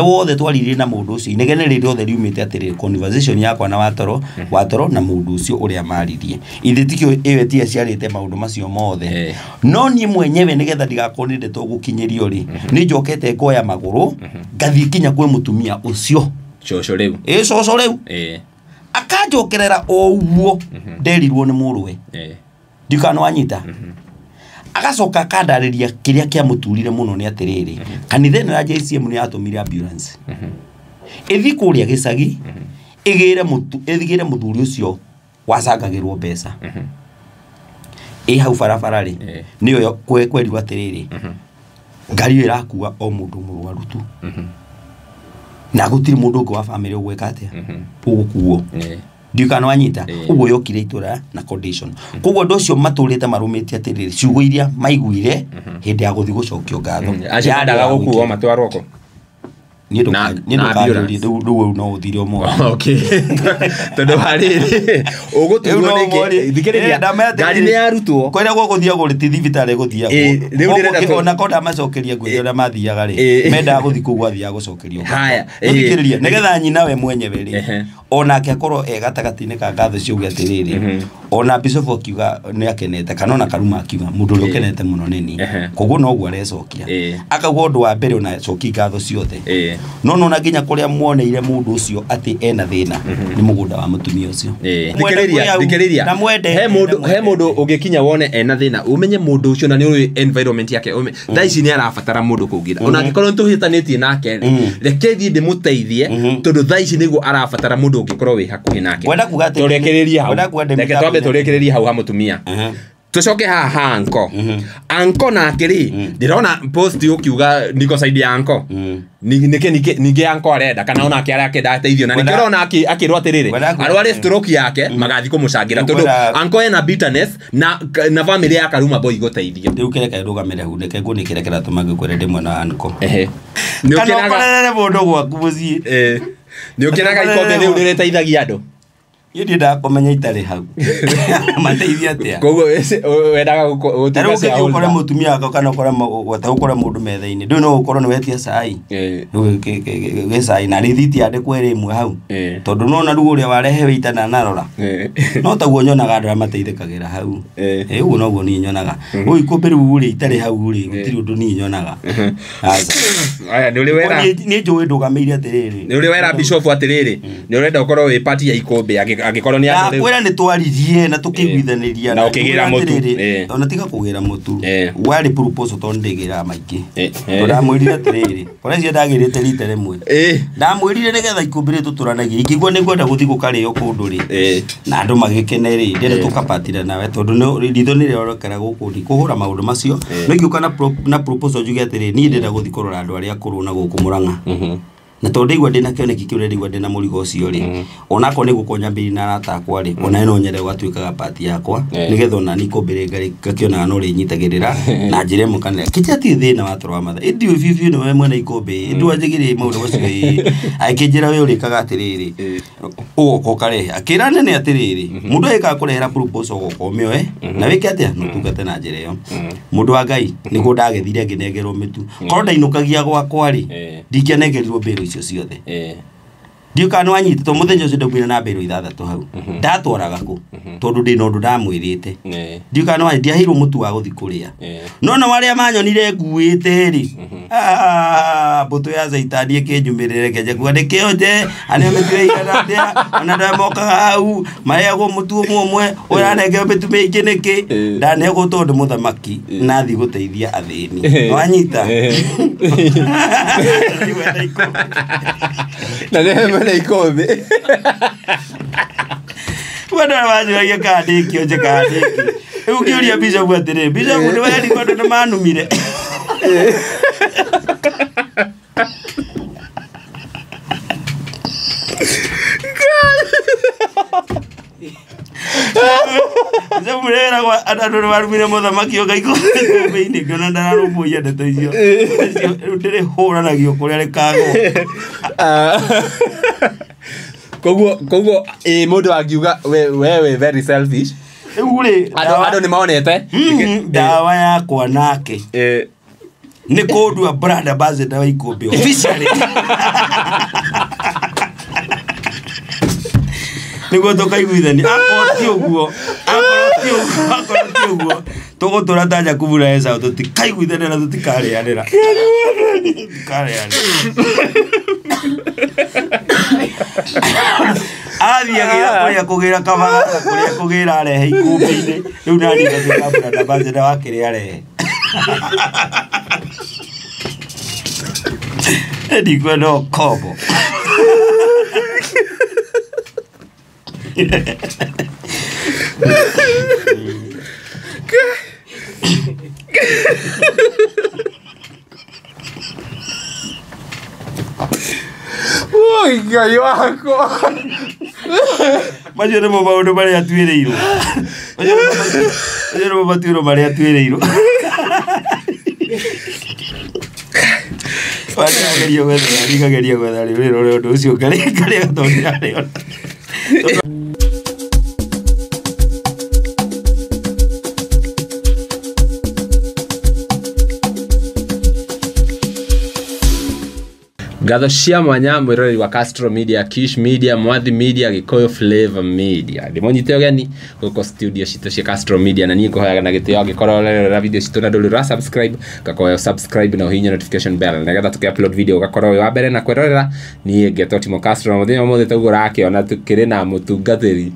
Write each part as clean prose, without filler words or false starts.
Wothe twaririe na mũndũ ũcio, inegene rĩrĩ rĩothe riumĩte atĩrĩrĩ, conversation yakwa na watoro watoro na mũndũ ũcio ũrĩa maririe, ithe tikĩo ĩyo ti aciarĩte maũndũ macio mothe. No niĩ mwenyewe, nĩgetha ndigakorwo nĩ ndeto gũkinyĩrio rĩ, nĩ njokete ngoya magũrũ ngathiĩ kinya kwĩ mũtumia ũcio. Cũcũ rĩu. Ĩ, cũcũ rĩu. Akanjokerera o ũguo nderirwo nĩ mũrũwe. Ndikana wanyita, agacoka akandarĩria kĩrĩa kĩamũturire mũno nĩ atĩrĩrĩ, kanitha ĩno ya JCM nĩ yatũmire ambulance ĩthiĩ kũrĩa gĩcagi, ĩgĩre mũtu ĩgĩre mũthuri ũcio wacangagĩrwo mbeca ĩ hau barabara rĩ. Nĩyo kwerirwo atĩrĩrĩ, ngari ĩyo ĩrakua o mũndũ mũrwaru tu, na gũtirĩ mũndũ ũngĩ wa bamĩrĩ ũgwĩka atĩa, ũgũkuo. Ndikana wanyita. Ũguo yokire itũra na condition, koguo andũ acio matũrĩte marũmĩtie atĩrĩrĩ, ciugo iria maiguire hĩndĩ ya gũthiĩ gũcokio ngatho Acio yarĩ mendaga ya gũkuo gwĩkĩra. matwarwo kũ? Niĩ Na ndũkanjũrie. ambulance. Rĩu no ũthire ũmũthĩ. Okay, tondũ wa rĩrĩ ũgũturwo Rĩu no nĩkĩ? ũmũrie. Thikĩrĩria. Ndamenya atĩrĩrĩ, Ngari nĩ yarutwo. Kũrĩa gũgũthiagwo rĩ, ti thibitarĩ gũthiagwo. Rĩu ndĩrenda Ona ko ndamacokeria ngwĩre ũrĩa mathiaga rĩ, mendaga gũthiĩ kũu gwathiaga gũcokerio ngatho. Haya. Thikĩrĩria, nĩgetha nyina we mwenyewe rĩ, onake akorwo e gatagatĩ-inĩ ka ngatho ciuge atĩrĩrĩ, ona bishop akiuga nĩ akenete, kana ona Karuma akiuga mũndũ ũrĩa ũkenete mũno nĩ niĩ. Koguo noguo arecokia. Akauga ũndũ wa mbere, ona coki ngatho ciothe, no nona nginya kũrĩa muoneire mũndũ ũcio atĩ ena thĩna nĩ mũgũnda wa mũtumia ũcio. Mwende Thikĩrĩria. kwĩ hau, Thikĩrĩria. na mwende He mũndũ, he mũndũ ũngĩkinya wone ena thĩna, ũmenye mũndũ ũcio na nĩ ũĩ environment yake, thaa ici nĩ arabatara mũndũ kũngĩra, ona angĩkorwo nĩ tũhĩtanĩtie nake rĩ, reke thiĩ ndĩmũteithie, tondũ thaa ici nĩguo arabatara mũndũ ũngĩkorwo wĩ hakuhĩ nake. Ngwenda kuga atĩ- Tũrĩkĩrĩrie hau. Ngwenda kuga ndĩ Reke twambe mĩtambo-inĩ. tũrĩkĩrĩrie hau ha mũtumia. Tucoke haha ha anko. Anko nake rĩ, ndĩrona post ũkiuga niko side ya anko. Nĩkĩ ningĩ anko arenda, kana onake arakenda ateithio, na nĩkĩo ũrona akĩrwo atĩrĩrĩ, arware stroke yake magathiĩ kũmũcangĩra, tondũ anko ena bitterness na family ya Karuma Boy gũteithio. Rĩu kĩreke ndũgamĩre hau, reke nguo nĩ kĩrĩa kĩratũma ngĩkwĩre ndĩ mwena wa anko. Nĩ Kana ũkenaga? ũkorerere mũndũ gwaku mũciĩ. Nĩ ũkenaga ikombe rĩu rĩrĩteithagia andũ? Niĩ ndiendaga kũmenya itarĩ hau mateithia atĩa. Koguo wendaga Ta rĩu gũtuĩka ũngĩthiĩ ũkore shareholder. mũtumia wakwa, kana ũkore ta ũkore mũndũ metha-inĩ, ndũĩ no ũkorwo nĩ wetia cai. Rĩu gĩ cai na rĩthiti yandĩkwo ĩrĩ ĩmwe hau, tondũ nona rĩu ũrĩa warehe wĩita na narora, no taguo nyonaga andũ arĩa mateithĩkagĩra hau. Ũguo noguo niĩ nyonaga ũyũ ikũmbĩ rĩu rĩ, itarĩ hau rĩ, gũtirĩ ũndũ niĩ nyonaga. Aca. Aya, nĩ ũrĩ wera Niĩ njũĩ ndũgamĩire atĩrĩrĩ, nĩ ũrĩ wera bishop atĩrĩrĩ, nĩ ũrenda ũkorwo wĩ party ya ikũmbĩ angĩkorwo nĩ andũ rĩu. Ndakwĩra nĩ twaririe na tũkĩiguithanĩria. Na ũkĩgĩra mũtu. Atĩrĩrĩ, ona tiga kũgĩra mũtu, warĩ proposal, tondũ ndĩgĩraga maingĩ. Tondũ ndamwĩrire atĩrĩrĩ, kũrĩa cio ndagĩrĩte rita rĩmwe, ndamwĩrire nĩgetha ikũmbĩ rĩ tũtũranagie, ingĩigua nĩ ngwenda gũthiĩ gũkarĩo kũndũ rĩ, na andũ magĩkene rĩ, ndĩrenda tũkapatira nawe, tondũ ritho nĩ rĩorokera gũkũ ndikũhũra maũndũ macio. No ingĩũka na proposal njuge atĩrĩ, niĩ ndĩrenda gũthiĩ kũrora andũ arĩa akũrũ na gũkũ Mũrang'a, na tondũ ndaigua ndĩna kĩoneki kĩu, na ndaigua ndĩna mũrigo ũcio rĩ, onakorwo nĩ gũkorwo nyambĩrĩirie na arata akwa rĩ, ona no nyende gũgatuĩkaga part yakwa, nĩgetha ona niĩ ikũmbĩ rĩ ngakĩonaga no rĩnyitagĩrĩra na njĩra ĩmwe kana kĩnjĩ atirĩ thĩna wa toro wa matha, ĩndĩ ũyũ biũ biũ nĩwe mwene ikũmbĩ, ĩndĩ wanjĩgĩrĩ maũndũ macio. Ĩ, akĩnjĩra we ũrĩkaga atĩrĩrĩ, ũgoka ũkarehe, akĩra nene atĩrĩrĩ, mũndũ agĩkaga kũrehera proposal, ũgoka ũmĩoe na wĩke atĩa, na ũtungate na njĩra ĩyo. Mũndũ wa Ngai, nĩguo ndagethire ngĩnengerwo mĩtu, korwo ndainũkagia gwakwa rĩ, ndingĩanengerirwo mbĩrũ icio ciothe. Ndiũ kana nĩwanyita, tondũ mũthenya ũcio ndaumire na mbĩrũ ithathatũ hau, ndatwaraga kũ, tondũ ndĩna ũndũ ndamwĩrĩte. Ndiũ kana nĩwanyita, ndiaheirwo mũtu wa gũthiĩ kũrĩa. No nao arĩa manyonire nguĩte rĩ, ah, mbũtũ ya caitani ĩkĩnjumĩrĩre kĩanjia kuga ndĩkĩonje anĩa mĩtu ĩigana atĩa, ona andũ arĩa mokaga hau marĩagwo mũtu ũmwe ũmwe, ũranengeo mĩtu mĩingĩ nĩkĩ? Ndanegwo tondũ mũthamaki nathiĩ gũteithia athĩni, wanyita. Na nĩ mwene ikũmbĩ. Wenda wanjũragia kana ndĩkĩonje kana ndĩkĩ. Rĩu ngĩũria bishop atĩrĩ, bishop, nĩ werigwo andũ nĩ manumire? Bishop nĩweragwo andũ nĩ marumire mũthamaki ũka ikũmbĩ-inĩ, ngĩona ndararũmbũiya ndeto icio. Icio rĩu ndĩrĩhũranagio kũrĩa rĩkagwo. Ah. Koguo mũndũ angiuga we wĩ very selfish. Rĩu rĩ Andũ nĩ monete. Ndawa yakwa nake. Nĩ kũndua brand ambassador wa ikũmbĩ officially. Nĩguo tũkaiguithania. Akorwo ti ũguo, akorwo ti ũguo, tũgũtũra ta Jakubu na Esau, tũtikaiguithania na tũtikarĩanĩra. Tũtikarĩanĩra. Athiagĩra kũrĩa kũgĩra kabaga, kũrĩa kũgĩra arehe ikũmbĩ-inĩ. Rĩu nani ngatuĩka brand ambassador wa kĩrĩa arehe. Ndikwenda ũkombo. Oi, Ngai wakwa. Macio nĩmo maũndũ marĩa tuĩrĩirwo. Macio nĩmo matuĩro marĩa tuĩrĩirwo. Wandageria gwetha, ndikageria gwetha rĩũrĩro rĩa ũndũ ũcio ngarĩa tondũ ndirarĩona. Ngatho cia mwanya mwĩroreri wa Castro Media, Kish Media, Mwathi Media, Gĩkũyũ Flavor Media. Ndĩmũnyite ũgeni gũkũ studio citũ cia Castro Media, na niĩ ngũhoyaga na gĩtĩo angĩkorwo ũrerorera video citũ na ndũrĩ ũra subscribe, ngakoya subscribe na ũhihinye notification bell nĩgetha tũkĩ upload video ũgakorwo wĩ wa mbere na kwĩrorera. Niĩ ngetwo Timo Castro, na mũthenya ũmũthĩ taguo ũrakĩona tũkĩrĩ na mũtungatĩri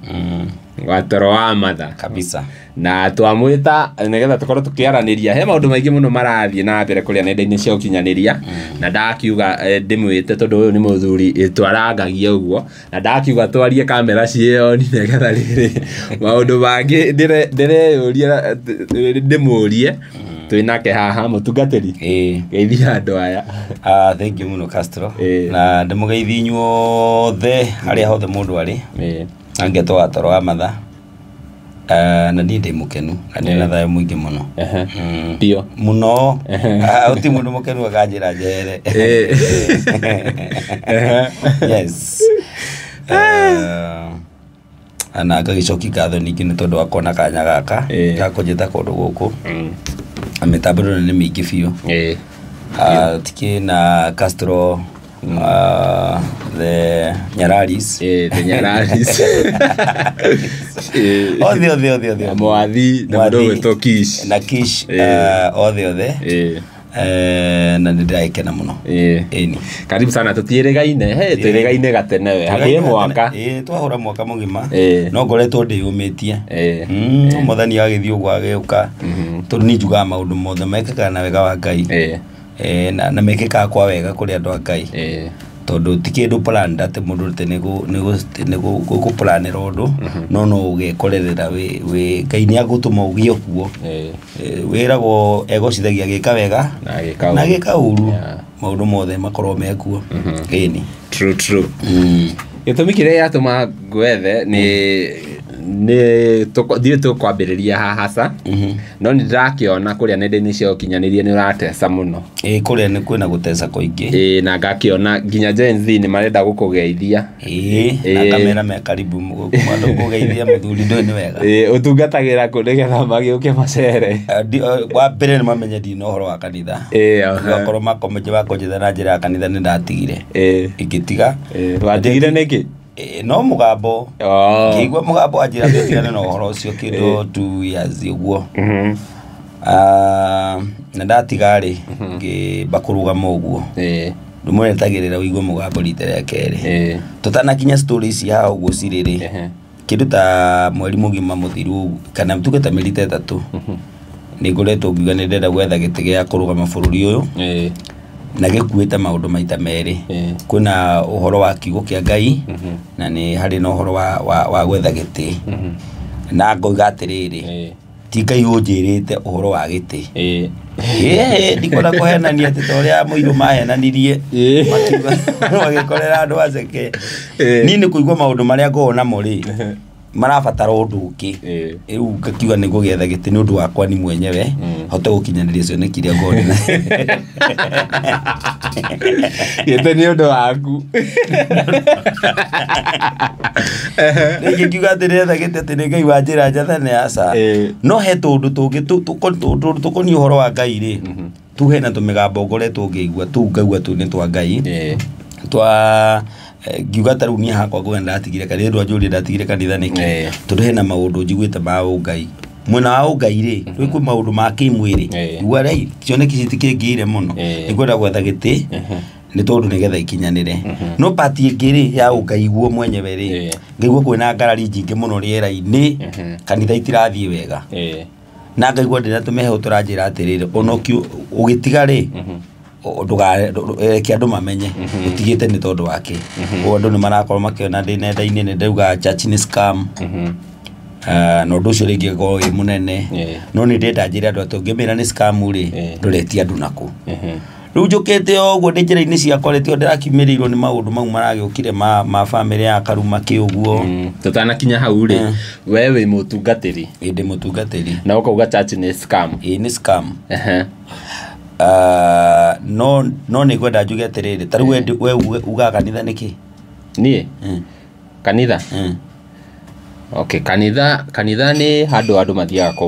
wa toro wa matha kabisa, na twamwĩta nĩgetha tũkorwo tũkĩaranĩria. He maũndũ maingĩ mũno marathiĩ na mbere kũrĩa nenda-inĩ cia ũkinyanĩria, na ndakiuga ndĩmwĩte tondũ ũyũ nĩ mũthuri twarangagia ũguo, na ndakiuga twarie kamera ciĩoni nĩgetha rĩrĩ maũndũ mangĩ ndĩreyũria ndĩmũrie. Twĩ nake haha mũtungatĩri, geithia andũ aya. Thank you mũno Castro, na ndĩmũgeithie inyuothe harĩa hothe mũndũ arĩ. Angetwo wa toro wa matha, na niĩ ndĩ mũkenu na ndĩ na thayũ mũingĩ mũno. Ndio mũno. Ũti mũndũ mũkenu akanjĩra njehere. Yes. Na ngagĩcokia ngatho ningĩ nĩ tondũ wa kuona kanya gaka ga kũnjĩta kũndũ gũkũ. Na mĩtambo ĩno nĩ mĩingĩ biũ. Tikĩ na Castro, the Nyararis. The Nyararis. Othe. Mwathi na mũndũ ũgwĩtwo Kish. Na Kish, othe. Na nĩ ndĩragĩkena mũno. Ĩni. Karibu sana, tũtiĩrĩgaine. He, twĩrĩgaine gatene we. Hakuhĩ mwaka. Twahũra mwaka mũgima. No ngoretwo ndĩyũmĩtie. Mwathani agĩthiĩ ũguo agĩũka. Tondũ niĩ njugaga maũndũ mothe mekĩkaga na wega wa Ngai. Na mekĩkaga kwa wega kũrĩ andũ a Ngai. Tondũ ti kĩndũ plan atĩ mũndũ atĩ nĩ gũplanĩra ũndũ, no no ũgekorerera wĩ Ngai nĩ agũtũma ũgĩe kuo. Wĩragwo egocithagia gĩka wega na gĩka ũru, maũndũ mothe makorwo mekuo. Ĩni. True, true. Gĩtũmi kĩrĩa gĩatũma ngwethe nĩ thiĩ tũkwambĩrĩria haha ca, no nĩ ndĩrakĩona kũrĩa nenda-inĩ cia ũkinyanĩria nĩ ũrateca mũno. Kũrĩa nĩ kwĩna gũteca kũingĩ. Na ngakĩona nginya Gen Z nĩ marenda gũkũgeithia. Na kamera me karibu kũgeithia mũthuri ndũĩ nĩ wega. Ũtungatagĩra kũ nĩgetha magĩũke macere? Wa mbere nĩ mamenye ndina ũhoro wa kanitha. Gakorwo makomenje makonjetha na njĩra ya kanitha nĩ ndatigire. Ingĩtiga. Watigire nĩkĩ? No mũgambo. Ngĩigua mũgambo anjĩra ndigane na ũhoro ũcio kĩndũ 2 years ũguo. Na ndatiga rĩ, ngĩamba kũrũgama ũguo. Ndũmũretagĩrĩra ũigue mũgambo rita rĩa kerĩ. Tũtanakinya story ici haha ũguo cirĩ rĩ, kĩndũ ta mweri mũgima mũthiru kana tuge ta mĩeri ta ĩtatũ, nĩ ngoretwo ngiuga nĩ ndĩrenda gwetha gĩtĩ gĩa kũrũgama bũrũri ũyũ. Na gĩkuĩte maũndũ maita merĩ. Kwĩna ũhoro wa kiugo kĩa Ngai, na nĩ harĩ na ũhoro wa gwetha gĩtĩ. Na ngoiga atĩrĩrĩ, ti Ngai ũnjĩrĩte ũhoro wa gĩtĩ. Ndikwenda kũhenania atĩ ta ũrĩa mũirũ mahenanirie, magĩkorera andũ aceke. Niĩ nĩ kũigua maũndũ marĩa ngoragwo namo rĩ, marabatara ũndũ ũngĩ. Rĩu ngakiuga nĩ ngũgĩetha gĩtĩ nĩ ũndũ wakwa ni mwenyewe, hote gũkinyanĩria cioneki iria ngoragwo nacio. Gĩtĩ nĩ ũndũ waku. Rĩngĩ ngiuga atĩ ndĩretha gĩtĩ atĩ nĩ Ngai wanjĩra njathane, aca. No he tũndũ tũngĩ tũkoniĩ ũhoro wa Ngai rĩ, Tu hena tũmĩgambo ngoretwo ngĩigua tu ngaigua tu nĩ twa Ngai. Twa ngiuga ta rĩu niĩ hakwa nguga ndatigire kanitha ndwanjũrie ndatigire kanitha nĩkĩ tondũ hena maũndũ njiguĩte ma ũngai mwena wa ũngai rĩ rĩ kwĩ maũndũ ma kĩmwĩrĩ igua rĩ kĩoneki citikĩngĩire mũno nĩngwenda gwetha gĩtĩ nĩ tondũ nĩgetha ikinyanĩre no pati ĩngĩ rĩ ya ũngai guo mwenyewe rĩ ngaigua kwĩna ngarari nyingĩ mũno rĩera-inĩ kanitha itirathiĩ wega na ngaigua ndĩna tũmĩheho tũranjĩra atĩrĩrĩ ona ũgĩtiga rĩ ndũgareke andũ mamenye ũtigĩte nĩ tondũ wake ũguo andũ nĩ marakorwo makĩona ndĩ nenda-inĩ nĩ ndauga church nĩ scam na ũndũ ũcio rĩngĩ ũkorwo wĩ mũnene no nĩ ndĩrenda njĩre andũ atĩ ũngĩmĩra nĩ scam rĩ ndũretia andũ nakũ rĩu njũkĩte o ũguo ndĩ njĩra-inĩ ciakwa rĩ tio ndĩrakiumĩrĩirwo nĩ maũndũ mau maragĩũkire ma bamĩrĩ ya Karuma kĩ ũguo tũtanakinya hau rĩ we wĩ mũtungatĩri ĩ ndĩ mũtungatĩri na ũkauga church nĩ scam ĩ nĩ scam no nĩ ngwenda njuge atĩrĩrĩ ta rĩu we ugaga kanitha nĩkĩ niĩ kanitha okay kanitha nĩ handũ andũ mathiaga kũ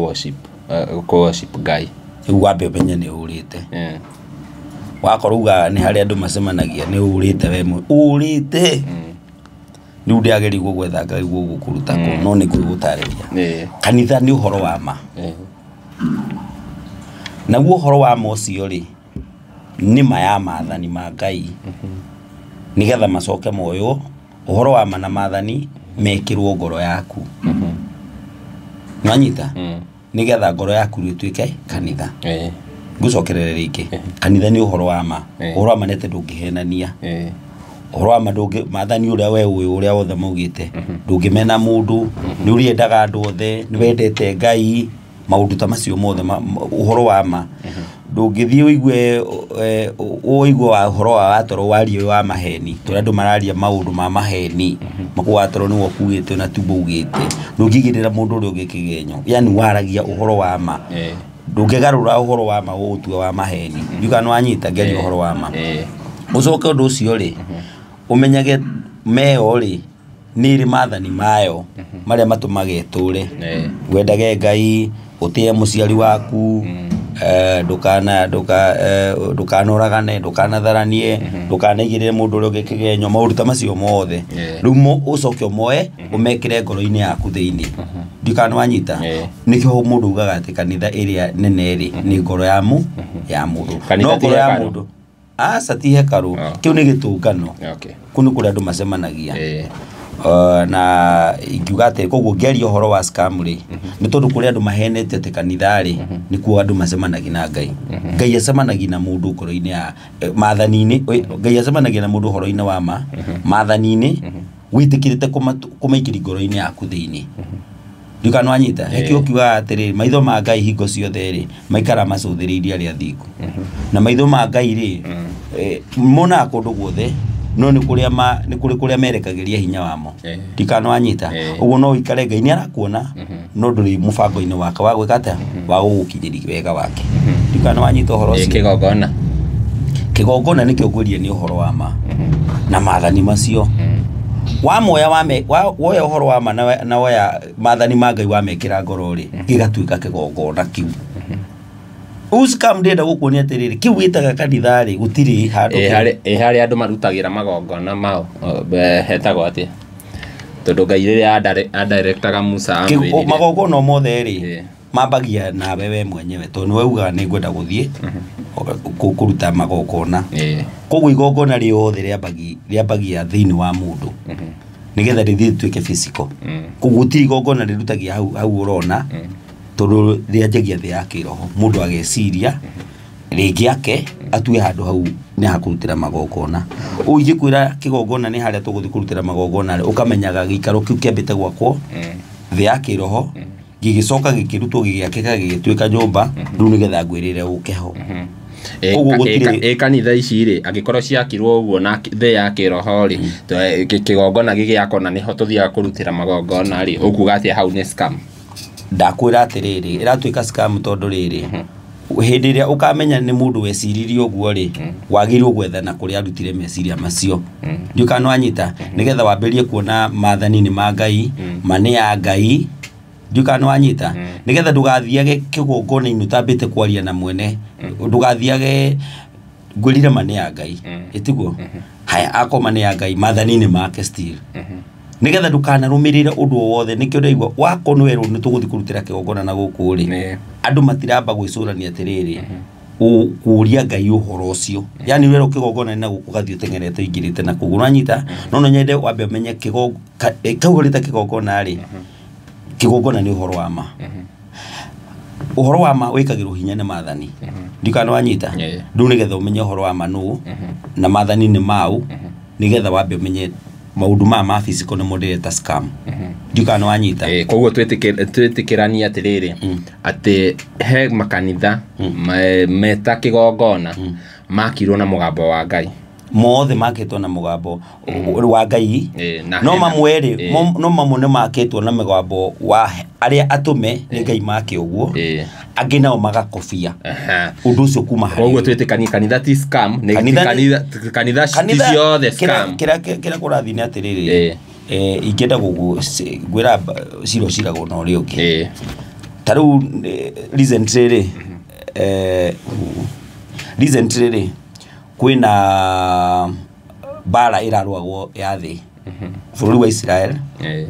worship Ngai rĩu wambe ũmenye nĩ ũrĩte wakorwo ugaga nĩ harĩa andũ macemanagia nĩ ũrĩte we ũrĩte rĩu ndĩagĩrĩirwo gwetha Ngai gũkũruta kũ no nĩ ngũgũtarĩria kanitha nĩ ũhoro wa ma naguo ũhoro wa ma ũcio rĩ nĩ ma ya maathani ma Ngai nĩgetha macoke moywo ũhoro wa ma na maathani mekĩrwo ngoro yaku nĩwanyita nĩgetha ngoro yaku ĩtuĩke kanitha ngũcokerere rĩngĩ kanitha nĩ ũhoro wa ma ũhoro wa ma nĩ atĩ ndũngĩhenania ũhoro wa ma ndũngĩ maathani ũrĩa we ũĩ ũrĩa wothe maugĩte ndũngĩmena mũndũ nĩ ũrĩendaga andũ othe nĩ wendete Ngai maũndũ ta macio mothe ũhoro wa ma ndũngĩthiĩ ũigue ũigue wa ũhoro wa watoro warie wa maheni tondũ andũ mararia maũndũ ma maheni makuo watoro nĩwe ũkugĩte na tiguo ugĩte ndũngĩigĩrĩra mũndũ ũrĩa ũngĩ kĩgenyo yani waragia ũhoro wa ma ndũngĩgarũra ũhoro wa ma ũũtue wa maheni ndiuga nĩ wanyita ngeria ũhoro wa ma ũcoke ũndũ ũcio rĩ ũmenyage meo rĩ nĩ ĩrĩ maathani mayo marĩa matũmaga ĩtũre wendage Ngai ũtĩe mũciari waku ndũkanoragane ndũkanatharanie ndũkanaigĩrĩre mũndũ ũrĩa ũngĩ kĩgenyo maũndũ ta macio mothe rĩu ũcoke ũmoe ũmekĩre ngoro-inĩ yaku thĩinĩ ndikana nĩ wanyita nĩkĩo mũndũ ugaga atĩ kanitha ĩrĩa nene rĩ nĩ ngoro ya mũndũ no ngoro ya mũndũ aca ti hekarũ kĩu nĩ gĩtũngano kũu nĩ kũrĩa andũ macemanagia na ingiuga atĩ koguo ngĩaria ũhoro wa scam rĩ nĩ tondũ kũrĩ andũ mahenete atĩ kanitha rĩ nĩkuo andũ macemanagia na Ngai Ngai acemanagia na mũndũ ngoro-inĩ ya maathani-inĩ Ngai acemanagia na mũndũ ũhoro-inĩ wa ma maathani-inĩ wĩtĩkĩrĩte kũmaikĩria ngoro-inĩ yaku thĩinĩ ndikana wanyita hekĩo kiugaga atĩrĩrĩ maitho ma Ngai hingo ciothe rĩ maikara macũthĩrĩirie arĩa athingu na maitho ma Ngai rĩ monaga kũndũ guothe no nĩ kũrĩa nĩ kũrĩ kũrĩa merekagĩria hinya wamo ndikana wanyita ũguo no ũikare Ngai nĩ arakuona no ndũrĩ mũbango-inĩ wake wa gwĩka atĩa wa gũgũkinyĩria wega wake ndikana wanyita ũhoro ũcio kĩgongona nĩkĩo ngwĩrire nĩ ũhoro wa ma na maathani macio wamoya woya ũhoro wa ma na woya maathani ma Ngai wamekĩra ngoro rĩ gĩgatuĩka kĩgongona kĩu Uscam ndĩrenda gũkuonia atĩrĩrĩ kĩu wĩtaga kanitha rĩ gũtirĩ handũ harĩa andũ marutagĩra magongona mao hetagwo atĩa tondũ Ngai rĩrĩa adirectaga Musa amwĩrire magongona mothe rĩ mambagia nawe we mwenyewe tondũ nĩwe ugaga nĩ ngwenda gũthiĩ kũruta magongona koguo igongona rĩothe rĩambagia thĩinĩ wa mũndũ nĩgetha rĩthiĩ rĩtuĩke physical koguo gũtirĩ igongona rĩrutagia hau ũrona tondũ rĩanjagia thĩ ya kĩroho mũndũ ageciria rĩngĩ ake atue handũ hau nĩ hakũrutĩra magongona ũũ ingĩkwĩra kĩgongona nĩ harĩa tũgũthiĩ kũrutĩra magongona rĩ ũkamenyaga gĩikaro kĩu kĩambĩte gwakwo thĩ ya kĩroho gĩgĩcoka gĩkĩrutwo gĩgĩakĩka gĩgĩtuĩka nyũmba rĩu nĩgetha ngwĩrĩre ũke ho Ĩ kanitha ici rĩ angĩkorwo ciakirwo ũguo na thĩ ya kĩroho rĩ kĩgongona gĩgĩakwo na nĩho tũthiaga kũrutĩra magongona rĩ ũkuga atĩa hau nĩ scam ndakwĩra atĩrĩrĩ ĩratuĩka scam tondũ rĩrĩ hĩndĩ ĩrĩa ũkamenya nĩ mũndũ weciririe ũguo rĩ wagĩrĩirwo gwethana kũrĩa arutire meciria macio ndiũ kana wanyita nĩgetha wambĩrĩrie kuona maathani nĩ ma Ngai ma nĩ ya Ngai Ndiũĩ kana nĩwanyita. Nĩgetha ndũgathiage kĩgongona-inĩ ũtambĩte kwaria na mwene, ndũgathiage ngwĩrire ma nĩ ya Ngai, ĩtiguo? Haya, akorwo ma nĩ ya Ngai, maathani-inĩ make still. Nĩgetha ndũkanarũmĩrĩre ũndũ o wothe. Nĩkĩo ndaigua wakorwo nĩ werwo nĩ tũgũthiĩ kũrutĩra kĩgongona na gũkũ rĩ, andũ matiramba gwĩcũrania atĩrĩrĩ, kũria Ngai ũhoro ũcio. Yani werwo kĩgongona na gũkũ ũgathiĩ ũteng'erete ũingĩrĩte na kũu, ũranyita? No nyende wambe ũmenye kau ũrĩte kĩgongona rĩ, kĩgongona nĩ ũhoro wa ma. Ũhoro wa ma wĩkagĩrwo hinya nĩ maathani. Ndiũĩ kana nĩwanyita? Rĩu nĩgetha ũmenye ũhoro wa ma nũ na maathani nĩ mau, nĩgetha wambe ũmenye maũndũ maya ma physical nĩmo ndĩreta scam. Ndiũĩ kana nĩwanyita? Koguo twĩtĩkĩranie atĩrĩrĩ, atĩ he makanitha meta kĩgongona makirwo na mũgambo wa Ngai. Mothe makĩtwo na mũgambo wa Ngai. No mamwe rĩ, no mamwe nĩ makĩtwo na mũgambo wa arĩa atũme nĩ Ngai make ũguo, angĩ nao magakobia ũndũ ũcio kuma harĩ. Koguo twĩtĩkanie kanitha ti scam, nĩ kanitha ti ciothe scam. Kĩrĩa kũrathiĩ nĩ atĩrĩrĩ, ingĩenda ngwĩra cira ũciragwo na ũrĩa ũngĩ. Ta rĩu recently rĩ, kwĩna mbara ĩrarũagwo ya thĩ, bũrũri wa Israel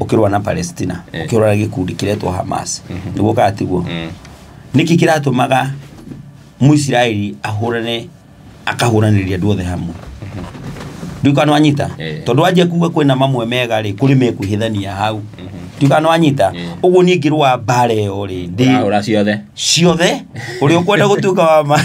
ũkĩrũa na Palestina, ũkĩrũa na gĩkundi kĩretwo Hamas. Nĩguo kana tiguo? Nĩkĩ kĩratũmaga Mũisiraeli ahũrane, akahũranĩria andũ othe hamwe? Ndiũĩ kana nĩwanyita? Tondũ wanjia kuga kwĩna mamwe mega rĩ, kũrĩ mekwĩhithania hau. Ndiũĩ kana nĩwanyita? Ũguo niĩ ngĩrũa mbara ĩyo rĩ, ndĩrahũra ciothe ciothe, ũrĩa ũkwenda gũtuĩka wa ma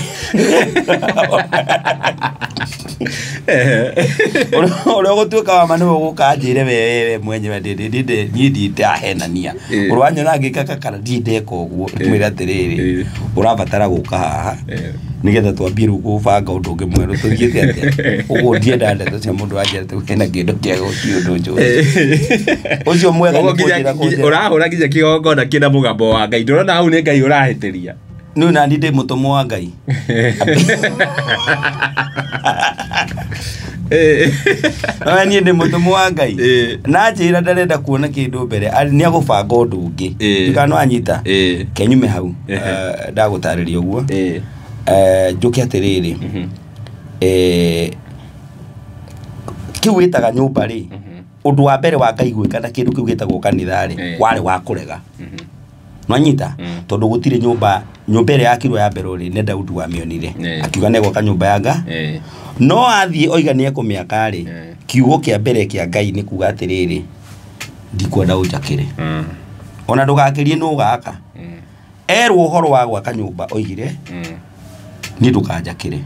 ũrĩa ũgũtuĩka wa ma nĩwe ũgũka anjĩre we mwenyewe niĩ ndindahenania. Ũrwanyona ngĩka kakara ndirĩ ndeka ũguo, ndĩmwĩre atĩrĩrĩ, ũrabatara gũka haha nĩgetha twambie rĩu gũbanga ũndũ ũngĩ mwerũ tũthiĩte atĩa. Ũguo ndiendaga ndeto cia mũndũ wanjĩra atĩ hena kĩndũ kĩega gũtirĩ ũndũ njũĩ. Ũcio mwega nĩ kũnjĩra kũnjĩra. Ũrahũra nginya kĩgongona kĩna mũgambo wa Ngai, ndũrona hau nĩ Ngai ũrahĩtĩria? Nĩ nani ndĩ mũtũmwo wa Ngai. No niĩ ndĩ mũtũmwo wa Ngai. Na njĩra ndarenda kuona kĩndũ mbere, nĩ agũbanga ũndũ ũngĩ. Ndiũĩ kana nĩwanyita? Kenyume hau, ndagũtarĩria ũguo. Njũke atĩrĩrĩ, kĩu wĩtaga nyũmba rĩ, ũndũ wa mbere wa Ngai gwĩka na kĩndũ kĩu gĩtagwo kanitha rĩ, warĩ wa kũrega. Nwanyita? Tondũ gũtirĩ nyũmba, nyũmba ĩrĩa yakirwo ya mbere rĩ, nĩ Daudi wamĩonire. Akiuga nĩ egwaka nyũmba ya Ngai. No athiĩ oiga nĩ ekũmĩaka rĩ, kiugo kĩa mbere kĩa Ngai nĩ kuga atĩrĩrĩ, ndikwenda ũnjakĩre. Ona ndũgakĩrie nũ ũgaka. Erwo ũhoro wa gwaka nyũmba oigire, niĩ ndũkanjakĩre.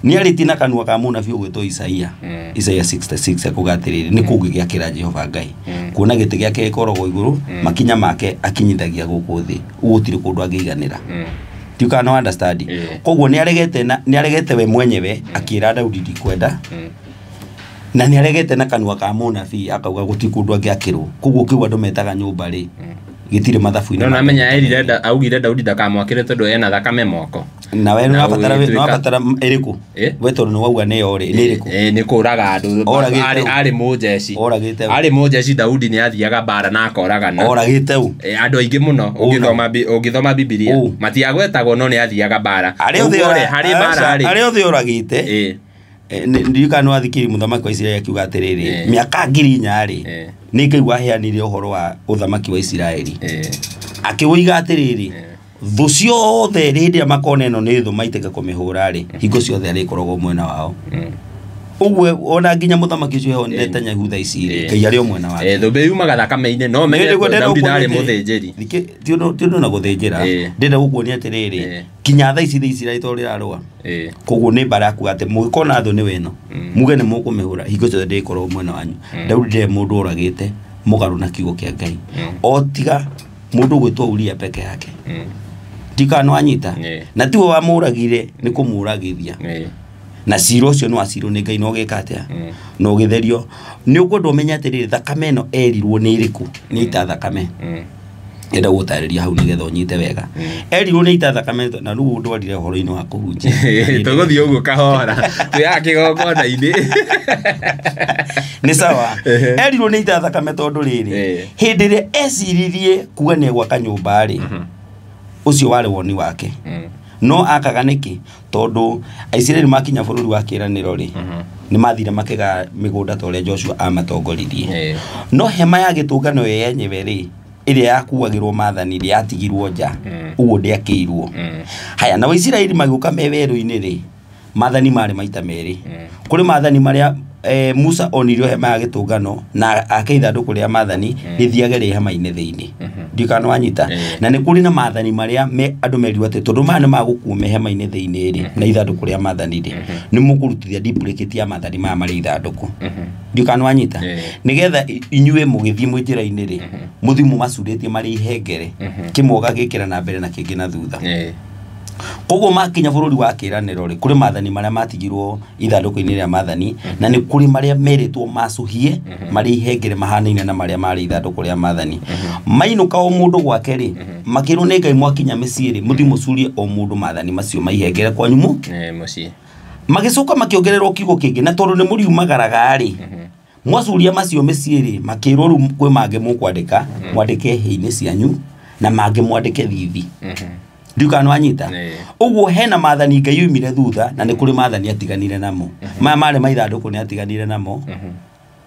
Nĩ arĩtie na kanua ka mũnabii ũgwĩtwo Isaia, Isaia 66 akuga atĩrĩrĩ, nĩ kũngĩgĩakĩra Jehova Ngai. Kuona gĩtĩ gĩake gĩkoragwo igũrũ, makinya make akinyithagia gũkũ thĩ, ũguo gũtirĩ kũndũ angĩiganĩra. Ndiũĩ kana nĩ understand. Koguo nĩ aregete we mwenyewe akĩra Daudi ndikwenda. Na nĩ aregete na kanua ka mũnabii akauga gũtirĩ kũndũ angĩakĩrwo. Koguo kĩu andũ metaga nyũmba rĩ, gĩtirĩ mathabu-inĩ. No namenya erire augire Daudi ndakamwakĩre tondũ ena thakame moko. Na we nĩwabatara ĩrĩkũ? We tondũ nĩwauga nĩyo rĩ, nĩ ĩrĩkũ? Nĩ kũraga andũ. Arĩ mũjeshi. Arĩ mũjeshi Daudi nĩ athiaga mbara na akoragana. Oragĩte ũ? Andũ aingĩ mũno ũngĩthoma Bibilia matiagwetagwo no nĩ athiaga mbara. Harĩ mbara rĩ. Arĩa othe oragĩte. Ndiũĩ kana nĩwathikĩrĩirie mũthamaki wa Isiraeli akiuga atĩrĩrĩ, mĩaka 4,000 rĩ, nĩ Ngai waheanire ũhoro wa ũthamaki wa Isiraeli. Akĩũiga atĩrĩrĩ, thũ ciothe hĩndĩ ĩrĩa makona ĩno nĩ thũ maitĩke kũmĩhũra rĩ, hingo ciothe arĩkoragwo mwena wao. Ũguo ona nginya mũthamaki ũcio Netanyahu thaa ici rĩ, Ngai arĩ o mwena wake. Thũmbĩ yumaga thakame-inĩ, no menye Daudi ndarĩ mũthĩnjĩri. Ti ũndũ na gũthĩnjĩra, ndĩrenda gũkuonia atĩrĩrĩ, kinya thaa ici thĩ Isiraeli tondũ rĩrarũa. Koguo nĩ mbara yaku atĩ mũngĩkona thũ nĩ weno, muge nĩ mũkũmĩhũra, hingo ciothe ndĩgĩkoragwo mwena wanyu. Daudi ndarĩ mũndũ oragĩte mũgarũ na kiugo kĩa Ngai. O tiga mũndũ ũgwĩtwo Uria peke yake. Ndiũĩ kana nĩwanyita? Na tiwe wamũragire, nĩ kũmũragithia. Na cira ũcio nĩ wacirwo nĩ Ngai na ũgĩka atĩa? Na ũgĩtherio. Nĩ ũkwenda ũmenye atĩrĩrĩ, thakame ĩno erirwo nĩ ĩrĩkũ? Nĩ ita thakame. Enda gũtarĩria hau nĩgetha ũnyite wega. Erirwo nĩ aita thakame na rĩu ndwarire ũhoro-inĩ wa kũhunjia. Tũgũthiĩ ũguo kahora. Twĩ kĩgongona-inĩ. Nĩ sawa. Erirwo nĩ aita thakame tondũ rĩrĩ, hĩndĩ ĩrĩa eciririe kuga nĩ egwaka nyũmba rĩ, ũcio warĩ woni wake. No akaga nĩkĩ? Tondũ Aisiraeli makinya bũrũri wa kĩĩranĩro rĩ, nĩ mathire makĩgaya mĩgũnda ta ũrĩa Joshua amatongoririe. No hema ya gĩtũngano yenyewe rĩ, ĩrĩa yakuagĩrwo maathani rĩ, yatigirwo nja, ũguo ndĩakĩirwo. Haya, na Waisiraeli magĩũka me werũ-inĩ rĩ, maathani marĩ maita merĩ. Kũrĩ maathani marĩa Musa onirio hema ya gĩtũngano na ake ithandũkũ rĩa maathani rĩthiage rĩ hema-inĩ thĩinĩ. Ndiũĩ kana wanyita. Na nĩ kũrĩ na maathani marĩa andũ merirwo atĩ tondũ maya nĩ magũkuo me hema-inĩ thĩinĩ rĩ, na ithandũkũ rĩa maathani rĩ, nĩ mũkũrutithia duplicate ya maathani maya marĩ ithandũkũ. Ndiũĩ kana wanyita. Nĩgetha inyuĩ mũgĩthiĩ mwĩ njĩra-inĩ rĩ, mũthiĩ mũmacurĩtie marĩ ihengere, kĩmwe ũgagĩkĩra na mbere na kĩngĩ na thutha. Koguo makinya bũrũri wa kĩĩranĩro rĩ, kũrĩ maathani marĩa matigirwo ithandũkũ-inĩ rĩa maathani, na nĩ kũrĩ marĩa merĩtwo macũhie marĩ ihengere mahanaine na marĩa marĩ ithandũkũ rĩa maathani. Mainũka o mũndũ gwake rĩ, makĩrwo nĩ Ngai mwakinya mĩciĩ rĩ, mũthiĩ mũcurie o mũndũ maathani macio maihengere kwanyu mũciĩ. Magĩcoka makĩongererwo kiugo kĩngĩ, na tondũ nĩ mũriumagaraga rĩ, mwacuria macio mĩciĩ rĩ, makĩrwo rĩu kwĩ mangĩ mũkwandĩka, mwandĩke hĩ-inĩ cianyu na mangĩ mwandĩke thithi. Ndiũĩ kana wanyita. Ũguo hena maathani Ngai oimire thutha na nĩ kũrĩ maathani atiganire namo. Maya marĩ ma ithandũkũ nĩ atiganire namo.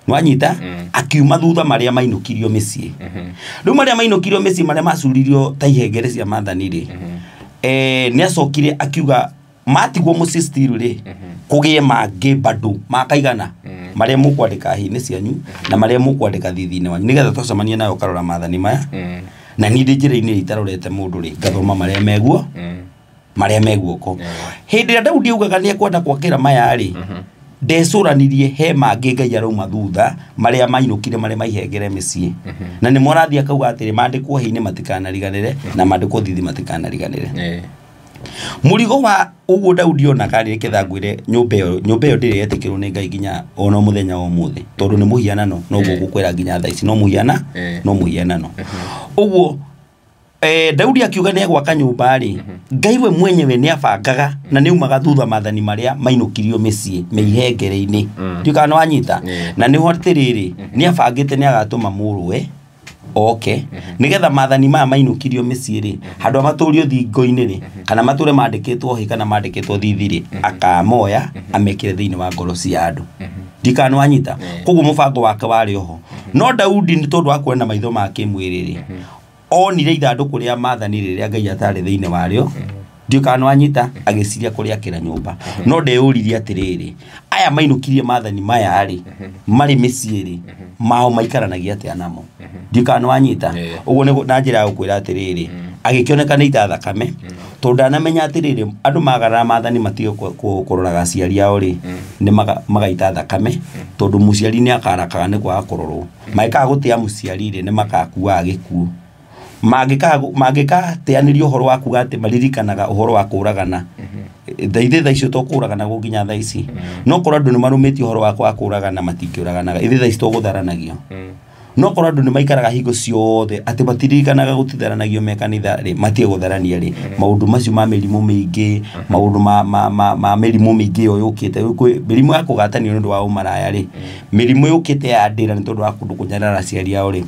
Wanyita? Akiuma thutha marĩa mainũkirio mĩciĩ. Rĩu marĩa mainũkirio mĩciĩ marĩa macuririo ta ihengere cia maathani rĩ, nĩ acokire akiuga matigwo mũciĩ still rĩ, kũgĩe mangĩ bado makaigana marĩa mũkwandĩka hĩ-inĩ cianyu na marĩa mũkwandĩka thithi-inĩ wanyu, nĩgetha twacemania nayo ũkarora maathani maya. Na niĩ ndĩ njĩra-inĩ itarorete mũndũ rĩ, ngathoma marĩa meguo, marĩa me guoko. Hĩndĩ ĩrĩa Daudi augaga nĩ ekwenda gwakĩra maya rĩ, ndecũranirie he mangĩ Ngai arauma thutha marĩa mainũkire marĩa maihengere mĩciĩ. Na nĩ morathiĩ akauga atĩrĩ, mandĩkwo hĩ-inĩ matikanariganĩre na mandĩkwo thithi matikanariganĩre. Mũrigo wa ũguo Daudi onaga rĩ, nĩgetha ngwĩre nyũmba ĩyo ndĩrĩ yetĩkĩrwo nĩ Ngai nginya ona mũthenya wa ũmũthĩ, tondũ nĩ mũhianano, noguo ngũkwĩra nginya thaa ici, no mũhiana, no mũhianano. Ũguo Daudi akiuga nĩ egwaka nyũmba rĩ, Ngai we mwenyewe nĩ abangaga na nĩ aumaga thutha maathani marĩa mainũkirio mĩciĩ mĩihengere-inĩ. Ndiũĩ kana wanyita. Na nĩho atĩrĩrĩ, nĩ abangĩte nĩ agatũma mũrũwe oke, nĩgetha maathani maya mainũkirio mĩciĩ rĩ, handũ ha matũrio thingo-inĩ rĩ, kana matũre mandĩkĩtwo hĩ kana mandĩkĩtwo thithi rĩ, akamoya amekĩre thĩinĩ wa ngoro cia andũ. Ndiũĩ kana wanyita. Koguo mũbango wake warĩ oho. No Daudi nĩ tondũ wa kuona na maitho ma kĩmwĩrĩ rĩ, onire ithandũkũ rĩa maathani rĩrĩa Ngai atarĩ thĩinĩ warĩo. Ndiũĩ kana wanyita, agĩciria kũrĩakĩra nyũmba. No ndeyũririe atĩrĩrĩ, aya mainũkirie maathani maya rĩ, marĩ mĩciĩ rĩ, mao maikaranagia atĩa namo. Ndiũĩ kana wanyita. Ũguo nĩ na njĩra ya gũkwĩra atĩrĩrĩ, agĩkĩoneka nĩ ita thakame, tondũ ndanamenya atĩrĩrĩ, andũ magarara maathani matige kũroraga aciari ao rĩ, nĩ magaita thakame, tondũ mũciari nĩ akarakaga nĩ kwaga kũrorwo. Mangĩkaga gũtĩa mũciari rĩ, nĩ makakuaga gĩkuũ. Mangĩkateanĩria ũhoro wa kuga atĩ maririkanaga ũhoro wa kũragana, ithe thaa icio to kũragana nginya thaa ici. No korwo andũ nĩ marũmĩtie ũhoro wa kwaga kũragana, matingĩũraganaga. Ithe thaa ici to gũtharanagio. No korwo andũ nĩ maikaraga hingo ciothe atĩ matiririkanaga gũtitharanagio me kanitha rĩ, matige gũtharania rĩ, maũndũ macio ma mĩrimũ mĩingĩ, maũndũ ma mĩrimũ mĩingĩ ĩyo yũkĩte, mĩrimũ ya kũgatanio nĩ ũndũ wa ũmaraya rĩ, mĩrimũ yũkĩte ya ndĩra nĩ tondũ wa kũndũ kũnyarara aciari ao rĩ,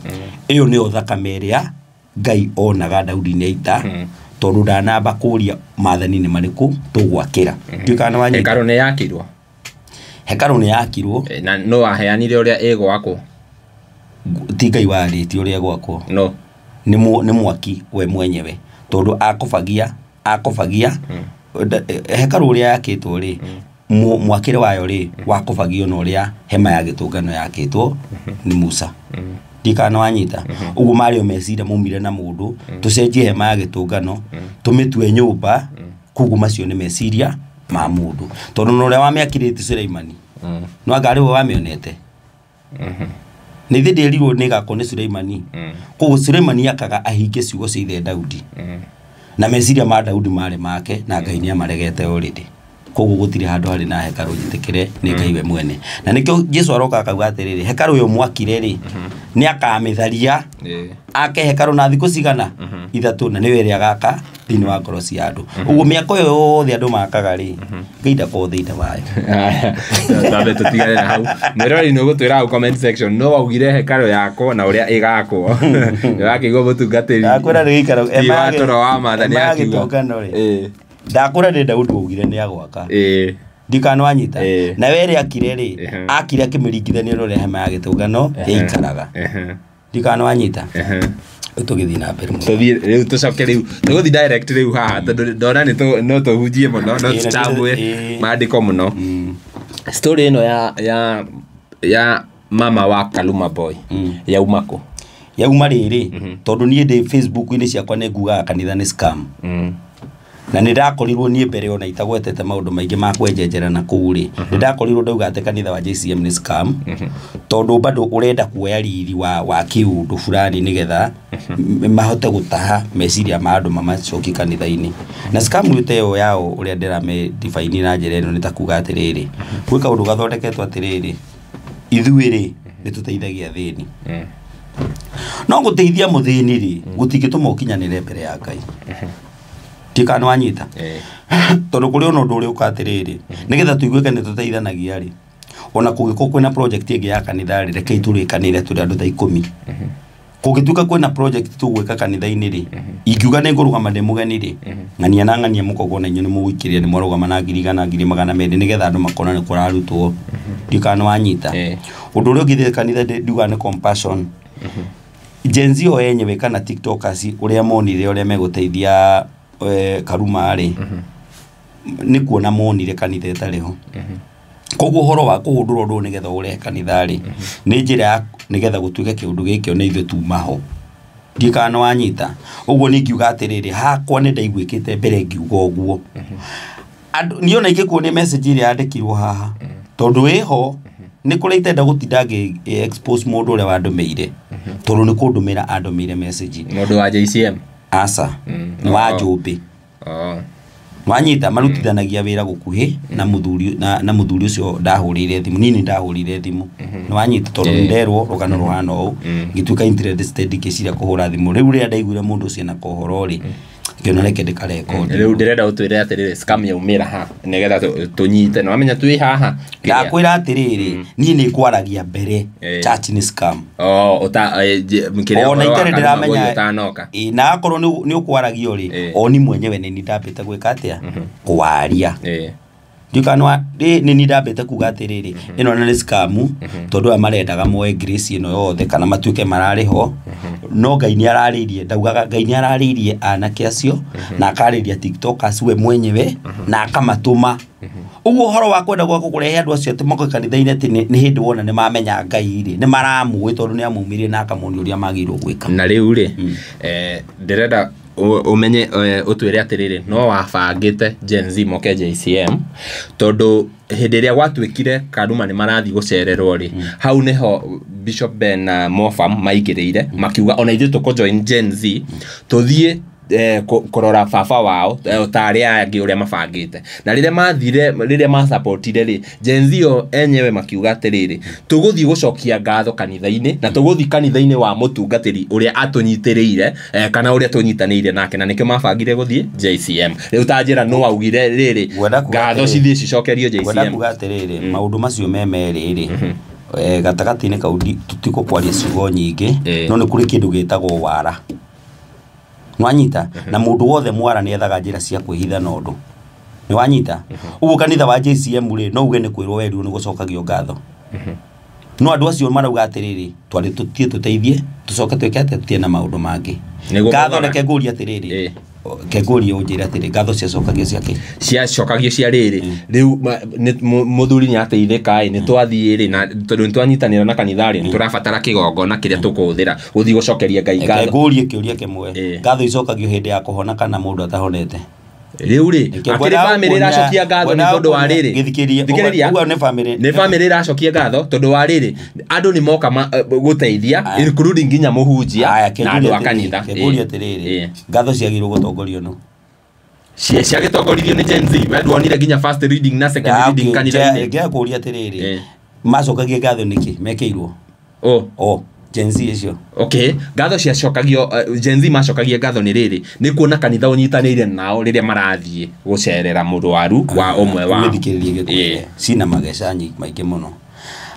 ĩyo nĩyo thakame ĩrĩa Ngai onaga Daudi nĩ aita, tondũ ndanamba kũria maathani nĩ marĩkũ tũgwakĩra. Ndiũĩ kana wanyita. Hekarũ nĩ yakirwo. Hekarũ nĩ yakirwo. Na no aheanire ũrĩa ĩgwakwo. Ti Ngai warĩtie ũrĩa ĩgwakwo. No. Nĩ mwaki we mwenyewe, tondũ akobagia hekarũ ũrĩa yakĩtwo rĩ, mwakĩre wayo rĩ, wakobagio na ũrĩa hema ya gĩtũngano yakĩtwo nĩ Musa. Ndiũĩ kana wanyita. Ũguo marĩ o meciria maumire na mũndũ, tũcenjie hema ya gĩtũngano, tũmĩtue nyũmba, koguo macio nĩ meciria ma mũndũ. Tondũ na ũrĩa wamĩakĩrĩte Suleimani, no anga arĩ we wamĩonete. Nĩ ithe ndĩerirwo nĩ ĩgakwo nĩ Suleimani. Koguo Suleimani akaga ahingie ciugo cia ithe Daudi. Na meciria ma Daudi marĩ make, na Ngai nĩ amaregete already. Koguo gũtirĩ handũ harĩ na hekarũ njĩtĩkĩre nĩ Ngai we mwene. Na nĩkĩo Jesu aroka akauga atĩrĩrĩ, hekarũ ĩyo mwakire rĩ, Nĩ akamĩtharia ake hekarũ na thikũ cigana 3 na nĩwe ĩrĩa agaka thĩinĩ wa ngoro cia andũ. Ũguo mĩako ĩyo yothe andũ makaga rĩ, Ngai ndakorwo thĩinĩ wayo. Twambe tũtigane na hau. Mwĩroreri nĩ ũgũtwĩra hau comment section no waugire hekarũ yakwo na ũrĩa ĩgakwo. Nĩwakĩigua mũtungatĩri. Ndakwĩra nĩ gĩikaro wa toro wa Maathani akiuga. Gĩtũngano rĩ. Ndakwĩra nĩ Daudi waugire nĩ agwaka. Ndikanwanyita. Na we rĩ akire rĩ, akire akĩmĩringithania na ũrĩa hema ya gĩtũngano yaikaraga. Ndikanwanyita. Tũgĩthiĩ na mbere mũno. Tũthiĩ rĩu tũcoke rĩu tũgũthiĩ direct rĩu haha tondũ ndona nĩ no tũhunjie mũno no tũtambue maandĩko mũno. Story ĩno ya mama wa Kaluma Boy yauma kũ? Yauma rĩrĩ tondũ niĩ ndĩ Facebook-inĩ ciakwa nĩ ngugaga kanitha nĩ scam. Na nĩ ndakorirwo niĩ mbere ona itagwetete maũndũ maingĩ ma kwenjenjera na kũu rĩ, nĩ ndakorirwo ndauga atĩ kanitha wa JCM nĩ scam tondũ bado ũrenda kuoya riri wa kĩũndũ fulani nĩgetha mahote gũtaha meciria ma andũ mamacokie kanitha-inĩ. Na scam ĩyo ĩyo yao ũrĩa ndĩrame define na njĩra ĩno nĩ ta kuga atĩrĩrĩ, gwĩ kaũndũ gathondeketwo atĩrĩrĩ, ithuĩ rĩ nĩ tũteithagia athĩni. No gũteithia mũthĩni rĩ gũtingĩtũma ũkinyanĩre mbere ya Ngai. Ndikanwanyita. Tondũ kũrĩ ona ũndũ ũrĩa ũka atĩrĩrĩ, nĩgetha tũiguĩke nĩ tũteithanagia rĩ, ona kũngĩkorwo kwĩna project ĩngĩ ya kanitha rĩ, rekei tũrĩkanĩre tũrĩ andũ ta 10. Kũngĩtuĩka kwĩna project tũgwĩka kanitha-inĩ rĩ, ingiuga nĩ ngũrũgama ndĩ mũgeni rĩ, ng'ania na ng'ania mũkauga ona inyuĩ nĩ mũgũikĩrĩra nĩ mwarũgama na 100,000 200,000 nĩgetha andũ makona nĩ kũrarutwo. Ndikanwanyita. Ũndũ ũrĩa ũngĩ kanitha ndiugaga nĩ compassion. Gen Z o enyewe kana TikTokers ũrĩa monire ũrĩa megũteithia Karuma rĩ, nĩ kuona monire kanitha ĩtarĩ ho. Koguo ũhoro wa kũhũndũra ũndũ ũyũ nĩgetha ũrehe kanitha rĩ, nĩ njĩra ya nĩgetha gũtuĩke kĩũndũ gĩkĩ ona ithuĩ tuma ho. Ndikanwanyita. Ũguo niĩ ngiuga atĩrĩrĩ, hakwa nĩ ndaiguĩkĩte mbere ngiuga ũguo. Andũ niĩ ona ingĩkuonia message ĩrĩa yandĩkirwo haha, tondũ ĩho nĩ kũrĩa itenda gũtinda ngĩ expose mũndũ ũrĩa wandũmĩire, tondũ nĩ kũndũmĩra andũmĩire message. Mũndũ wa JCM? Aca, nĩ wa Njũmbĩ. Wanyita marutithanagia wĩra gũkuhĩ na mũthuri na mũthuri ũcio ndahũrĩire thimũ, niĩ nĩ ndahũrĩire thimũ. Nĩ wanyita tondũ nĩ nderwo rũgano rũhana ũũ, ngĩtuĩka interested ngĩciria kũhũra thimũ. Rĩu rĩrĩa ndaiguire mũndũ ũcio ena kohoro rĩ, ngĩona reke ndĩkarekondi. Rĩu ndĩrenda ũtwĩre atĩrĩrĩ, scam yaumĩra ha nĩgetha tũnyite. Nĩ wamenya twĩ haha. Ndakwĩra atĩrĩrĩ, niĩ nĩ ngwaragia mbere church nĩ scam. Ona itarĩ ndĩramenya na akorwo nĩ ũkwaragia rĩ, o ni mwenyewe nĩ ndambĩte gwĩka atĩa kwaria. Ndikanwa nĩ nĩ ndambĩte kuga atĩrĩrĩ, ĩno nĩ scam tondũ aya marendaga moe grace ĩno yothe kana matuĩke mararĩ ho. No Ngai nĩ ararĩirie, ndaugaga Ngai nĩ ararĩirie anake acio na akarĩria TikTokers we mwenyewe na akamatũma. Ũguo ũhoro wa kwenda gwaku kũrehe andũ acio atĩ moke kanitha-inĩ atĩ nĩ hĩndĩ wona nĩ mamenya Ngai rĩ, nĩ maramũĩ tondũ nĩ amaumirie na akamonia ũrĩa magĩrĩirwo gwĩka. Na rĩu rĩ, ndĩrenda umenye ũtwĩre atĩrĩrĩ, no wabangĩte Gen Z moke JCM tondũ hĩndĩ ĩrĩa gwatuĩkire Karuma nĩ marathiĩ gũcererwo rĩ, hau nĩho Bishop Ben na Mofam maingĩrĩire makiuga ona ithuĩ tũkũ join Gen Z tũthiĩ kũrora baba wao ta arĩa angĩ ũrĩa mabangĩte. Na rĩrĩa mathire, rĩrĩa masupportire rĩ, Gen Z o enyewe makiuga atĩrĩrĩ, tũgũthiĩ gũcokia ngatho kanitha-inĩ na tũgũthiĩ kanitha-inĩ wa mũtungatĩri ũrĩa atũnyitĩrĩire kana ũrĩa tũnyitanĩire nake, na nĩkĩo mabangire gũthiĩ JCM. Rĩu ta njĩra no augire rĩrĩ, ngatho cithiĩ cicokerio JCM. Ngwenda kuga atĩrĩrĩ, maũndũ macio me merĩ rĩ, gatagatĩ-inĩ kau tũtigũkwaria ciugo nyingĩ, no nĩ kũrĩ kĩndũ gĩtagwo wara. Nwanyita na mũndũ wothe mwara nĩ ethaga njĩra cia kwĩhitha na ũndũ. Nĩ wanyita? Ũguo kanitha wa JCM rĩ, no uge nĩ kwĩrwo werirwo nĩ gũcokagio ngatho. No andũ acio marauga atĩrĩrĩ, twarĩ tũthiĩ tũteithie, tũcoke twĩke atĩa, tũthiĩ na maũndũ mangĩ. Ngatho reke ngũrie atĩrĩrĩ, kengũrie ũnjĩre atĩrĩ, ngatho ciacokagio cia kĩ? Ciacokagio cia rĩrĩ, rĩu mũthuri nĩ ateithĩka ĩ, nĩ twathiĩ rĩ, na tondũ nĩ twanyitanĩra na kanitha rĩ, nĩ tũrabatara kĩgongona kĩrĩa tũkũhũthĩra gũthiĩ gũcokeria Ngai ngatho. Kengũrie kĩũria kĩmwe, ngatho icokagio hĩndĩ ya kũhona kana mũndũ atahonete? Rĩu rĩ, akĩrĩ bamĩrĩ ĩracokia ngatho nĩ tondũ wa rĩrĩ. Thikĩrĩria. Ũguo nĩ bamĩrĩ. Nĩ bamĩrĩ ĩracokia ngatho tondũ wa rĩrĩ, andũ nĩ moka gũteithia, including nginya mũhunjia na andũ a kanitha. Kĩngũria atĩrĩrĩ, ngatho ciagĩrĩirwo gũtongorio nũ? Ciagĩtongoririo nĩ Gen Z. We nduonire nginya first reading na second reading kanitha-inĩ. Ngĩkũria atĩrĩrĩ, macokagia ngatho nĩkĩ? Mekĩirwo? Gen Z icio. Okay, ngatho ciacokagio Gen Z macokagia ngatho nĩ rĩrĩ nĩ kuona kanitha ũnyitanĩire nao rĩrĩa marathiĩ gũcerera mũrwaru wa ũmwe wao. Mĩthikĩrĩrie gĩkwĩre cina mageca maingĩ mũno.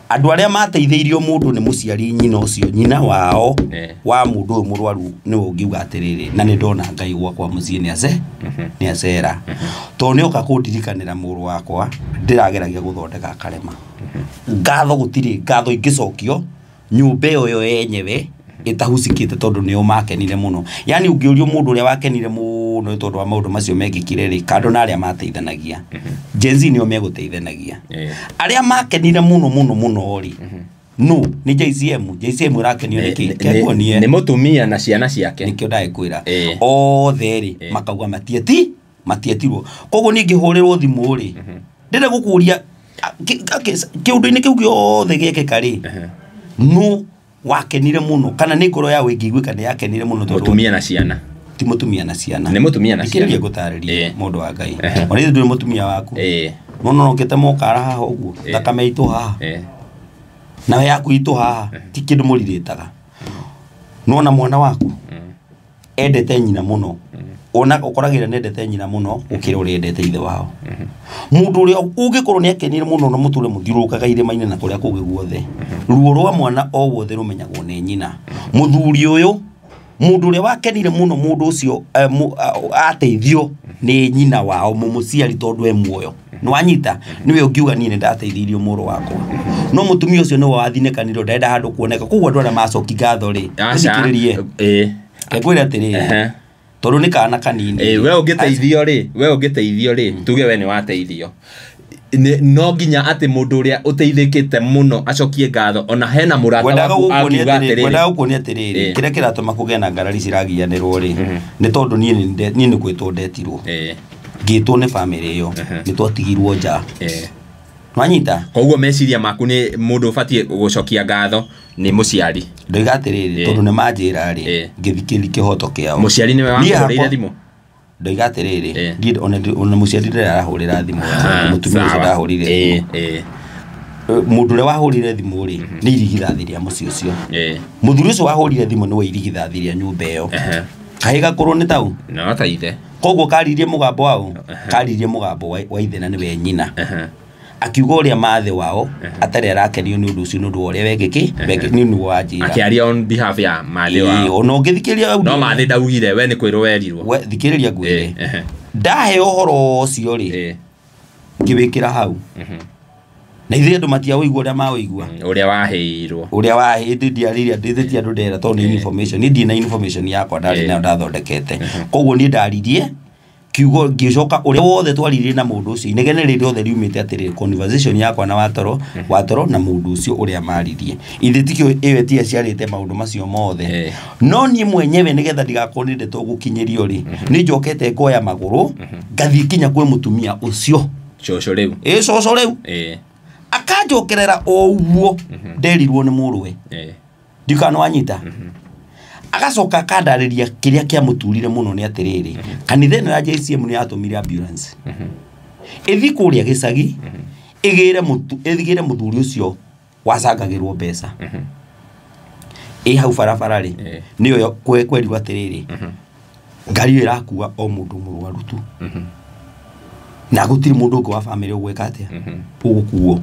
Andũ arĩa mateithĩirio mũndũ nĩ mũciari nyina ũcio nyina wao wa mũndũ ũyũ mũrwaru nĩwe ũngiuga atĩrĩrĩ na nĩ ndona Ngai gwakwa mũciĩ nĩ acera tondũ nĩ oka kũndirikanĩra mũrũ wakwa ndĩrageragia gũthondeka akarema. Ngatho gũtirĩ ngatho ingĩcokio nyũmba ĩyo yo yenyewe ĩtahucikĩte tondũ nĩo makenire mũno. Yani ũngĩũrio mũndũ ũrĩa wakenire mũno nĩ tondũ wa maũndũ macio mekĩkire rĩ kando na arĩa mateithanagia Gen Z nĩo megũteithanagia. Arĩa makenire mũno mũno mũno rĩ no nĩ JCM. JCM ĩrakenio nĩ kĩ? Nĩ mũtumia na ciana ciake nĩkĩo ndagĩkwĩra othe rĩ makauga matietirwo. Koguo niĩ ngĩhũrĩrwo thimũ rĩ ndĩrenda gũkũria kĩũndũ-inĩ kĩu gĩothe gĩekĩka rĩ no wakenire muno kana nĩ ngoro yawe ĩngĩiguĩka nĩ yakenire muno tondũ mũtumia na ciana ti mũtumia na ciana nĩ mũtumia na ciana. Thikĩrĩria ngũtarĩrie mũndũ wa Ngai ona ithuĩ ndũrĩ mũtumia waku no no ngĩte mokara haha ũguo thakame itũ haha nawe yaku itũ haha ti kĩndũ mũrirĩtaga. Nona mwana waku endete nyina mũno ona ũkoragĩra nendete nyina mũno ũkĩra ũrĩa endete ithe wao. Mũndũ ũrĩa ũngĩkorwo nĩ akenire mũno na mũtũre mũthiũrũrũkaga irĩma-inĩ na kũrĩa kũngĩ guothe ruo rwa mwana o wothe rũmenyagwo nĩ nyina. Mũthuri ũyũ mũndũ ũrĩa wakenire mũno mũndũ ũcio ateithio nĩ nyina wao mũmũciari tondũ e muoyo nĩwanyita nĩwe ũngiuga niĩ nĩndateithirio mũrũ wakwa. No mũtumia ũcio nĩwe wathinĩkanire ndarenda handũ kuoneka koguo andũ arĩa macoki ngatho rĩ thikĩrĩrie ngwĩre atĩrĩrĩ tondũ nĩ kana kanini. We ũngĩteithio rĩ we ũngĩteithio rĩ tuge we nĩ wateithio no nginya atĩ mũndũ ũrĩa ũteithĩkĩte mũno acokie ngatho ona hena mũrata waku akiuga atĩrĩrĩ. Ngwendaga gũkuonia atĩrĩrĩ kĩrĩa kĩratũma kũgĩe na ngarari ciragianĩrwo rĩ nĩ tondũ niĩ nĩ gwĩtwo ndetirwo ngĩtwo nĩ bamĩrĩ ĩyo nĩ twatigirwo nja. Nwanyita koguo meciria maku nĩ mũndũ ũbatiĩ gũcokia ngatho nĩ mũciari. Ndoiga atĩrĩrĩ tondũ nĩ manjĩra rĩ ngĩthikĩrĩria kĩhoto kĩao. Mũciari nĩwe wakũhũrĩire thimũ? Ndoiga atĩrĩrĩ ndiĩ ona mũciari ndĩrĩ arahũrĩra thimũ mũtumia ũcio ndahũrire thimũ. Mũndũ ũrĩa wahũrire thimũ rĩ nĩ irigithathi rĩa mũciĩ ũcio. Mũthuri ũcio wahũrire thimũ nĩwe irigithathi rĩa nyũmba ĩyo. Kahĩ gakorwo nĩ tau? No ta ithe. Koguo karirie mũgambo wao karirie mũgambo wa ithe na nĩwe nyina. Akiuga ũrĩa mathe wao atarĩ arakenio nĩ ũndũ ũcio nĩ ũndũ wa ũrĩa wekĩkĩ nĩ ũndũ wa njĩra akĩaria on behalf ya mathe wao. Ona ũngĩthikĩrĩria no mathe ndaugire we nĩ kwĩrwo werirwo. We thikĩrĩria ngwĩre ndahe ũhoro ũcio rĩ ngĩwĩkĩra hau na ithuĩ andũ matiaũigua ũrĩa maũigua ũrĩa waheirwo ũrĩa waheirwo ndiarĩria ndĩthĩtie andũ ndera tondũ nĩ information niĩ ndirĩ na information yakwa ndarĩ nayo ndathondekete. Koguo niĩ ndaririe kiugo ngĩcoka ũrĩa wothe twaririe na mũndũ ũcio inegene rĩrĩ rĩothe riumĩte atĩrĩrĩ conversation yakwa na watoro na mũndũ ũcio ũrĩa maririe ithe tikĩo ĩyo ti aciarĩte maũndũ macio mothe. No niĩ mwenyewe nĩgetha ndigakorwo nĩ ndeto gũkinyĩrio rĩ nĩ njokete ngoya magũrũ ngathiĩ kinya kwĩ mũtumia ũcio cũcũ rĩu cũcũ rĩu akanjokerera o ũguo nderirwo nĩ mũrũwe ndikana wanyita. Agacoka akandarĩria kĩrĩa kĩamũturire mũno nĩ atĩrĩrĩ kanitha ĩno ya JCM nĩ yatũmire ambulance ĩthiĩ kũrĩa gĩcagi ĩgĩre mũthuri ũcio wacangagĩrwo mbeca ĩ hau barabara rĩ nĩyo kwerirwo atĩrĩrĩ ngari ĩyo ĩrakua o mũndũ mũrwaru tu na gũtirĩ mũndũ ũngĩ wa bamĩrĩ ũgwĩka atĩa ũgũkuo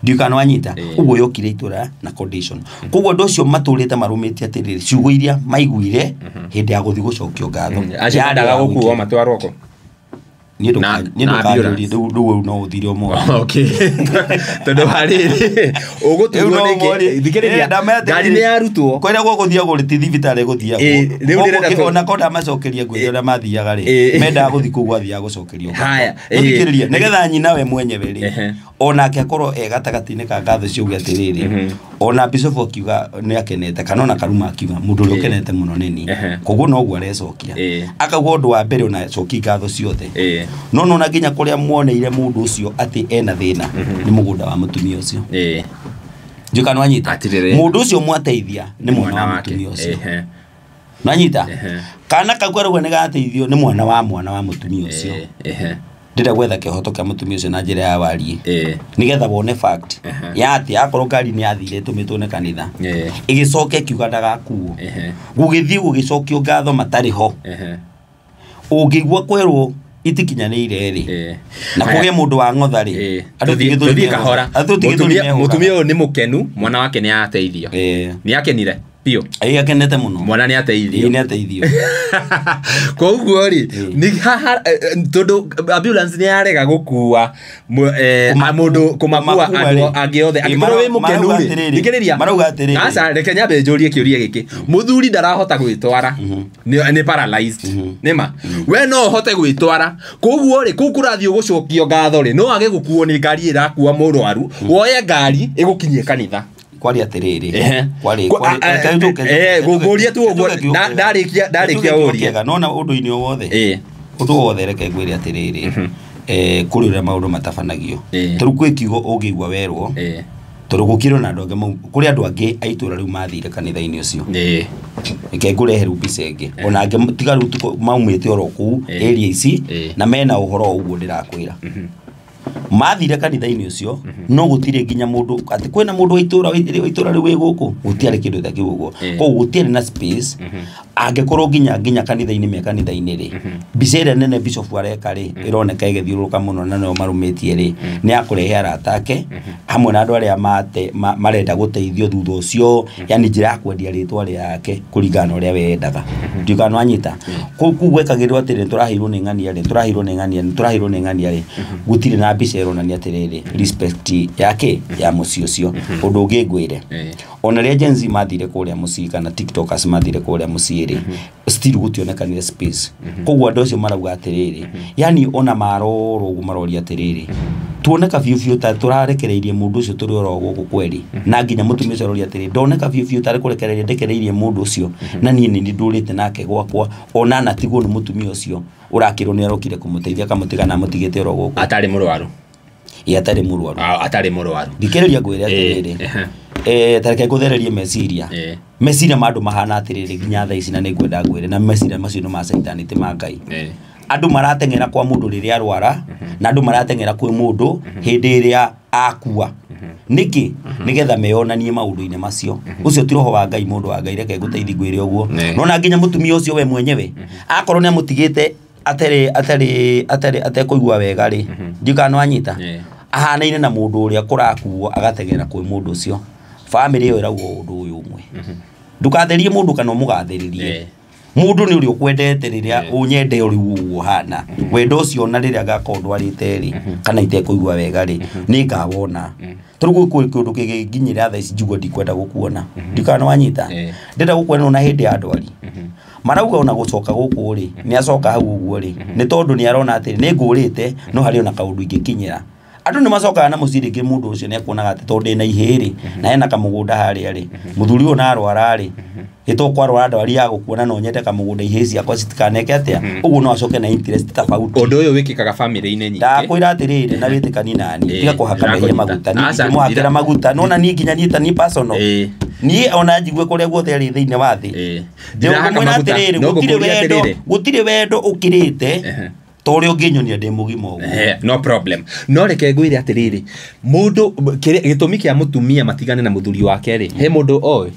ndikana wanyita ũguo yokire itũra na condition. Koguo andũ acio matũrĩte marũmĩtie atĩrĩrĩ ciugo iria maiguire hĩndĩ ya gũthiĩ gũcokio ngatho acio mendaga gũkuo matwarwo kũ niĩ ndũkanjũrie rĩu no ũthire ũmũthĩ. Okay tondũ harĩrĩ ũgũturwo nĩkĩ thikĩrĩria ngari nĩ yarutwo kũrĩa gũgũthiagwo rĩ ti thibitarĩ gũthiagwo ona ko ndamacokeria ngwĩre ũrĩa mathiaga rĩ mendaga gũthiĩ kũu gwathiaga gũcokerio. Thikĩrĩria nĩgetha nyina we mwenyewe rĩ onake akorwo e gatagatĩ-inĩ ka ngatho ciuge atĩrĩrĩ ona Bishop akiuga nĩ akenete kana ona Karuma akiuga mũndũ ũrĩa ũkenete mũno nĩ niĩ koguo noguo arecokia akauga ũndũ wa mbere ona coki ngatho ciothe no nona nginya kũrĩa muoneire mũndũ ũcio atĩ ena thĩna nĩ mũgũnda wa mũtumia ũcio. Njũkana wanyita mũndũ ũcio mwateithia nĩ mwana wa mũtumia ũcio nanyita kana kau karauga nĩ gateithio nĩ mwana wa mũtumia ũcio. Ndĩrenda gwetha kĩhoto kĩa mũtumia ũcio na njĩra ya warie. Nĩgetha wone fact ya atĩ akorwo ngari nĩ yathire ĩtũmĩtwo nĩ kanitha, ĩgĩcoka ĩkiuga ndagakuo, gũgĩthiĩ gũgĩcokio ngatho matarĩ ho. Ũngĩigua kwerwo itikinyanĩire rĩ, na kũgĩe mũndũ wa ng'otha rĩ, andũ tũthiĩ kahora. Mũtumia ũyũ nĩ mũkenu, mwana wake nĩ ateithio. Nĩ akenire biũ. Akenete mũno. Mwana nĩ ateithio. Nĩ ateithio. Koguo rĩ, nĩ haha tondũ ambulance nĩ yarega gũkua mũndũ kũmakua andũ angĩ othe. Angĩkorwo wĩ mũkenu rĩ, thikĩrĩria. Marauga atĩrĩrĩ. Aca, reke nyambe njũrie kĩũria gĩkĩ. Mũthuri ndarahota gwĩtwara. Nĩ paralyzed. Nĩma. We no ũhote gwĩtwara. Koguo rĩ, kũu kũrathiĩ gũcokio ngatho rĩ, no age gũkuo nĩ ngari ĩrakua mũrwaru, woye ngari ĩgũkinyie kanitha. Kwari atĩrĩrĩ. Kwari ngũria tu ũguo ndarĩkia ũria. Nona ũndũ-inĩ o wothe. Ũndũ wothe reke ngwĩre atĩrĩrĩ. Kũrĩ ũrĩa maũndũ matabanagio. Tondũ kwĩ kiugo ũngĩigua werwo. Tondũ gũkirwo na andũ angĩ, kũrĩ andũ angĩ a itũũra rĩu mathire kanitha-inĩ ũcio. Reke ngũrehe rĩu mbica ĩngĩ. Ona angĩ tiga rĩu maumĩte oro kũu area ici na mena ũhoro ũguo ndĩrakwĩra. Mathire kanitha-inĩ ũcio no gũtirĩ nginya mũndũ atĩ kwĩna mũndũ wa itũũra rĩu wĩ gũkũ, gũtiarĩ kĩndũ ta kĩu ũguo. Koguo gũtiarĩ na space. Angĩkorwo nginya kanitha-inĩ me kanitha-inĩ rĩ, mbica ĩrĩa nene bishop areka rĩ, ĩroneka ĩgĩthiũrũrũka mũno na nĩo marũmĩtie rĩ, nĩ akũrehe arata ake hamwe na andũ arĩa marenda gũteithio thutha ũcio, yani njĩra ya kwendia rĩtwa rĩake kũringana na ũrĩa we endaga. Ndiũĩ kana nĩwanyita. Kũu gwekagĩrwo atĩrĩ, tũraheirwo nĩ ng'ania rĩ, tũraheirwo nĩ ng'ania, tũraheirwo nĩ ng'ania rĩ, gũtirĩ na mbica ĩronania atĩrĩrĩ respect yake ya mũciĩ ũcio. Ũndũ ũngĩ ngwĩre, ona rĩrĩa Gen Z mathire kũrĩa mũciĩ kana TikTokers mathire kũrĩa mũciĩ rĩ, still gũtionekanire space. Koguo andũ acio marauga atĩrĩrĩ, yani ona marorwo ũguo maroria atĩrĩrĩ, tuoneka biũ biũ ta tũrarekereirie mũndũ ũcio tũrĩ oro gũkũ kweri, na nginya mũtumia ũcio aroria atĩrĩ, ndoneka biũ biũ tarĩ kũrekereria ndekereirie mũndũ ũcio, na niĩ nĩ ndũrĩte nake gwakwa, ona natigwo nĩ mũtumia ũcio ũrakĩrwo nĩ arokire kũmũteithia akamũtiga na amũtigĩte oro gũkũ. Atarĩ mũrwaru. Ĩ atarĩ mũrwaru. Atarĩ mũrwaru. Thikĩrĩria ngwĩre atĩrĩrĩ, tareke ngũthererie meciria. Meciria ma andũ mahana atĩrĩrĩ nginya thaa ici, na nĩngwenda ngwĩre, na meciria macio nĩ ma caitani ti ma Ngai. Andũ marateng'era kwa mũndũ rĩrĩa arwara, na andũ marateng'era kwĩ mũndũ hĩndĩ ĩrĩa akua. Nĩkĩ? Nĩgetha meyonanie maũndũ-inĩ macio. Ũcio ti roho wa Ngai, mũndũ wa Ngai, reke ngũteithie ngwĩre ũguo. Nona nginya mũtumia ũcio we mwenyewe akorwo nĩ amũtigĩte atarĩ atekũigua wega rĩ, ndiũĩ kana nĩwanyita, ahanaine na mũndũ ũrĩa kũrakuo agateng'era kwĩ mũndũ ũcio. Famĩlĩ ĩyo ĩrauga ũndũ ũyũ ũmwe, ndũkatherie mũndũ kana ũmũgathĩrĩrie. Mũndũ nĩ ũrĩa ũkwendete rĩrĩa ũnyende ũrĩ ũguo ũhana. Wendo ũcio ona rĩrĩa ngakorwo ndwarĩte rĩ, kana itekũigua wega rĩ, nĩ ngawona. Tondũ gwĩ kĩũndũ kĩngĩnginyĩra thaa ici njigua ndikwenda gũkuona. Ndiũĩ kana nĩwanyita. Ndĩrenda gũkuona ona hĩndĩ ya ndwari. Marauga ona gũcoka gũkũ rĩ, nĩ acoka hau ũguo rĩ, nĩ tondũ nĩ arona atĩ nĩ ngũrĩte, no harĩ ona kaũndũ ingĩkinyĩra. Andũ nĩ macokaga na mũciĩ rĩngĩ, mũndũ ũcio nĩ ekuonaga atĩ tondũ ndĩna ihĩĩ rĩ, na hena kamũgũnda harĩa rĩ, mũthuri ũyũ na arwara rĩ, ĩtũkwarwara ndwari ya gũkuona no nyende kamũgũnda ihĩĩ ciakwa citikaneke atĩa, ũguo no acoke na interest tofauti. Ũndũ ũyũ wĩkĩkaga famĩlĩ-inĩ nyingĩ. Ndakwĩra atĩrĩrĩ, na wĩtĩkanie nani, tiga kũhaka mehia maguta, niĩ ndimũhakĩra maguta, nona niĩ nginya niĩ ta niĩ personal. Niĩ ona njigue kũrĩa guothe arĩ thĩinĩ wa thĩ. Ndĩramwĩra atĩrĩrĩ, gũtirĩ wendo ũkĩrĩte ta ũrĩa ũngĩnyonia ndĩ mũgima ũguo. No problem. No reke ngwĩre atĩrĩrĩ, mũndũ gĩtũmi kĩa mũtumia matigane na mũthuri wake rĩ, he mũndũ oĩ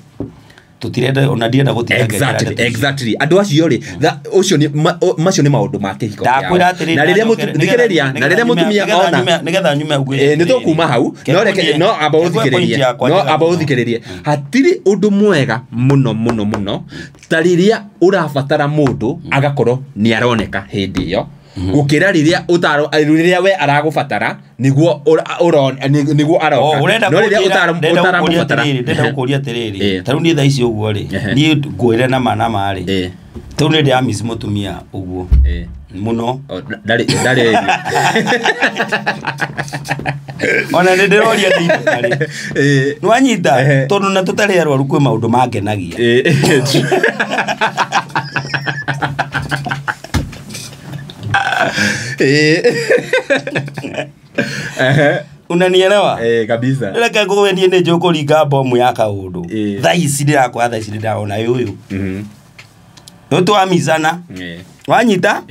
tutirenda ona ndienda gũtinda. Exactly. Andũ acio rĩ, ũcio nĩ macio nĩ maũndũ ma kĩhiko kĩao. Ndakwĩra atĩrĩrĩ, na rĩrĩa thikĩrĩria, na rĩrĩa mũtumia ona nĩgetha nyume ngwĩre, nĩ tũkuma hau, no reke no amba ũthikĩrĩrie, no amba ũthikĩrĩrie. Hatirĩ ũndũ mwega mũno mũno mũno ta rĩrĩa ũrabatara mũndũ agakorwo nĩ aroneka hĩndĩ ĩyo, gũkĩra rĩrĩa ũtaro rĩrĩa we aragũbatara nĩguo nĩguo aroka. No rĩrĩa ũtaramũbatara, ndĩrenda gũkũria atĩrĩrĩ, ta rĩu niĩ thaa ici ũguo rĩ, niĩ ngwĩre na ma na ma rĩ, ta rĩu nĩ ndĩramiss mũtumia ũguo mũno. Ndarĩ ona nĩ ndĩroria ndĩinũka rĩ, nĩwanyita, tondũ na tũtarĩ arwaru kwĩ maũndũ mangenagia. Unanielewa? Kabisa. Reke ngũwe niĩ nĩ njũĩ kũringa bomu ya kaũndũ. Thaa ici ndĩrakora, thaa ici ndĩraona ũyũ. Nĩ twamicana. Wanyita?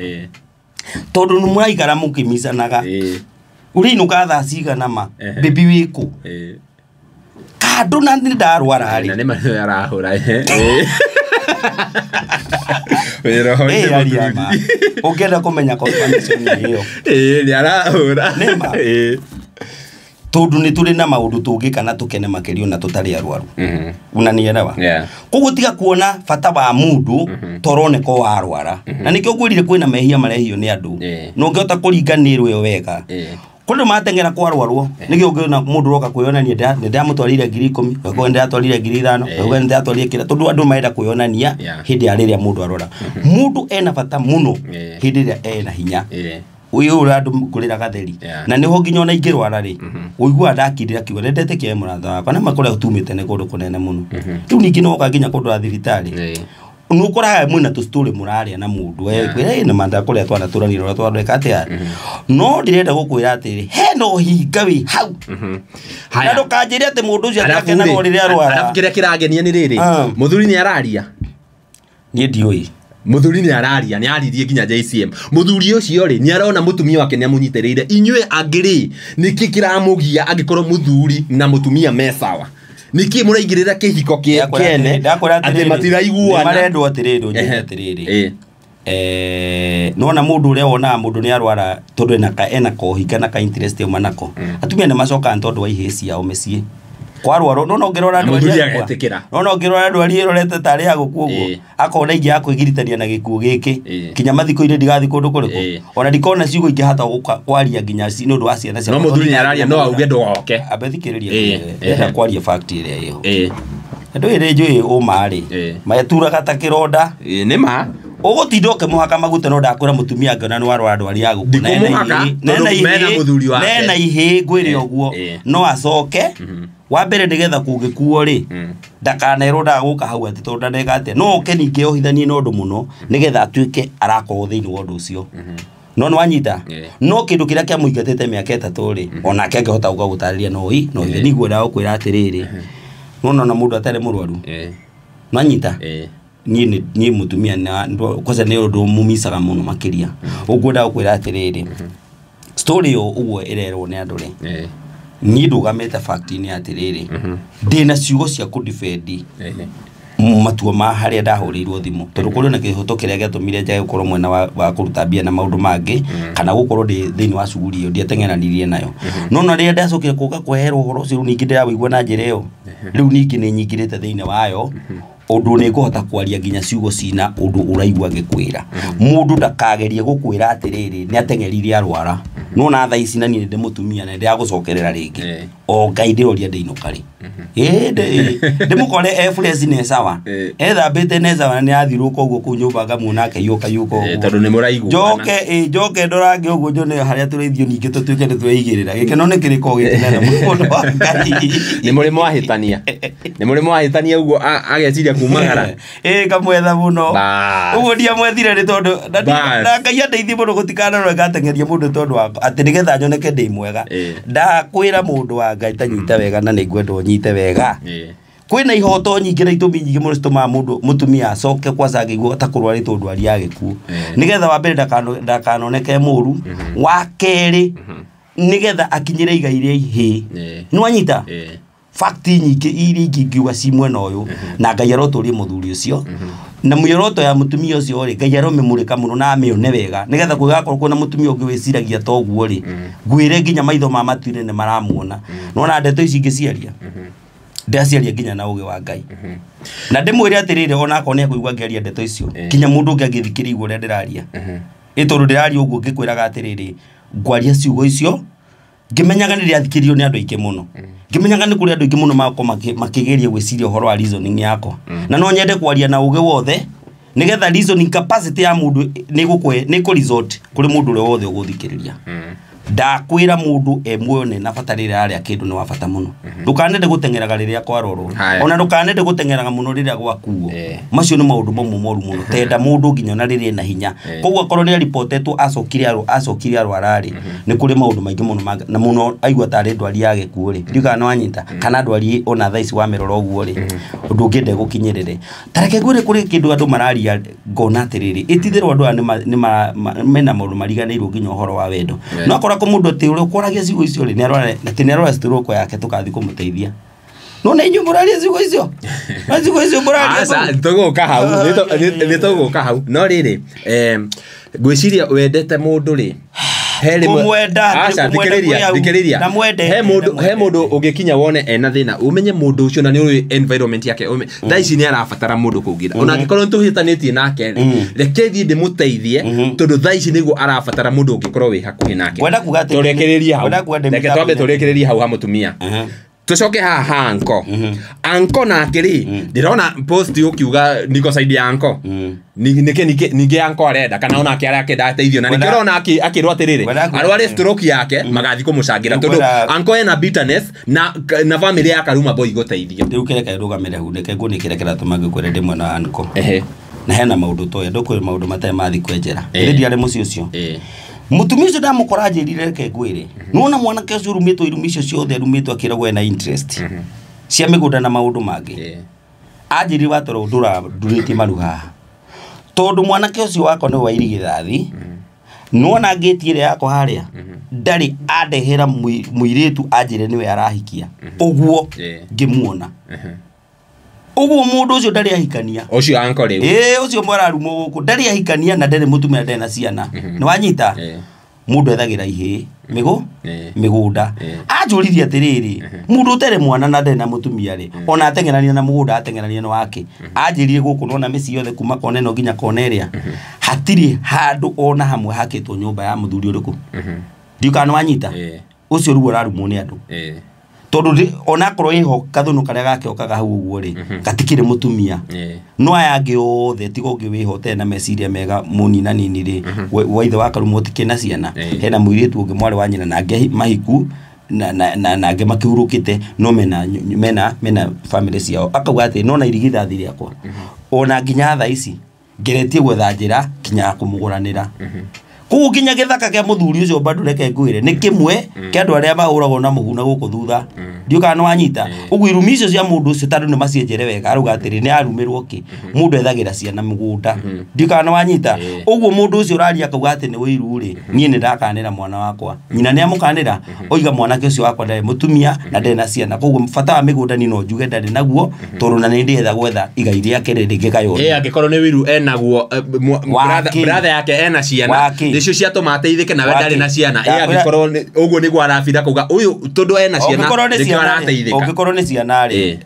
Tondũ nĩ mũraikara mũkĩmicanaga. Ũrĩinũka thaa cigana ma baby wĩkũ kando na nĩ ndarwara rĩ na nĩ macio arahũra. Wĩra ũngĩenda kũmenya confirmation ĩyo nĩ arahũra nĩma tondũ nĩ tũrĩ na maũndũ tũngĩka na tũkene makĩria na tũtarĩ arwaru. Unanielewa? Koguo tiga kuona bata wa mũndũ toroneka warwara. Na nĩkĩo ngwĩrire kwĩna mehia marehio nĩ andũ. Na ũngĩhota kũringanĩrwo ĩyo wega. Kũndũ mateng'era kwarwarwo nĩkĩo ũngĩona mũndũ ũroka kwĩyonania nĩ ndamũtwarire 10,000, ũgakora nĩ ndatwarire 5,000, ũgakora nĩ ndatwarire kĩrĩa, tondũ andũ marenda kwĩyonania hĩndĩ ya rĩrĩa mũndũ arwara. Mũndũ ena bata mũno hĩndĩ ĩrĩa ena hinya. Ũyũ ũrĩa andũ ngũrĩra gatheri. Na nĩho nginya ona ingĩrwara rĩ, ũiguaga ndakindĩra kiugo nĩ ndetĩkia mũrata wakwa na makũrĩa tumĩte nĩ kũndũ kũnene mũno. Rĩu ningĩ no ũka nginya kũndũ ya thibitarĩ. Nũkoraga mwĩna tũstory mũraria na mũndũ kwĩra ĩ na kũrĩa twanatũranire ũrĩa twaneka atĩa. No ndĩrenda gũkwĩra atĩrĩ hena ũhinga wĩ hau. Na ndũkanjĩre atĩ mũndũ ũcio atakenaga rĩrĩa arwara. Arabu kĩrĩa kĩrangenia nĩ rĩrĩ, mũthuri nĩ araria. Niĩ ndiũĩ. Mũthuri nĩ araria, nĩ aririe nginya JCM. Mũthuri ũcio rĩ, nĩ arona mũtumia wake nĩ amũnyitĩrĩire. Inyuĩ angĩ rĩ, nĩkĩ kĩramũgia angĩkorwo mũthuri na mũtumia me sawa? Nĩkĩ mũraigĩrĩra kĩhiko kĩene atĩ matiraiguana? Marendwo atĩrĩrĩ, ũnjĩre atĩrĩrĩ. Nĩwona mũndũ ũrĩa wonaga mũndũ nĩ arwara tondũ ena kohinga na ka interest auma nako. Atumia nĩ macokaga tondũ wa ihĩĩ ciao mĩciĩ. Kwarwarwo no ũngĩrora ndwari ĩrorete tarĩ ya gũkua ũguo akona ingĩ ya kwĩgiritania na gĩkuũ gĩkĩ kinya mathiko-inĩ ndigathiĩ kũndũ kũrĩkũ ona ndikona ciugo ingĩhota kwaria nginya nĩ ũndũ wa ciana ciakwa. No mũthuri nĩ araria no auge ndũgoke. Ambe thikĩrĩria ndĩrenda kwaria fact ĩrĩa ĩho. Andũ ĩrĩ njũĩ ũma rĩ meturaga ta kĩronda. Nĩ ma ũgũtinda ũkĩmũhaka maguta no ndakwĩra mũtumia angĩona nĩ warwara ndwari ya gũkua nena ihĩĩ ngwĩre ũguo no acoke wa mbere nĩgetha kũngĩkuo rĩ ndakanerwo ndagũka hau atĩ tondũ ndaneka atĩa no oke ningĩ ohithanie na ũndũ mũno nĩgetha atuĩke arakorwo thĩinĩ wa ũndũ ũcio. No nĩ wanyita no kĩndũ kĩrĩa kĩamũingatĩte mĩaka 3 rĩ onake angĩhota gũka gũtarĩria no ĩ no ithe nĩguo ndagũkwĩra atĩrĩrĩ nona mũndũ atarĩ mũrwaru nwanyita niĩ mũtumia kwanza nĩ ũndũ mũmicaga mũno makĩria ũguo ndagũkwĩra atĩrĩrĩ story ĩyo ũguo ĩrerwo nĩ andũ rĩ niĩ ndũgamĩte fact-inĩ atĩrĩrĩ ndĩna ciugo cia kũdefend matua ma harĩa ndahũrĩirwo thimũ tondũ kũrĩ na kĩhoto kĩrĩa gĩatũmire njage gũkorwo mwena wa kũruta mbia na maũndũ mangĩ kana gũkorwo ndĩ thĩinĩ wa cuguri ĩyo ndiateng'eranirie nayo. No na rĩrĩa ndacokire kũka kweherwo ũhoro ũcio rĩu ningĩ ndĩrawĩigua na njĩra ĩyo rĩu ningĩ nĩ nyingĩrĩte thĩinĩ wayo ũndũ nĩ ngũhota kwaria nginya ciugo cina ũndũ ũraigua ngĩkwĩra. Mũndũ ndakagerie gũkwĩra atĩrĩrĩ nĩ ateng'erire arwara no na thaa ici na niĩ ndĩ mũtumia na ndĩragũcokerera rĩngĩ o Ngai ndĩroria ndĩinũka rĩ ndĩmũkore e fresh nĩ sawa ethambĩte nĩ sawa nĩ athirũka ũguo kũu nyũmba ngamuona akĩiyũka yũka ũguo tondũ nĩ mũraiguana njoke ndorange ũguo njone harĩa tũrĩithio ningĩ tũtuĩke nĩ tweigĩrĩra gĩkeno nĩ kĩrĩko gĩkĩnene mũndũ wa Ngai. Nĩ mũrĩ mwahĩtania nĩ mũrĩ mwahĩtania ũguo ageciria kumagara kamwetha mũno ũguo ndiamwethire nĩ tondũ na Ngai andeithie mũno gũtikanarore ngateng'eria mũndũ tondũ wa atĩ nĩgetha nyoneke ndĩ mwega. Ndakwĩra mũndũ wa Ngai tanyita wega na nĩngwenda ũnyite wega. Kwĩna ihoto nyingĩ na itũmi nyingĩ mũno citũmaga mũndũ mũtumia acoke kwaca angĩigua ta kũrwarĩtwo ndwari ya gĩkuũ nĩgetha wa mbere ndakanoneke mũru, wa kerĩ nĩgetha akinyĩre igai rĩa ihĩĩ. Nĩwanyita fact nyingĩ iria ingĩ ingiuga ci mwena ũyũ na Ngai arotũrie mũthuri ũcio na mĩoroto ya mũtumia ũcio rĩ Ngai aromĩmũrĩka mũno na amĩone wega nĩgetha kũgakorwo kwĩna mũtumia ũngĩ wĩciragia ta ũguo rĩ ngwĩre nginya maitho ma matu-inĩ nĩ maramuona. Nĩwona ndeto ici ingĩciaria ndĩraciaria nginya na ũgĩ wa Ngai na ndĩmwĩre atĩrĩrĩ onakorwo nĩ ekũigua ngĩaria ndeto icio kinya mũndũ ũngĩ angĩthikĩrĩria ũrĩa ndĩraria ĩ tondũ ndĩraria ũguo ngĩkwĩraga atĩrĩrĩ ngwaria ciugo icio ngĩmenyaga nĩ ndĩrathikĩrĩrio nĩ andũ aingĩ mũno ngĩmenyaga nĩ kũrĩ andũ aingĩ mũno magakorwo makĩgeria gwĩciria ũhoro wa reasoning yakwa na no nyende kwaria na ũgĩ wothe nĩgetha reasoning capacity ya mũndũ nĩ kũ resort kũrĩ mũndũ ũrĩa wothe ũgũthikĩrĩria. Ndakwĩra mũndũ e muoyo nĩ na bata rĩrĩa arĩa kĩndũ nĩ wa bata mũno. Ndũkanende gũteng'eraga rĩrĩa kwarorwo. Ona ndũkanende gũteng'eraga mũno rĩrĩa gwakuo. Macio nĩ maũndũ mamwe moru mũno. Tenda mũndũ nginya ona rĩrĩa ena hinya. Koguo akorwo nĩ aripotetwo acokire arwara-rĩ, nĩ kũrĩ maũndũ maingĩ mũno na mũno aigua tarĩ ndwari ya gĩkuũ rĩ. Ndiũĩ kana nĩ wanyita kana ndwari ona thaa ici wamĩrora ũguo rĩ, ũndũ ũngĩenda gũkinyĩrĩre. Ta reke ngwĩre kũrĩ kĩndũ andũ mararia ngona atĩrĩrĩ, ĩtithĩrwo andũ aya mena maũndũ mariganĩirwo nginya ũhoro wa wendo. No akora ko mũndũ atĩ ũrĩa ũkwaragia ciugo icio rĩ, nĩ arwara stroke yake tũkathi kũmũteithia. No nĩ inyuĩ mũraria ciugo icio? No ciugo icio mũraria. Aca, tũgũka hau, nĩ tũgũka hau. No rĩrĩ, ngwĩciria wendete mũndũ rĩ, kũmwenda, thikĩrĩria. He mũndũ ũngĩkinya wone ena thĩna, ũmenye mũndũ ũcio na nĩ ũĩ environment yake, thaa ici nĩ arabatara mũndũ kũngĩra. Ona angĩkorwo nĩ tũhĩtanĩtie nake rĩ, reke thiĩ ndĩmũteithie, tondũ thaa ici nĩguo arabatara mũndũ ũngĩkorwo wĩ hakuhĩ nake. Tũrĩkĩrĩrie hau. Reke twambe tũrĩkĩrĩrie hau ha mũtumia. Tucoke haha anko. Anko nake rĩ, ndĩrona post ũkiuga niko side ya anko. Ningĩ anko arenda kana onake arakĩenda ateithio na nĩkĩo ũrona akĩrwo atĩrĩrĩ, arware stroke yake magathi kũmũcangĩra tondũ anko ena bitterness na family ya Karuma Boy gũteithio. Rĩu kĩreke ndũgamĩre hau, reke nguonie kĩrĩa kĩratũma ngĩkwĩre ndĩ mwena wa anko. Na hena maũndũ toya, ndũkwĩre maũndũ matarĩ mathi kwenjera. Ĩndĩ ndiarĩ mũciĩ ũcio. Mũtumia ũcio ndamũkora anjĩrire reke ngwĩre. Nĩwona mwanake ũcio ũrumĩtwo irumi icio ciothe arumĩtwo akĩragwo ena interest cia mĩgũnda na maũndũ mangĩ. Anjĩrire watoro ndũrĩtie maru haha. Tondũ mwanake ũcio wakwa nĩwe wa irigithathi, nĩwona ngĩti ĩrĩa yakwa harĩa, ndarĩ andehera mũirĩtu anjĩre nĩwe arahikia. Ũguo ngĩmuona. Ũguo mũndũ ũcio ndarĩ ahikania. Ũcio anko rĩu. Ũcio mwararumwo gũkũ ndarĩ ahikania na ndarĩ mũtumia ndarĩ na ciana. Nĩ wanyita? Mũndũ ethagĩra ihĩĩ mĩgũnda. Anjũririe atĩrĩrĩ, mũndũ ũtarĩ mwana na ndarĩ na mũtumia rĩ, ona ateng'erania na mũgũnda ateng'erania na wake. Anjĩrire gũkũ nona mĩciĩ yothe kuma kona ĩno nginya kona ĩrĩa, hatirĩ handũ ona hamwe hakĩtwo nyũmba ya mũthuri ũrĩkũ. Ndiũĩ kana nĩ wanyita? Ũcio rĩu ũrarumwo nĩ andũ. Tondũ onakorwo ĩho kathũnũ karĩa gake okaga hau ũguo rĩ, gatikĩrĩ mũtumia. No aya angĩ othe tiga ũngĩ wĩho ũtarĩ na meciria mega mũnina nini rĩ, wa ithe wa Karuma ũtikĩrĩ na ciana. Hena mũirĩtu ũngĩ mwarĩ wa nyina na angĩ mahiku na angĩ makĩhurũkĩte no mena family ciao. Akauga atĩ no na irigithathi rĩakwa ona nginya thaa ici ngeretie gwetha njĩra nginya ya kũmũgũranĩra. Koguo nginya gĩthaka kĩa mũthuri ũcio bado reke ngwĩre nĩ kĩmwe kĩa andũ arĩa mahũragwo na mũhu na gũkũ thutha. Ndiũĩ kana nĩ wanyita. Ũguo irumi icio cia mũndũ ũcio tondũ nĩ macienjere wega arauga atĩrĩ nĩ arumĩrwo kĩ, mũndũ ethagĩra ciana mũgũnda. Ndiũĩ kana nĩ wanyita. Ũguo mũndũ ũcio ũraria akauga atĩ nĩ ũiru rĩ, niĩ nĩ ndakanĩra mwana wakwa. Nyina nĩ amũkanĩra, oiga mwanake ũcio wakwa ndarĩ mũtumia na ndarĩ na ciana. Koguo bata wa mĩgũnda niĩ no njuge ndarĩ naguo tondũ na nĩ ndĩretha gwetha igai rĩake rĩ rĩngĩgaywo. Angĩkorwo nĩ ũiru enaguo, brother yake ena ciana. Nĩcio ciatũma ateithĩke nawe ndarĩ na ciana. Angĩkorwo ũguo nĩguo arabira kuga ũyũ tondũ ena ciana nĩkĩo arateithĩka. Ũngĩkorwo nĩ ciana rĩ,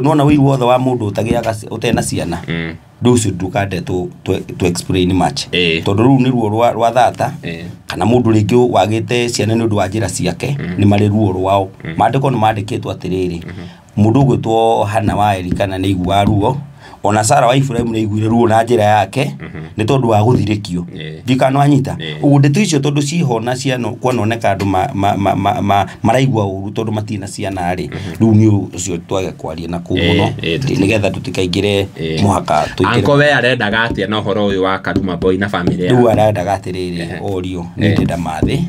nĩwona ũiru wothe wa mũndũ ũtagĩaga ũtarĩ na ciana, rĩu ũcio ndũkande to explain much. Tondũ rũu nĩ ruo rwa thata, kana mũndũ rĩngĩ wagĩte ciana nĩ ũndũ wa njĩra ciake, nĩ marĩ ruo rwao. Maandĩko nĩ mandĩkĩtwo atĩrĩrĩ, mũndũ ũgwĩtwo Hana wa Elikana nĩ aiguaga ruo, ona Sara wa Ibrahim nĩ aiguire ruo na njĩra yake, nĩ tondũ wa gũthirĩkio. Ndiũĩ kana nĩ wanyita. Ũguo ndeto icio tondũ ciho na ciana kwanoneka andũ maraigua ũru tondũ matirĩ na ciana rĩ, rĩu nĩ ũcio twage kwaria na kũu mũno, nĩgetha tũtikaingĩre mũhaka tũingĩre. Anko we arendaga atĩa na ũhoro ũyũ wa Karuma Boy na family yake? Rĩu arendaga atĩrĩrĩ, orio nĩ ndĩrenda mathĩ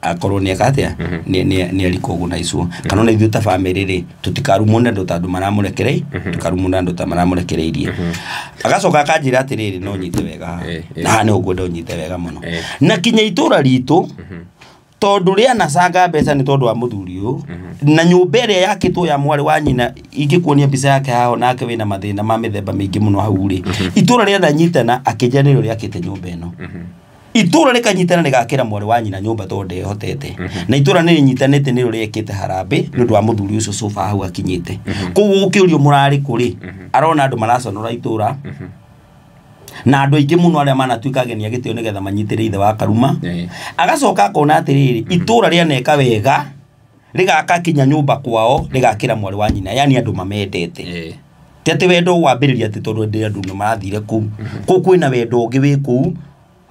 akorwo nĩ eka atĩa, nĩ arikogunaicwo. Kana ona ithuĩ ta family rĩ, tũtikarumwo nĩ andũ ta andũ maramũrekerei, tũkarumwo nĩ andũ ta maramũrekereirie. Agacoka akanjĩra atĩrĩrĩ, no nyite wega haha. Na haha nĩho ngwenda ũnyite wega mũno. Na kinya itũra ritũ, tondũ rĩanacanga mbeca nĩ tondũ wa mũthuri ũyũ, na nyũmba ĩrĩa yakĩtwo ya mwarĩ wa nyina, ingĩkuonia mbica yake haha nake wĩna mathĩna ma mĩthemba mĩingĩ mũno hau rĩ, itũra rĩananyitana akĩnjĩra nĩrĩo rĩakĩte nyũmba ĩno. Itũra rĩkanyitana rĩgakĩra mwarĩ wa nyina nyũmba tondũ ndehotete. Na itũra nĩ rĩnyitanĩte nĩrĩo rĩekĩte harambĩ nĩ ũndũ wa mũthuri ũcio sofa hau akinyĩte. Koguo gũkĩũrio mũrarĩ kũ rĩ, arona andũ maraconora itũra, na andũ aingĩ mũno arĩa manatuĩka ageni a gĩtĩo nĩgetha manyitĩrĩre ithe wa Karuma. Agacoka akona atĩrĩrĩ, itũra rĩaneka wega rĩgaka kinya nyũmba kwao rĩgakĩra mwarĩ wa nyina, yani andũ mamendete. Ti atĩ wendo wambĩrĩria atĩ tondũ andũ nĩ marathire kũu. Kũu kwĩna wendo ũngĩ wĩ kũu.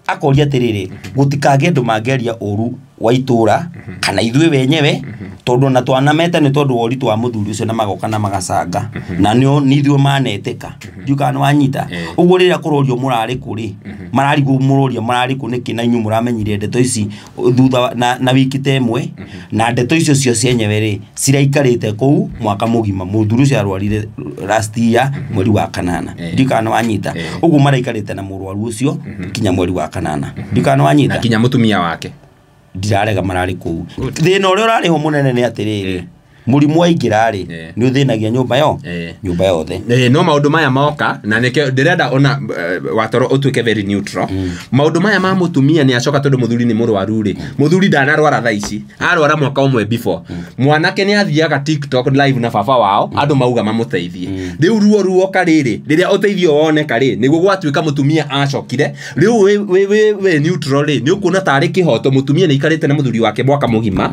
Akoria atĩrĩrĩ, gũtikagĩe andũ mangĩaria ũru wa itũra kana ithuĩ wenyewe tondũ na twanamete nĩ tondũ wa ũritũ wa mũthuri ũcio na magoka na magacanga na nĩo nĩ ithuĩ manetĩka ndiũ kana nĩwanyita ũguo rĩrĩa kũrorio mũrarĩ kũ rĩ mararigwo mũroria mũrarĩ kũ nĩkĩ na inyuĩ mũramenyire ndeto ici thutha na wiki ta ĩmwe na ndeto icio cio cienyewe rĩ ciraikarĩte kũu mwaka mũgima mũthuri ũcio arwarire last year mweri wa kanana ndiũ kana nĩwanyita ũguo maraikarĩte na mũrwaru ũcio kinya mweri wa kanana ndiũ kana nĩwanyita na kinya mũtumia wake ndirarega mararĩ kũu thĩna ũrĩa ũrarĩ ho mũnene nĩ atĩrĩrĩ mũrimũ waingĩra rĩ nĩ ũthĩnagia nyũmba yo nyũmba yothe no maũndũ maya moka na nĩkĩo ndĩrenda ona watoro ũtuĩke very neutral maũndũ maya ma mũtumia nĩ acoka tondũ mũthuri nĩ mũrwaru rĩ mũthuri ndanarwara thaa ici arwara mwaka ũmwe before mwanake nĩ athiaga TikTok live na baba wao andũ mauga mamũteithie rĩu ruo ruoka rĩrĩ rĩrĩa ũteithio woneka rĩ nĩguo gwatuĩka mũtumia acokire rĩu wĩ neutral rĩ nĩ ũkuona tarĩ kĩhoto mũtumia nĩ aikarĩte na mũthuri wake mwaka mũgima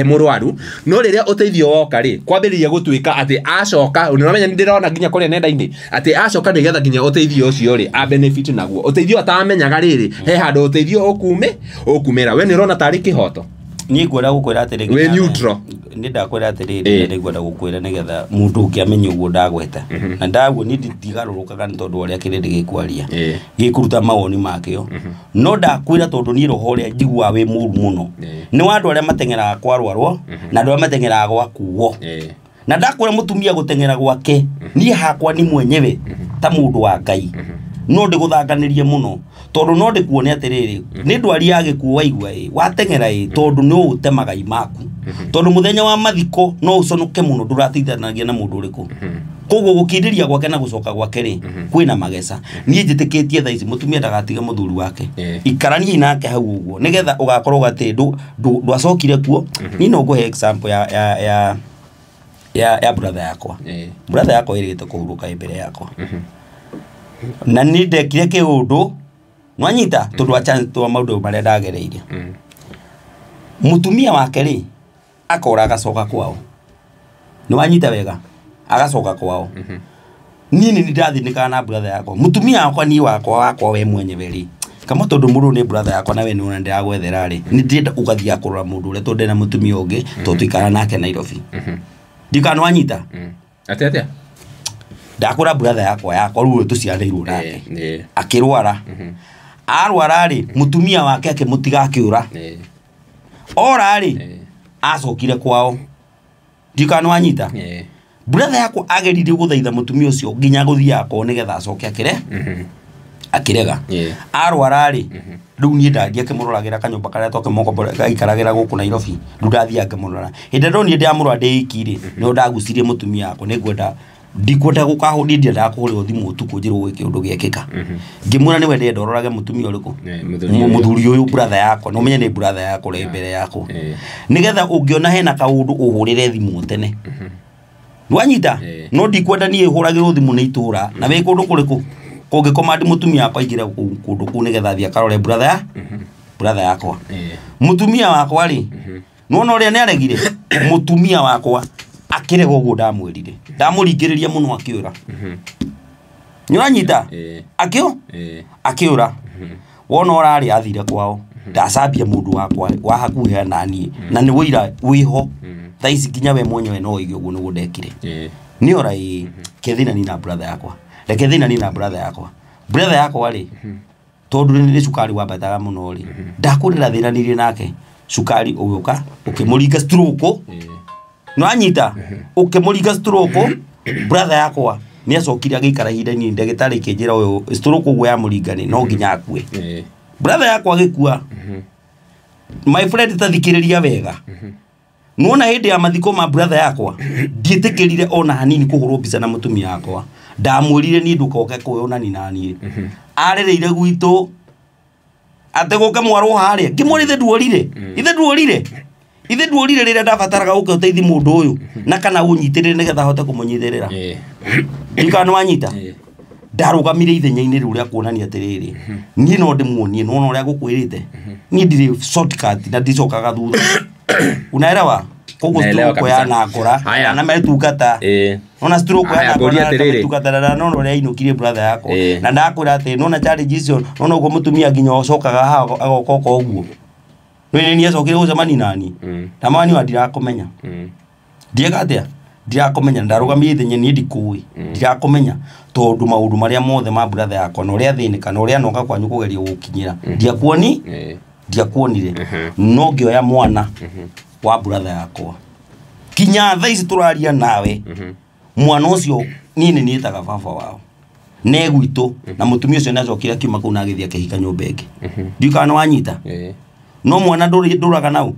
mũrwaru no rĩrĩa ũteithio woka rĩ kwambĩrĩria gũtuĩka atĩ acoka nĩũramenya nĩndĩrona nginya kũrĩa nenda-inĩ atĩ acoka nĩgetha nginya ũteithio ũcio rĩ a benefit naguo ũteithio atamenyaga rĩrĩ he handũ ũteithio ũkumĩra we nĩũrona tarĩ kĩhoto niĩ ngwenda gũkwĩra atĩrĩ wĩ neutral nĩ ndakwĩra atĩrĩrĩ nĩ ngwenda gũkwĩra nĩgetha mũndũ ũngĩ amenye ũguo ndagweta na ndaguo niĩ ndigarũrũkaga nĩ tondũ ũrĩa kĩrĩndĩ gĩkwaria gĩkũruta mawoni makĩo no ndakwĩra tondũ niĩ roho ũrĩa njiguaga wĩ mũru mũno nĩ wa andũ arĩa mateng'eraga kwarwarwo na andũ arĩa mateng'eraga gwakuo na ndakwĩra mũtumia gũteng'era gwake niĩ hakwa ni mwenyewe ta mũndũ wa Ngai no ndĩgũthanganĩrie mũno tondũ no ndĩkuone atĩrĩrĩ nĩ ndwari ya gĩkuũ waigua ĩ wateng'era ĩ tondũ nĩ ũũte magai maku tondũ mũthenya wa mathiko no ũconoke mũno ndũrateithanagia na mũndũ ũrĩkũ koguo gũkindĩria gwake na gũcoka gwake rĩ kwĩna mageca niĩ njĩtĩkĩtie thaa ici mũtumia ndagatiga mũthuri wake ikaraniai nake hau ũguo nĩgetha ũgakorwo atĩ ndwacokire kuo niĩ no ngũhe example ya brother yakwa brother yakwa ĩrĩgĩte kũhurũka mbere yakwa na nĩ ndekire kĩũndũ nwanyita tondũ wa chance twa maũndũ marĩa ndagereire mũtumia wake rĩ akora agacoka kwao nĩ wanyita wega agacoka kwao niĩ nĩ ndathĩnĩkaga na brother yakwa mũtumia wakwa niĩ wakwa we mwenyewe rĩ kama tondũ mũndũ nĩ brother yakwa na we nĩ ũrona ndĩragwethera rĩ nĩ ndĩrenda ũgathiĩ kũrora mũndũ ũrĩa tondũ ndĩna mũtumia ũngĩ tondũ tũikara nake Nairobi ndikana wanyita atĩa ndakũra brother yakwa rĩu tũciarĩirwo nake akĩrwara arwara rĩ mũtumia wake akĩmũtiga akĩũra ora rĩ acokire kwao ndikana wanyita brother yakwa ageririe gũthaitha mũtumia ũcio nginya gũthiaga kwao nĩgetha acoke akĩre akĩrega arwara rĩ rĩu niĩ ndathiĩ akĩmũroragĩra kanyũmba karĩa twakĩmũkomboragĩra gũkũ Nairobi rĩu ndathiĩ akĩmũrora hĩndĩ ĩrĩa ndonire ndĩramũrora ndĩ iki rĩ nĩho ndagucirie mũtumia wakwa nĩngwenda ndikwenda gũkahũ niĩ ndiendaga kũhũrĩrwo thimũ ũtukũ njĩrwo gwĩ kĩũndũ gĩekĩka ngĩmwĩra nĩwe ndĩrenda ũrorage mũtumia ũrĩkũ mũthuri ũyũ brother yakwa na ũmenye nĩ brother yakwa ũrĩ mbere yakwa nĩgetha ũngĩona hena kaũndũ ũhũrĩre thimũ tene nĩwanyita no ndikwenda niĩ hũragĩrwo thimũ nĩ itũra na wĩ kũndũ kũrĩkũ kũngĩkomandi mũtumia wakwa aingĩre kũndũ kũu nĩgetha athiĩ akarore brother yakwa mũtumia wakwa rĩ nĩwona ũrĩa nĩaregire mũtumia wakwa akĩrega ũguo ndamwĩrire ndamũringĩrĩria mũno akĩũra nĩũranyita akĩũra wona ũrarĩ athire kwao ndacambia mũndũ wakwa wa hakuhĩ na niĩ na nĩ wũira wĩho thaa ici nginya we mwenyewe no ũige ũguo nĩguo ndekire nĩ ora ĩ ke thĩna ni na brother yakwa reke thĩna ni na brother yakwa brother yakwa rĩ tondũ nĩ cukari wambataga mũno rĩ ndakwĩrĩra thĩna nirĩ nake cukari ũgĩũka ũkĩmũringa stroke nĩwanyita ũkĩmũringa stroke brother yakwa nĩacokire agĩikara ihinda inini ndagĩtarĩ ikĩnjĩra ũyũ stroke ũguo yamũringa nĩ no nginya akue brother yakwa agĩkua my friend ta thikĩrĩria wega nĩwona hĩndĩ ya mathiko ma brother yakwa ndiĩtĩkĩrire ona hanini kũhũrwo mbica na mũtumia wakwa ndamwĩrire niĩ ndũkoke kwĩonani na niĩ arereire gwitũ atĩ gũke mwarwo harĩa ngĩmwĩra ithe nduorire ithe nduorire rĩrĩa ndabataraga ũke ũteithie mũndũ ũyũ na kana ũnyitĩrĩre nĩgetha hote kũmũnyitĩrĩra ndikana nĩwanyita ndarũgamire ithenya-inĩ rĩu rĩa kuonania atĩrĩrĩ niĩ no ndĩmuonie nĩwona ũrĩa ngũkwĩrĩte niĩ ndirĩ shortcut na ndicokaga thutha unaelewa koguo stroke ya na ngora na metungata ona stroke ya na ngora na metungata na no ũrĩa ainũkirie brother yakwa na ndakwĩra atĩ nona challenge icio nona ũguo mũtumia nginya ũcokaga haha agoka ũguo Nĩ niĩ acokire gũcemania nani. Ndamwani wa ndirakũmenya. Ndieka atĩa? Ndirakũmenya, ndarũgamire ithenya niĩ ndikũĩ. Ndirakũmenya tondũ maũndũ marĩa mothe ma brother yakwa na ũrĩa athĩnĩka na ũrĩa anoka kwanyu kũgeria gũkinyĩra. Ndiakuoni? Ndiakuonire. No ngĩoya mwana wa brother yakwa. Kinya thaa ici tũraria nawe. Mwana ũcio niĩ nĩ niĩtaga baba wao. Ne gwitũ na mũtumia ũcio nĩacokire akiuma kũu na agĩthiĩ akĩhika nyũmba ĩngĩ. Ndiũĩ kana nĩwanyita. No mwana ndũraga nau.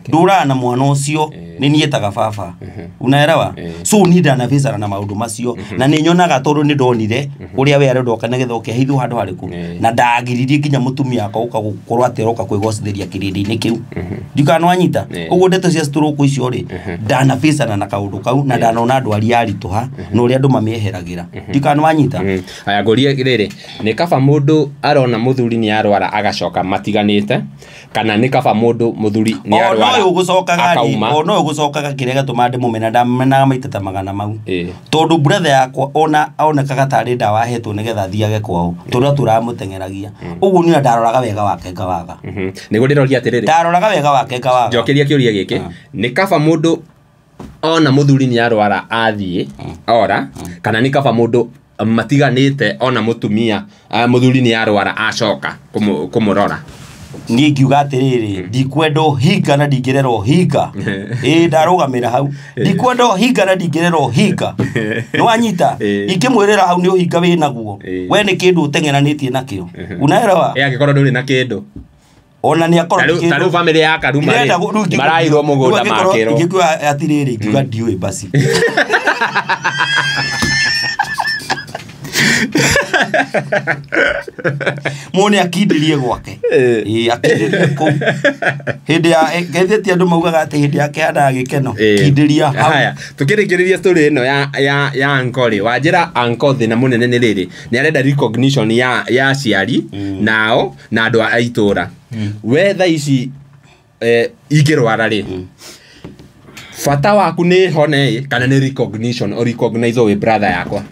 Ndũraga na mwana ũcio nĩ niĩtaga baba. Unaelewa? So niĩ ndanabĩcana na maũndũ macio na nĩ nyonaga tondũ nĩ ndonire ũrĩa we arenda oka nĩgetha oke heithwo handũ harĩkũ. Na ndagiririe nginya mũtumia akwa gũka gũkorwo atĩ aroka kwĩgocithĩria kĩrĩndĩ-inĩ kĩu. Ndiũĩ kana nĩwanyita. Ũguo ndeto cia stroke icio rĩ, ndanabĩcana na kaũndũ kau na ndanona ndwari yaritũha na ũrĩa andũ mamĩeheragĩra. Ndiũĩ kana nĩwanyita. Aya ngũrie rĩrĩ, nĩ kaba mũndũ arona mũthuri nĩ arwara agacoka matiganĩte kana nĩ kaba mũndũ mũthuri nĩ arwara akauma? Ona ũyũ gũcokaga kĩrĩa gĩatũma ndĩmũmena, ndamũmenaga maita ta magana mau. Tondũ brother yakwa ona onekaga tarĩ ndawa ahetwo nĩgetha athiage kwao, tondũ atũramũteng'eragia. Ũguo niĩ ndaroraga wega wake ngawaga. Nĩguo ndĩroria atĩrĩrĩ. Ndaroraga wega wake ngawaga. Njokeria kĩũria gĩkĩ, nĩ kaba mũndũ ona mũthuri nĩ arwara athiĩ ora, kana nĩ kaba mũndũ matiganĩte ona mũtumia mũthuri nĩ arwara acoka kũmũrora? Niĩ ngiuga atĩrĩrĩ, ndikwenda ũhinga na ndingĩrera ũhinga. Ĩĩ ndarũgamĩra hau. Ndikwenda ũhinga na ndingĩrera ũhinga. Nĩwanyita? Ingĩmwĩrĩra hau nĩ ũhinga wĩnaguo. We nĩ kĩndũ ũteng'eranĩtie nakĩo. Unaelewa? Angĩkorwo ndũrĩ na kĩndũ. Ona nĩ akorwo nĩ kĩndũ. Tarĩu family ya Karuma rĩ, marairwo mũgũnda makĩrwo. Ingĩkiuga atĩrĩrĩ, ingiuga ndiũĩ basi. Muone akindĩrie gwake. Ĩĩ akindĩrie kũu. Hĩndĩ ya getheti andũ maugaga atĩ hĩndĩ yake handaga gĩkeno. Kindĩria hau. Haya, tukĩrĩkĩrĩria story ĩno ya uncle rĩ, wanjĩra uncle thĩna mũnene nĩ rĩrĩ, nĩ arenda recognition ya aciari nao na andũ a itũra. We thaa ici ingĩrwara rĩ, bata waku nĩ hone kana nĩ recognition o recognize wĩ brother yakwa?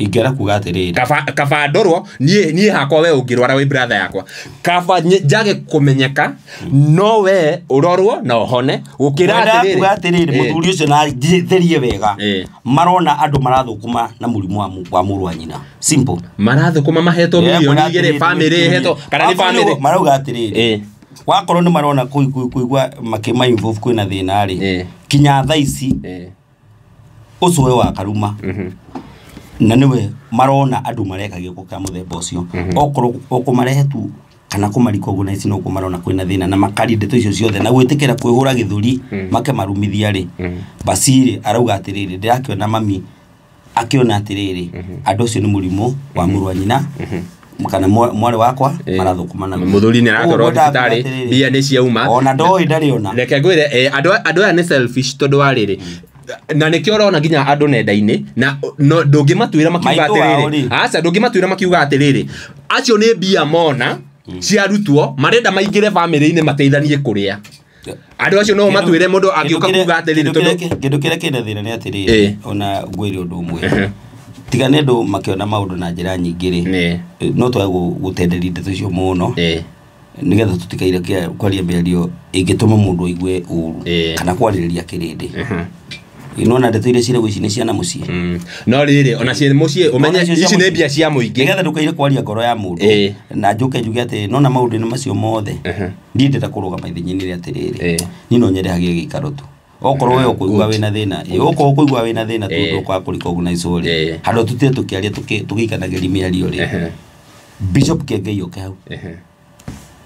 Ingĩenda kuga atĩrĩrĩ. Kaba ndorwo, niĩ hakwa we ũngĩrwara wĩ brother yakwa. Kaba njage kũmenyeka, no we ũrorwo na ũhone, gũkĩra atĩrĩrĩ. Kuga atĩrĩrĩ, mũthuri ũcio na therie wega. Marona andũ marathũkũma na mũrimũ wa mũrũ wa nyina. Simple. Marathũkũma mahetwo milioni igĩrĩ, family ĩhetwo, kana nĩ family? Marauga atĩrĩrĩ. Wakorwo nĩ marona kũigua makĩma involve kwĩna thĩna rĩ. Kinya thaa ici, ũcũwe wa Karuma. Na nĩwe marona andũ mareka gĩko kĩa mũthemba ũcio. Okorwo ũkũmarehe tu kana kũmarecognize no kũmarona kwĩna thĩna na makari ndeto icio ciothe na gwĩtĩkĩra kwĩhũra gĩthũri makemarumithia rĩ. Basi rĩ, arauga atĩrĩrĩ, ndĩrakĩona mami akĩona atĩrĩrĩ, andũ acio nĩ mũrimũ wa mũrũ wa nyina kana mwarĩ wakwa marathũkũma naguo. Mũthuri nĩ aratwarwo thibitarĩ, mbia nĩ ciauma. Ona ndoĩ ndarĩ ona. Reke ngwĩre, andũ aya nĩ selfish tondũ wa rĩrĩ. Na nĩkĩo ũrona nginya andũ nenda-inĩ na ndũngĩmatuĩra makiuga atĩrĩrĩ. Aca, ndũngĩmatuĩra makiuga atĩrĩrĩ. Acio nĩ mbia mona ciarutwo, marenda maingĩre family-inĩ mateithanie kũrĩa. Andũ acio no matuĩre mũndũ angĩũka kuga atĩrĩrĩ tondũ kĩndũ kĩrĩa kĩna thĩna nĩ atĩrĩrĩ, ona ngwĩre ũndũ ũmwe. Tiga nĩ andũ makĩona maũndũ na njĩra nyingĩ rĩ, no twage gũtenderia ndeto icio mũno. Nĩgetha tũtikaire kwaria mĩario ĩngĩtũma mũndũ aigue ũru kana kwarĩrĩria kĩrĩndĩ. Nona ndeto iria cirĩ ici nĩ ciana mũciĩ. No rĩrĩ, ona ciĩ mũciĩ, ũmenye ici nĩ mbia cia mũingĩ. Nĩgetha ndũkaire kwaria ngoro ya mũndũ. Na njoke njuge atĩ nona maũndũ-inĩ macio mothe, niĩ ndĩrenda kũrũgama ithenya-inĩ rĩa atĩrĩrĩ, niĩ no nyende hagĩe gĩikaro tu. Okorwo we ũkũigua wĩna thĩna, okorwo ũkũigua wĩna thĩna tondũ ũkwaga kũ-recognize rĩ, handũ tũtire tũkĩaria tũgĩikanagĩria mĩario rĩ, Bishop Kiengei oke hau.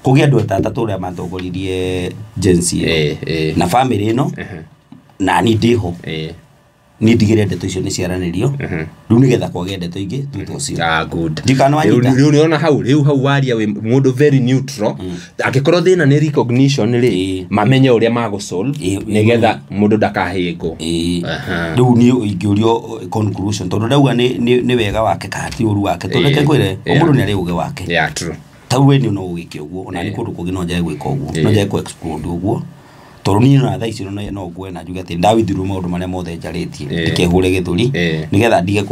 Kũgĩa andũ atatũ arĩa matongoririe Gen Z ĩno na family ĩno, na niĩ ndĩho. Niĩ ndigĩre ndeto icio nĩ ciaranĩrio. Rĩu nĩgetha kwagĩa ndeto ingĩ thutha ũcio. Good. Ndikana wanyita. Rĩu nĩona hau, rĩu hau waria wĩ mũndũ very neutral. Angĩkorwo thĩna nĩ recognition rĩ, mamenye ũrĩa magũsolve nĩgetha mũndũ ndakahĩngwo. Rĩu niĩ ingĩũrio conclusion tondũ ndauga nĩ wega wake kana ti ũru wake. Tondũ reke ngwĩre, o mũndũ nĩ arĩ ũgĩ wake. Yeah, true. Ta we nĩ no ũgĩke ũguo, ona nĩ kũndũ kũngĩ no njage gwĩka ũguo, no njage kũ-explode ũguo. Tondũ niĩ na thaa ici no nguoe na njuge atĩ ndawithirwo maũndũ marĩa mothe njarĩtie ndikehũre gĩthũri nĩgetha ndige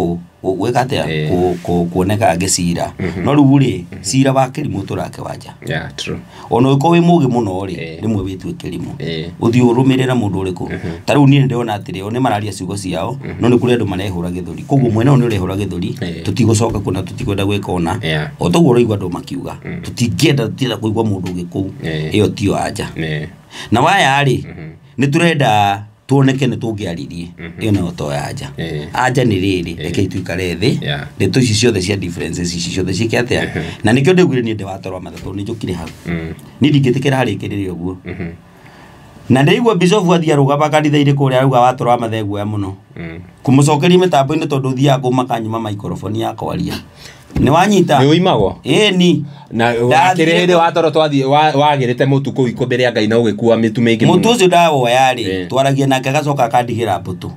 gwĩka atĩa kuoneka ngĩcira. No rĩu rĩ cira wa kĩrimũ tũrake wanja. Yeah, true. Ona ũngĩkorwo wĩ mũgĩ mũno rĩ rĩmwe wĩtue kĩrimũ ũthiĩ ũrũmĩrĩra mũndũ ũrĩkũ. Ta rĩu niĩ nĩndĩrona atĩrĩ o nĩ mararia ciugo ciao no nĩ kũrĩ andũ marehũra gĩthũri koguo mwena ũyũ nĩ ũrehũra gĩthũri tũtigũcoka kuona tũtikwenda gwĩka ona o toguo ũraigua andũ makiuga tũtingĩenda tũtienda kũigua mũndũ ũngĩ kũu ĩyo tiyo anja. Na waya rĩ nĩ tũrenda tuoneke nĩ tũngĩaririe ĩyo nayo to ya anja. Anja nĩ rĩrĩ rekei tuikare thĩ ndeto ici ciothe cia differences ici ciothe ciĩke atĩa. Na nĩkĩo ndĩguire niĩ ndĩ watoro wa matha tondũ nĩ njũkire hau. Niĩ ndingĩtĩkĩra harĩkĩrĩre ũguo. Na ndĩigua Bishop athiĩ arũgama kanitha-inĩ kũrĩa arauga watoro wa matha eguoya mũno kũmũcokeria mĩtambo-inĩ tondũ thiaga kũmaka nyuma microphone ya kwaria. Nĩ wanyita? Nĩ ũimagwo? Ĩni. Na wakĩrĩ hĩndĩ watoro twathiĩ wagĩrĩte mũtu kũu ikũmbĩ rĩa Ngai na ũgĩkua mĩtu mĩingĩ mũno. Mũtu ũcio ndawoya rĩ twaragia nake agacoka akandigĩra mbũtũ.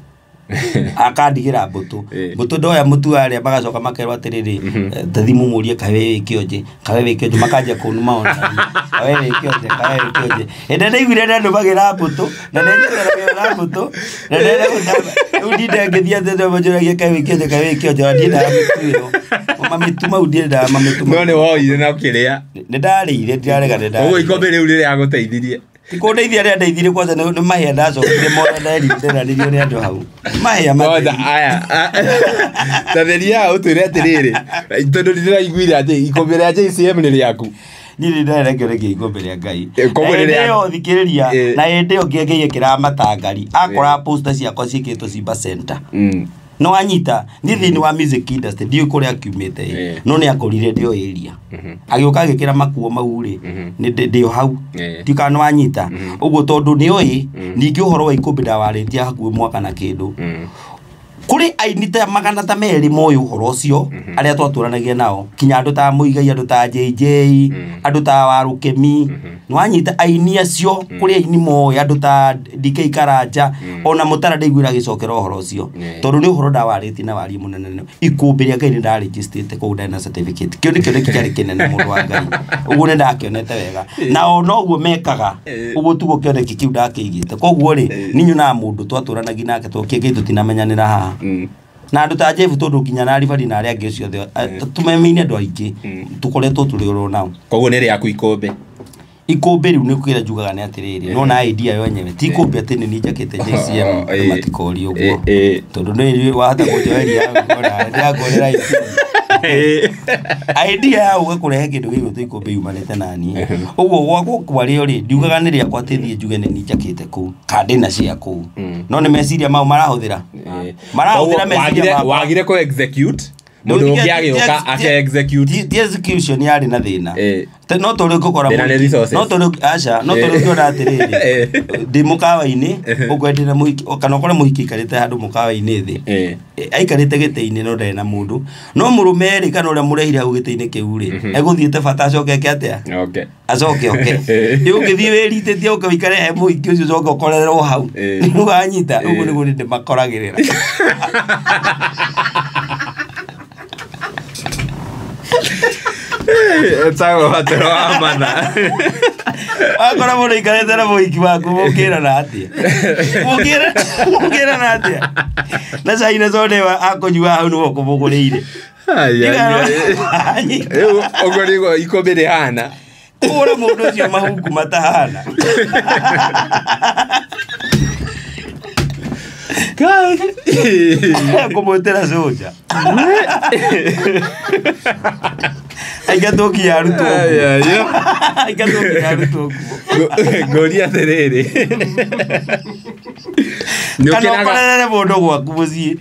Akandigĩra mbũtũ. Mbũtũ ndoya mũtu arĩa magacoka makerwo atĩrĩrĩ tathi mũmũrie kawe wĩ kĩonje kawe wĩ kĩonje makanjia kũnuma ona kawe wĩ kĩonje kawe wĩ kĩonje. Hĩndĩ ndaiguire nĩandũmagĩra mbũtũ na nĩnjũragĩra mbũtũ na rĩu ndinde ngĩthiĩ atĩ manjũragie kawe wĩ kĩonje kawe wĩ kĩonje na ndiendaga mĩtu ĩyo. Mamĩtu mau ndiendaga mamĩtu mau. No nĩ woire na ũkĩrĩa. Nĩ ndarĩire ndirarega nĩ ndarĩire. Ũguo ikũmbĩ rĩu rĩrĩa agũteithirie. Kũndeithia rĩa ndeithirie kwanza nĩ mahĩa ndacokire mothe nderirĩranĩrio nĩ andũ hau. Mahĩa matheri. Aya. Tatheria ũtwĩre atĩrĩrĩ tondũ ndĩraiguire atĩ ikũmbĩ rĩa JCM nĩ rĩaku. Niĩ nĩ ndarekere ikũmbĩ rĩa Ngai. Hĩndĩ ĩyo thikĩrĩria na hĩndĩ ĩyo ngĩengeiye kĩramatangari akora poster ciakwa ciĩkĩrĩtwo Simba Center. No anyita niĩ thĩinĩ wa music industry ndiũĩ kũrĩa akiumĩte no nĩ akorire ndĩo area agĩũka agĩkĩra makuo mau rĩ nĩ ndĩo hau ndiũ kana nĩ wanyita ũguo tondũ nĩoĩ ningĩ ũhoro wa ikũmbĩ ndawarĩtie hakuhĩ mwaka na kĩndũ. Kũrĩ aini ta magana ta merĩ moĩ ũhoro ũcio arĩa twatũranagia nao kinya andũ ta Mũigai andũ ta JJ andũ ta Warũkemi nĩ wanyita aini acio kũrĩ aini moĩ andũ ta DK Karanja ona Mũtara ndaiguire agĩcokera ũhoro ũcio tondũ nĩ ũhoro ndawarĩtie na warie mũnene. Ikũmbĩ rĩa Ngai nĩ ndarĩnjĩstĩte kũu ndarĩ na certificate kĩu nĩkĩo kĩarĩ kĩnene mũndũ wa Ngai ũguo nĩ ndakĩonete wega na o noguo mekaga ũguo tuguo kĩoneki kĩu ndakĩigĩte. Koguo rĩ niĩ nyonaga mũndũ twatũranagia nake tũkĩngĩ tũtinamenyanĩra haha na andũ ta Jeff tondũ nginya na Ribari na arĩa angĩ ciothe tũmemine andũ aingĩ tũkoretwo tũrĩ oro nao. Koguo nĩ rĩaku ikũmbĩ. Ikũmbĩ rĩu nĩ kwĩra njugaga nĩ atĩrĩrĩ no na idea yo yenyewe ti ikũmbĩ atĩ nĩ niĩ njakĩte JCM matikorio ũguo tondũ nĩ wahota kũnjoeria ndĩrakuonera idea ya uga kũrehe kĩndũ gĩgwĩtwo ikũmbĩ yumanĩte na niĩ ũguo gwakwa kwarĩo rĩ ndiugaga nĩ rĩakwa atĩ thiĩ njuge nĩ niĩ njakĩte kũu kana ndĩna cia kũu no nĩ meciria mau marahũthĩra meciria makwa. Wagire kũ execute mũndũ ũngĩ agĩũka ake execute ti execution yarĩ na thĩna no tũrĩ ngũkora no tũrĩ aca no tũrĩ ngĩona atĩrĩrĩ ndĩ mũkawa-inĩ ũkwendire mũhiki kana ũkore mũhiki aikarĩte handũ mũkawa-inĩ thĩ aikarĩte gĩtĩ-inĩ no ndarĩ na mũndũ no mũrũme rĩ kana ũrĩa mũrehire hau gĩtĩ-inĩ kĩu rĩ egũthiĩte bata acoke eke atĩa acoke oke ũngĩthiĩ wĩritĩtie ũke ũikare he mũhiki ũcio ũcoke ũkorererwo hau nĩ wanyita ũguo nĩguo nĩ ndĩmakoragĩrĩra. Etagwo watoro wa matha. Wakora mũndũ aikarĩte na mũhiki waku mũngĩrana atĩa? Mũngĩrana atĩa? Na cai na soda ĩyo akũnyua hau nĩwe ũkũmũgũrĩire. Rĩu ũguo nĩguo ikũmbĩ rĩhana. Kũgũra mũndũ ũcio mahuku matahana. Kũmwĩtĩra soja. Aingatwo nginya arutwo nguo. Aingatwo nginya arutwo nguo. Ngũria atĩrĩrĩ. Kana ũkorerere mũndũ gwaku mũciĩ.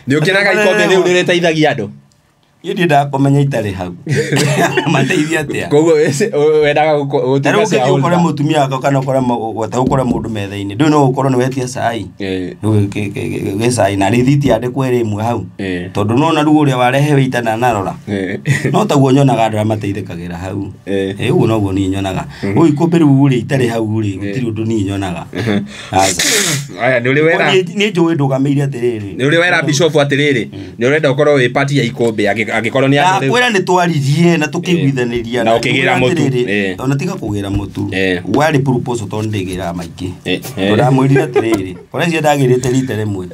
Nĩ ũkenaga ikũmbĩ rĩu rĩrĩteithagia andũ? Niĩ ndiendaga kũmenya itarĩ hau. Mateithia atĩa? Koguo wendaga gũtuĩka shareholder. Ũkore mũtumia wakwa kana ũkore ũkore mũndũ metha-inĩ. Ndũĩ no ũkorwo nĩ wetia cai. Gĩ cai na rĩthiti yandĩkwo ĩrĩ ĩmwe hau. Tondũ nĩwona rĩu ũrĩa warehe wĩita ndanarora. No taguo nyonaga andũ arĩa mateithĩkagĩra hau. Ũguo noguo niĩ nyonaga. Ũyũ ikũmbĩ rĩu rĩ itarĩ hau rĩ gũtirĩ ũndũ niĩ nyonaga. Aca. Aya nĩ ũrĩ wera. Niĩ njũĩ ndũgamĩire atĩrĩrĩ. Nĩ ũrĩ wera Bishop atĩrĩrĩ. Nĩ ũrenda ũkorwo wĩ party ya ikũmbĩ Angĩkorwo nĩ andũ rĩu. Ndakwĩra nĩ twaririe na tũkĩiguithanĩria Na ũkĩgĩra mũtu. Ona tiga kũgĩra mũtu. Warĩ proposal tondũ ndĩgĩraga maingĩ. Tondũ ndamwĩrire atĩrĩrĩ, ora icio ndagĩrĩte rita rĩmwe.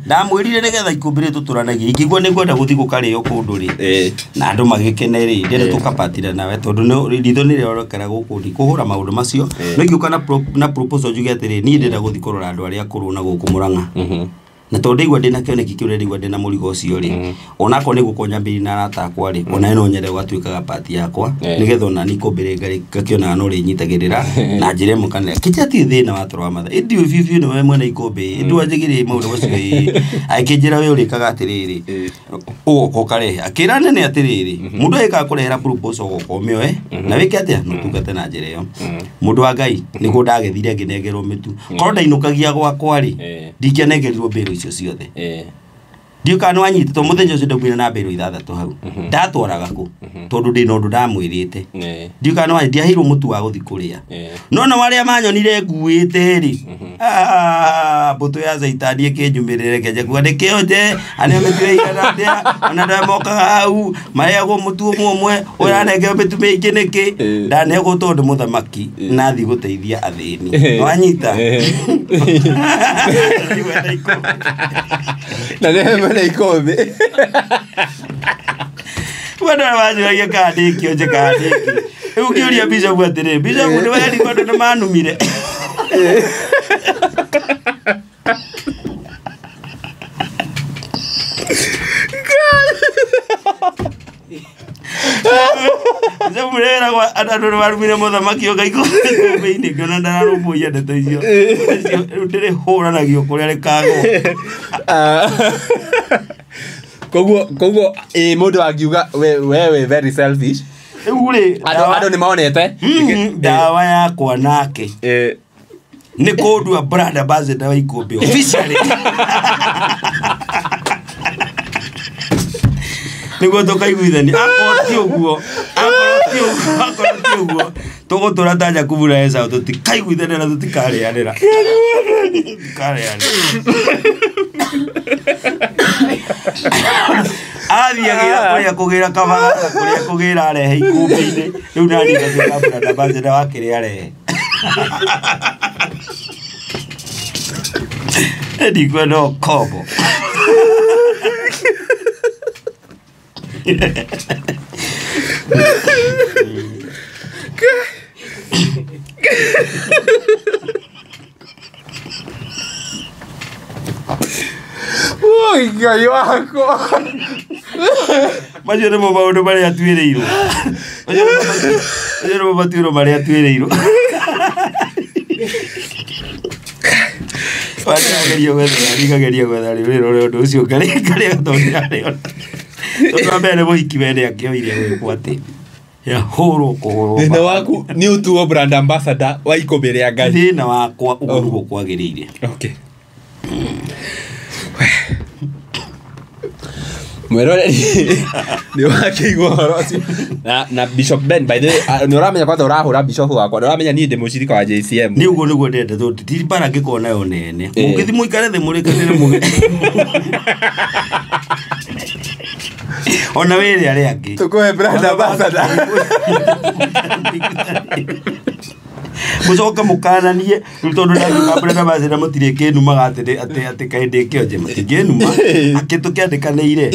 Ndamwĩrire nĩgetha ikũmbĩ rĩrĩ tũtũranagie ingĩigua nĩ ngwenda gũthiĩ gũkarĩo kũndũ rĩ na andũ magĩkene rĩ ndĩrenda tũkapatira nawe tondũ ritho nĩ rĩorokera gũkũ ndikũhũra maũndũ macio. No ingĩũka na proposal njuge atĩrĩ niĩ ndĩrenda gũthiĩ kũrora andũ arĩa akũrũ na gũkũ Mũrang'a. Na tondũ ndaigua ndĩna kĩoneki kĩu ndaigua ndĩna mũrigo ũcio rĩ onakorwo nĩ gũkorwo nyambĩrĩirie na arata akwa rĩ ona no nyende gũgatuĩkaga part yakwa nĩgetha ona niĩ ikũmbĩ ngakĩonaga no rĩnyitagĩrĩra na njĩra ĩmwe kana kĩnja ti thĩna wa toro wa matha ĩndĩ ũyũ biũ biũ nĩwe mwene ikũmbĩ ĩndĩ wanjĩgĩrĩ maũndũ macio akĩnjĩra we ũrĩkaga atĩrĩrĩ ũgoka ũkarehe akĩra nene atĩrĩrĩ mũndũ agĩkaga kũrehera proposal ũgoka ũmĩoe na wĩke atĩa na ũtungate na njĩra ĩyo. Mũndũ wa Ngai nĩguo ndagethire ngĩnengerwo mĩtu korwo ndainũkagia gwakwa rĩ ndingĩanengerirwo mbĩrũ icio ciothe. Ndiũ kana nĩwanyitĩtwo tondũ mũthenya ũcio ndaumire na mbĩrũ 6 hau ndatwaraga kũ tondũ ndĩna ũndũ ndamwĩrĩte. Ndiũ kana nĩwanyitĩtwo ndiaheirwo mũtu wa gũthiĩ kũrĩa no nao arĩa manyonire nguĩte rĩ mbũtũ ya caitani ĩkĩnjumĩrĩra ĩkĩanjia kuga nĩkĩonje arĩa mĩtu ĩigana atĩa ona andũ arĩa mokaga hau marĩagwo mũtu ũmwe ũmwe ũranengerwo mĩtu mĩingĩ nĩkĩ ndanegwo tondũ mũthamaki nathiĩ gũteithia athĩni. Nĩwanyita? Na nĩ mwene ikũmbĩ. Wendo wanjũragia kana ndĩ kĩonje kana ndĩ kĩ. Rĩu ngĩũria Bishop atĩrĩ, Bishop nĩ werirwo andũ nĩ manumire. Bishop nĩeragwo andũ nĩ marumire mũthamaki oka ikũmbĩ-inĩ ngĩona ndararũmbũiya ndeto icio. Rĩu ndĩrĩhũranagio kũrĩa rĩkagwo. Koguo mũndũ angiuga wewe very selfish. Rĩu rĩ andũ nĩ monete ndawa yakwa nake nĩ kũndua brand ambassador wa ikũmbĩ officially. Nĩguo tũkaiguithania akorwo ti ũguo akorwo ti ũguo tũgũtũra ta Jakubu na Esau tũtikaiguithania na tũtikarĩanĩra. Athiagĩra kũrĩa kũgĩra kabaga kũrĩa kũgĩra arehe ikũmbĩ-inĩ rĩu nani ngatuĩka brand ambassador wa kĩrĩa arehe. Ndikwenda ũkombo. Oi, Ngai wakwa. Macio nĩmo maũndũ marĩa tuĩrĩirwo. Macio nĩmo matuĩro marĩa tuĩrĩirwo. Wanageria gwetha rĩũrĩro rĩa ũndũ ũcio ngarĩa tondũ ndirarĩona. Tondũ wa mbere nĩ mũhiki we nĩakĩoire gwĩkwo atĩ yahũrwo kũhũrwo. Thĩna waku nĩ ũtuo brand ambassador wa ikũmbĩ rĩa Ngai. Thĩna wakwa ũguo nĩguo kwagĩrĩire. Okay. Mwĩroreri nĩ wakĩigua ũhoro ũcio. Na Bishop Ben by the way nĩ ũramenya kwanza ũrahũra Bishop wakwa nĩ ũramenya niĩ ndĩ mũcirika wa JCM. Nĩ ũguo nĩguo ndĩrenda tondũ ti mbara ngĩkorwo nayo nene. Mũngĩthiĩ mũikare thĩ mũrĩkanĩre mũgĩ. Ona wĩre arĩa angĩ. Tũkũhe brand ambassador. Mũcoke mũkananie rĩu tondũ ndatuĩka brand ambassador mũtirĩ kĩnumaga atĩ atĩ kaĩ ndĩ kĩonje mũtingĩnuma akĩ tũkĩandĩkanĩire.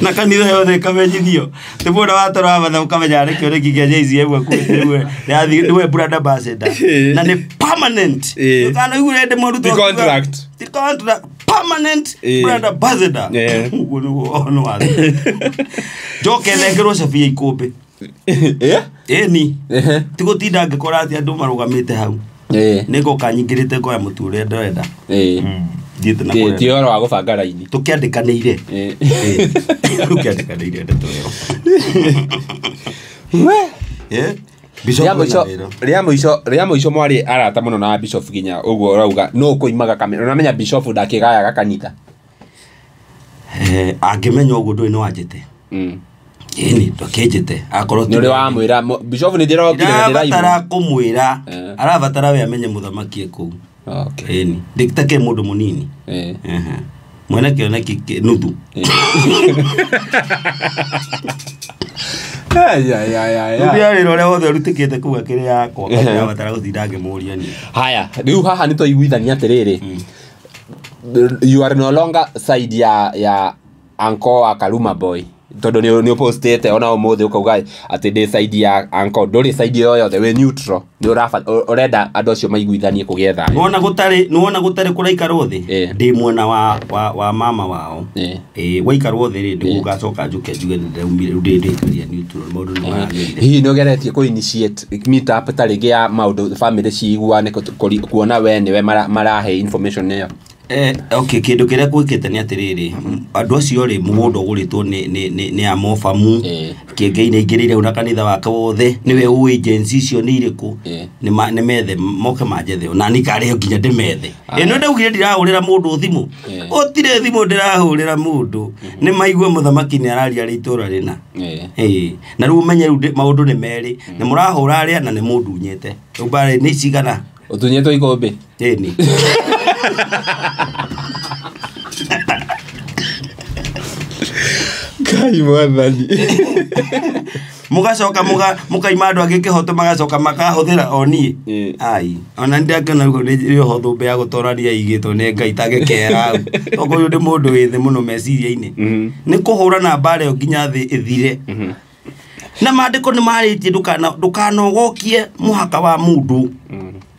Na kanitha yothe ĩkamenyithio tĩ mũndũ wa toro wa matha ũkamenya nĩ kĩoneki kĩa JCM akuĩte nĩwe brand ambassador na nĩ permanent. Ndũkanaigure ndĩ mũrutwo Ti contract. Ti contract permanent brand ambassador. Ũguo nĩguo ono watho. Njoke nengerwo cabi ya ikũmbĩ. Ĩni. Ti gũtinda ngĩkora atĩ andũ marũgamĩte hau. Nĩ ngoka nyingĩrĩte ngoya mũtu ũrĩa ndĩrenda. Thiĩte na kũrĩa. Ti ũhoro wa gũbanga raini. Tũkĩandĩkanĩire. Tũkĩandĩkanĩire ndeto ĩyo. Bishop Rĩa mũico mwarĩ arata mũno na Bishop nginya ũguo ũrauga nũ ũkũimaga kamera. Ũramenya Bishop ndakĩgayaga kanitha. Angĩmenya ũguo ndũĩ nĩwanjĩte. Ĩni ndũkĩnjĩte akorwo nĩ ũrĩ wamwĩra Bishop nĩ ndĩrokire na ndĩraigua. Ndĩrabatara kũmwĩra arabatara we amenye mũthamaki e kũu. Okay. Ĩni ndĩtakĩrĩ mũndũ mũnini. Mwene kĩoneki nuthu. Ya wĩra ũrĩa wothe ũrutĩkĩte kũu akĩrĩ yakwa ndĩrabatara gũtinda ngĩmũria niĩ. Haya, rĩu haha nĩ twaiguithania atĩrĩrĩ, you are no longer side ya Anko wa Karuma Boy, tondũ nĩ ũpostĩte ona ũmũthĩ ũkauga atĩ ndĩ side ya Anko, ndũrĩ side yo yothe, wĩ neutral, nĩ ũrenda andũ acio maiguithanie kũgĩe thayũ. Nĩwona gũtarĩ kũraikarwo thĩ, ndĩ mwena wa mama wao. Waikarwo thĩ rĩ, ndĩgũgacoka njũke njuge nĩndĩraumire, rĩu ndĩikaria neutral, maũndũ nĩ maragĩrire. Hihi nĩ ũgeretie kũ initiate meet up ta rĩngĩ ya maũndũ family ciiguane kuona we nĩwe marahe information ĩyo? Okay, kĩndũ kĩrĩa gwĩkĩte nĩ atĩrĩrĩ, andũ acio rĩ, mũgũnda ũgũrĩtwo nĩ amobamu, Kĩengei nĩ aingĩrĩire hau na kanitha wake wothe, nĩwe ũĩ agency icio nĩ irĩkũ, nĩ methe moke manjethe, na niĩ karĩho nginya ndĩmethe. Ĩno ndaugire ndirahũrĩra mũndũ thimũ, gũtirĩ thimũ ndĩrahũrĩra mũndũ, nĩ maigue mũthamaki nĩ araria rĩ itũra rĩna. Na rĩu ũmenye rĩu maũndũ nĩ merĩ, nĩ mũrahũra arĩa na nĩ mũndunyĩte. Rĩu mbarĩ nĩ cigana? Ũtunyĩtwo ikũmbĩ? Ĩni. Ngai mwathani. Mũgacoka mũkaima andũ angĩ kĩhoto, magacoka makahũthĩra o niĩ. Ai, ona nĩndakena ũguo nĩ oho thũmbĩ ya gũtorania igĩtwo nĩ Ngai tangĩkera hau. Tokorwo ndĩ mũndũ wĩ thĩ mũno meciria-inĩ. Nĩ kũhũrana mbara ĩyo nginya thĩ ĩthire. Na maandĩko nĩ marĩtie ndũkanogokie mũhaka wa mũndũ.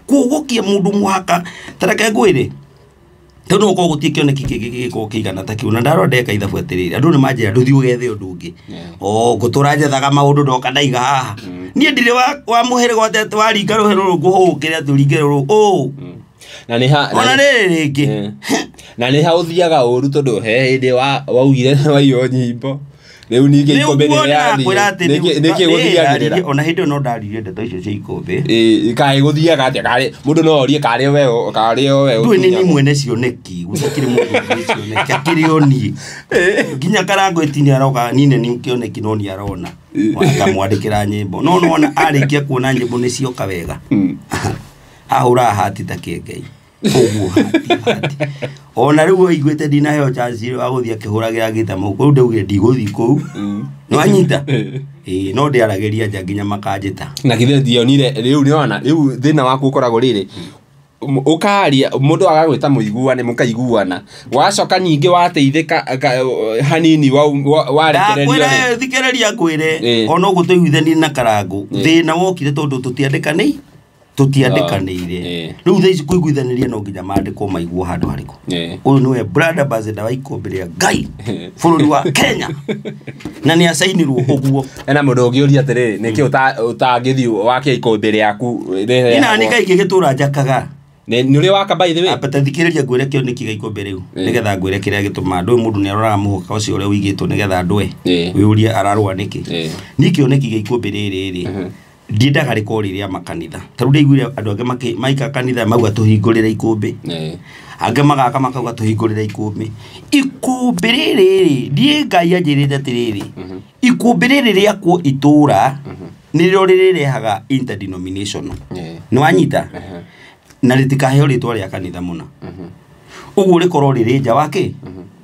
Kũgokie mũndũ mũhaka, ta reke ngwĩre, tondũ no ũkorwo gũtirĩ kĩoneki kĩngĩ gĩgĩkorwo kĩigana ta kĩu, na ndarora ndeka ithabu atĩrĩrĩ, andũ nĩ manjĩra ndũthiĩ ũgethe ũndũ ũngĩ. Ngũtũra njethaga maũndũ ndoka ndaiga haha. Niĩ ndirĩ wa mũhĩrĩga atĩ waringa rũhĩ rũrũ ngũhũgũkĩre atĩ ũringe rũrũ. Na nĩ ha ona rĩrĩ rĩngĩ. Na nĩ ha ũthiaga ũru tondũ he hĩndĩ waugire nĩ waiywo nyimbo. Rĩu ningĩ ikũmbĩ nĩ rĩathiĩ. Nĩkĩ gũthiagĩrĩra? Ona hĩndĩ ĩyo no ndaririe ndeto icio cia ikũmbĩ. Kaĩ gũthiaga atĩa? Karĩ mũndũ no orie karĩ we Ndũĩ nĩ niĩ mwene cioneki, gũtikĩrĩ mũndũ ũngĩ cioneki, akĩrĩ o niĩ. Nginya Karangũ ĩti aroka niĩ nĩ kĩoneki no nĩ arona. Akamwandĩkĩra nyĩmbo. No nĩwona arĩkia kuona nyĩmbo nĩ cioka wega. Ahũraga hati ta Kĩengei. Ũguo hati. Ona rĩu aiguĩte ndinaheo chance ĩyo agũthiĩ akĩhũragĩra gita mũhuko, rĩu ndaugire ndigũthiĩ kũu. Nĩwanyita? No ndĩaragĩria nja nginya makanjĩta. Na githĩ ndionire rĩu nĩwona, rĩu thĩna waku ũkoragwo rĩrĩ, ũkaria mũndũ agagwĩta mũiguane mũkaiguana, wacoka ningĩ wateithĩka hanini warekererio. Ndakwĩra thikĩrĩria ngwĩre, ona ũguo tũiguithanirie na Karangũ, thĩna wokire tondũ tũtiandĩkanĩire. Rĩu thaa ici kũiguithanĩria no nginya maandĩkwo maiguo handũ harĩkũ. Ũyũ nĩwe brand ambassador wa ikũmbĩ rĩa Ngai bũrũri wa Kenya, na nĩ acainirwo ũguo. Ena mũndũ ũngĩũria atĩrĩrĩ, nĩkĩ ũtangĩthiĩ wake ikũmbĩ rĩaku? Ina nĩ kaingĩ gĩtũra njakaga. Nĩ ũrĩ waka by the way? Apata thikĩrĩria ngwĩre kĩoneki gĩa ikũmbĩ rĩu, nĩgetha ngwĩre kĩrĩa gĩtũmaga ndũĩ mũndũ nĩaroraga mũhaka ũcio ũrĩa ũigĩtwo nĩgetha ndũe wĩũrie ararũa nĩkĩ. Niĩ kĩoneki gĩa ikũmbĩ rĩrĩ rĩ, ndiendaga rĩkorwo rĩ rĩa makanitha. Ta rĩu ndaiguire andũ angĩ maika kanitha mauga tũhingũrĩre ikũmbĩ. Angĩ magaka makauga tũhingũrĩre ikũmbĩ. Ikũmbĩ rĩrĩ rĩ, ndiĩ Ngai anjĩrĩte atĩrĩrĩ, ikũmbĩ rĩrĩ rĩakwo itũra nĩrĩo rĩrĩrehaga interdenominational. Nĩwanyita? Na rĩtikaheo rĩtwa rĩa kanitha mũna. Ũguo rĩkorwo rĩrĩ nja wa kĩ?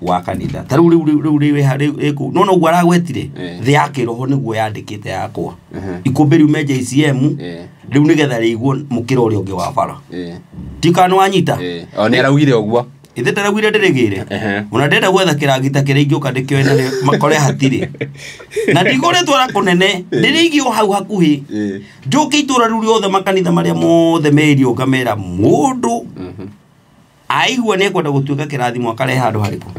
Wa kanitha. Ta rĩu rĩu rĩu kũu. No noguo aragwetire, thĩ ya kĩroho nĩguo yandĩkĩte yakwa. Ikũmbĩ riume JCM, rĩu nĩgetha rĩiguo mũkĩra ũrĩa ũngĩ wa bara. Ndikana nĩwanyita? O nĩ araugire ũguo. Ithe ndaraugire ndĩrĩgĩre. Ona ndĩrenda gwetha kĩragita kĩrĩa ingĩũka ndĩkĩoe na makore hatirĩ. Na ndigũrĩtwara kũnene, ndĩrĩigio hau hakuhĩ. Njũke itũra rĩu rĩothe makanitha marĩa mothe merio ngamera mũndũ aigua nĩ ekwenda gũtuĩka kĩrathimo akarehe handũ harĩkũ.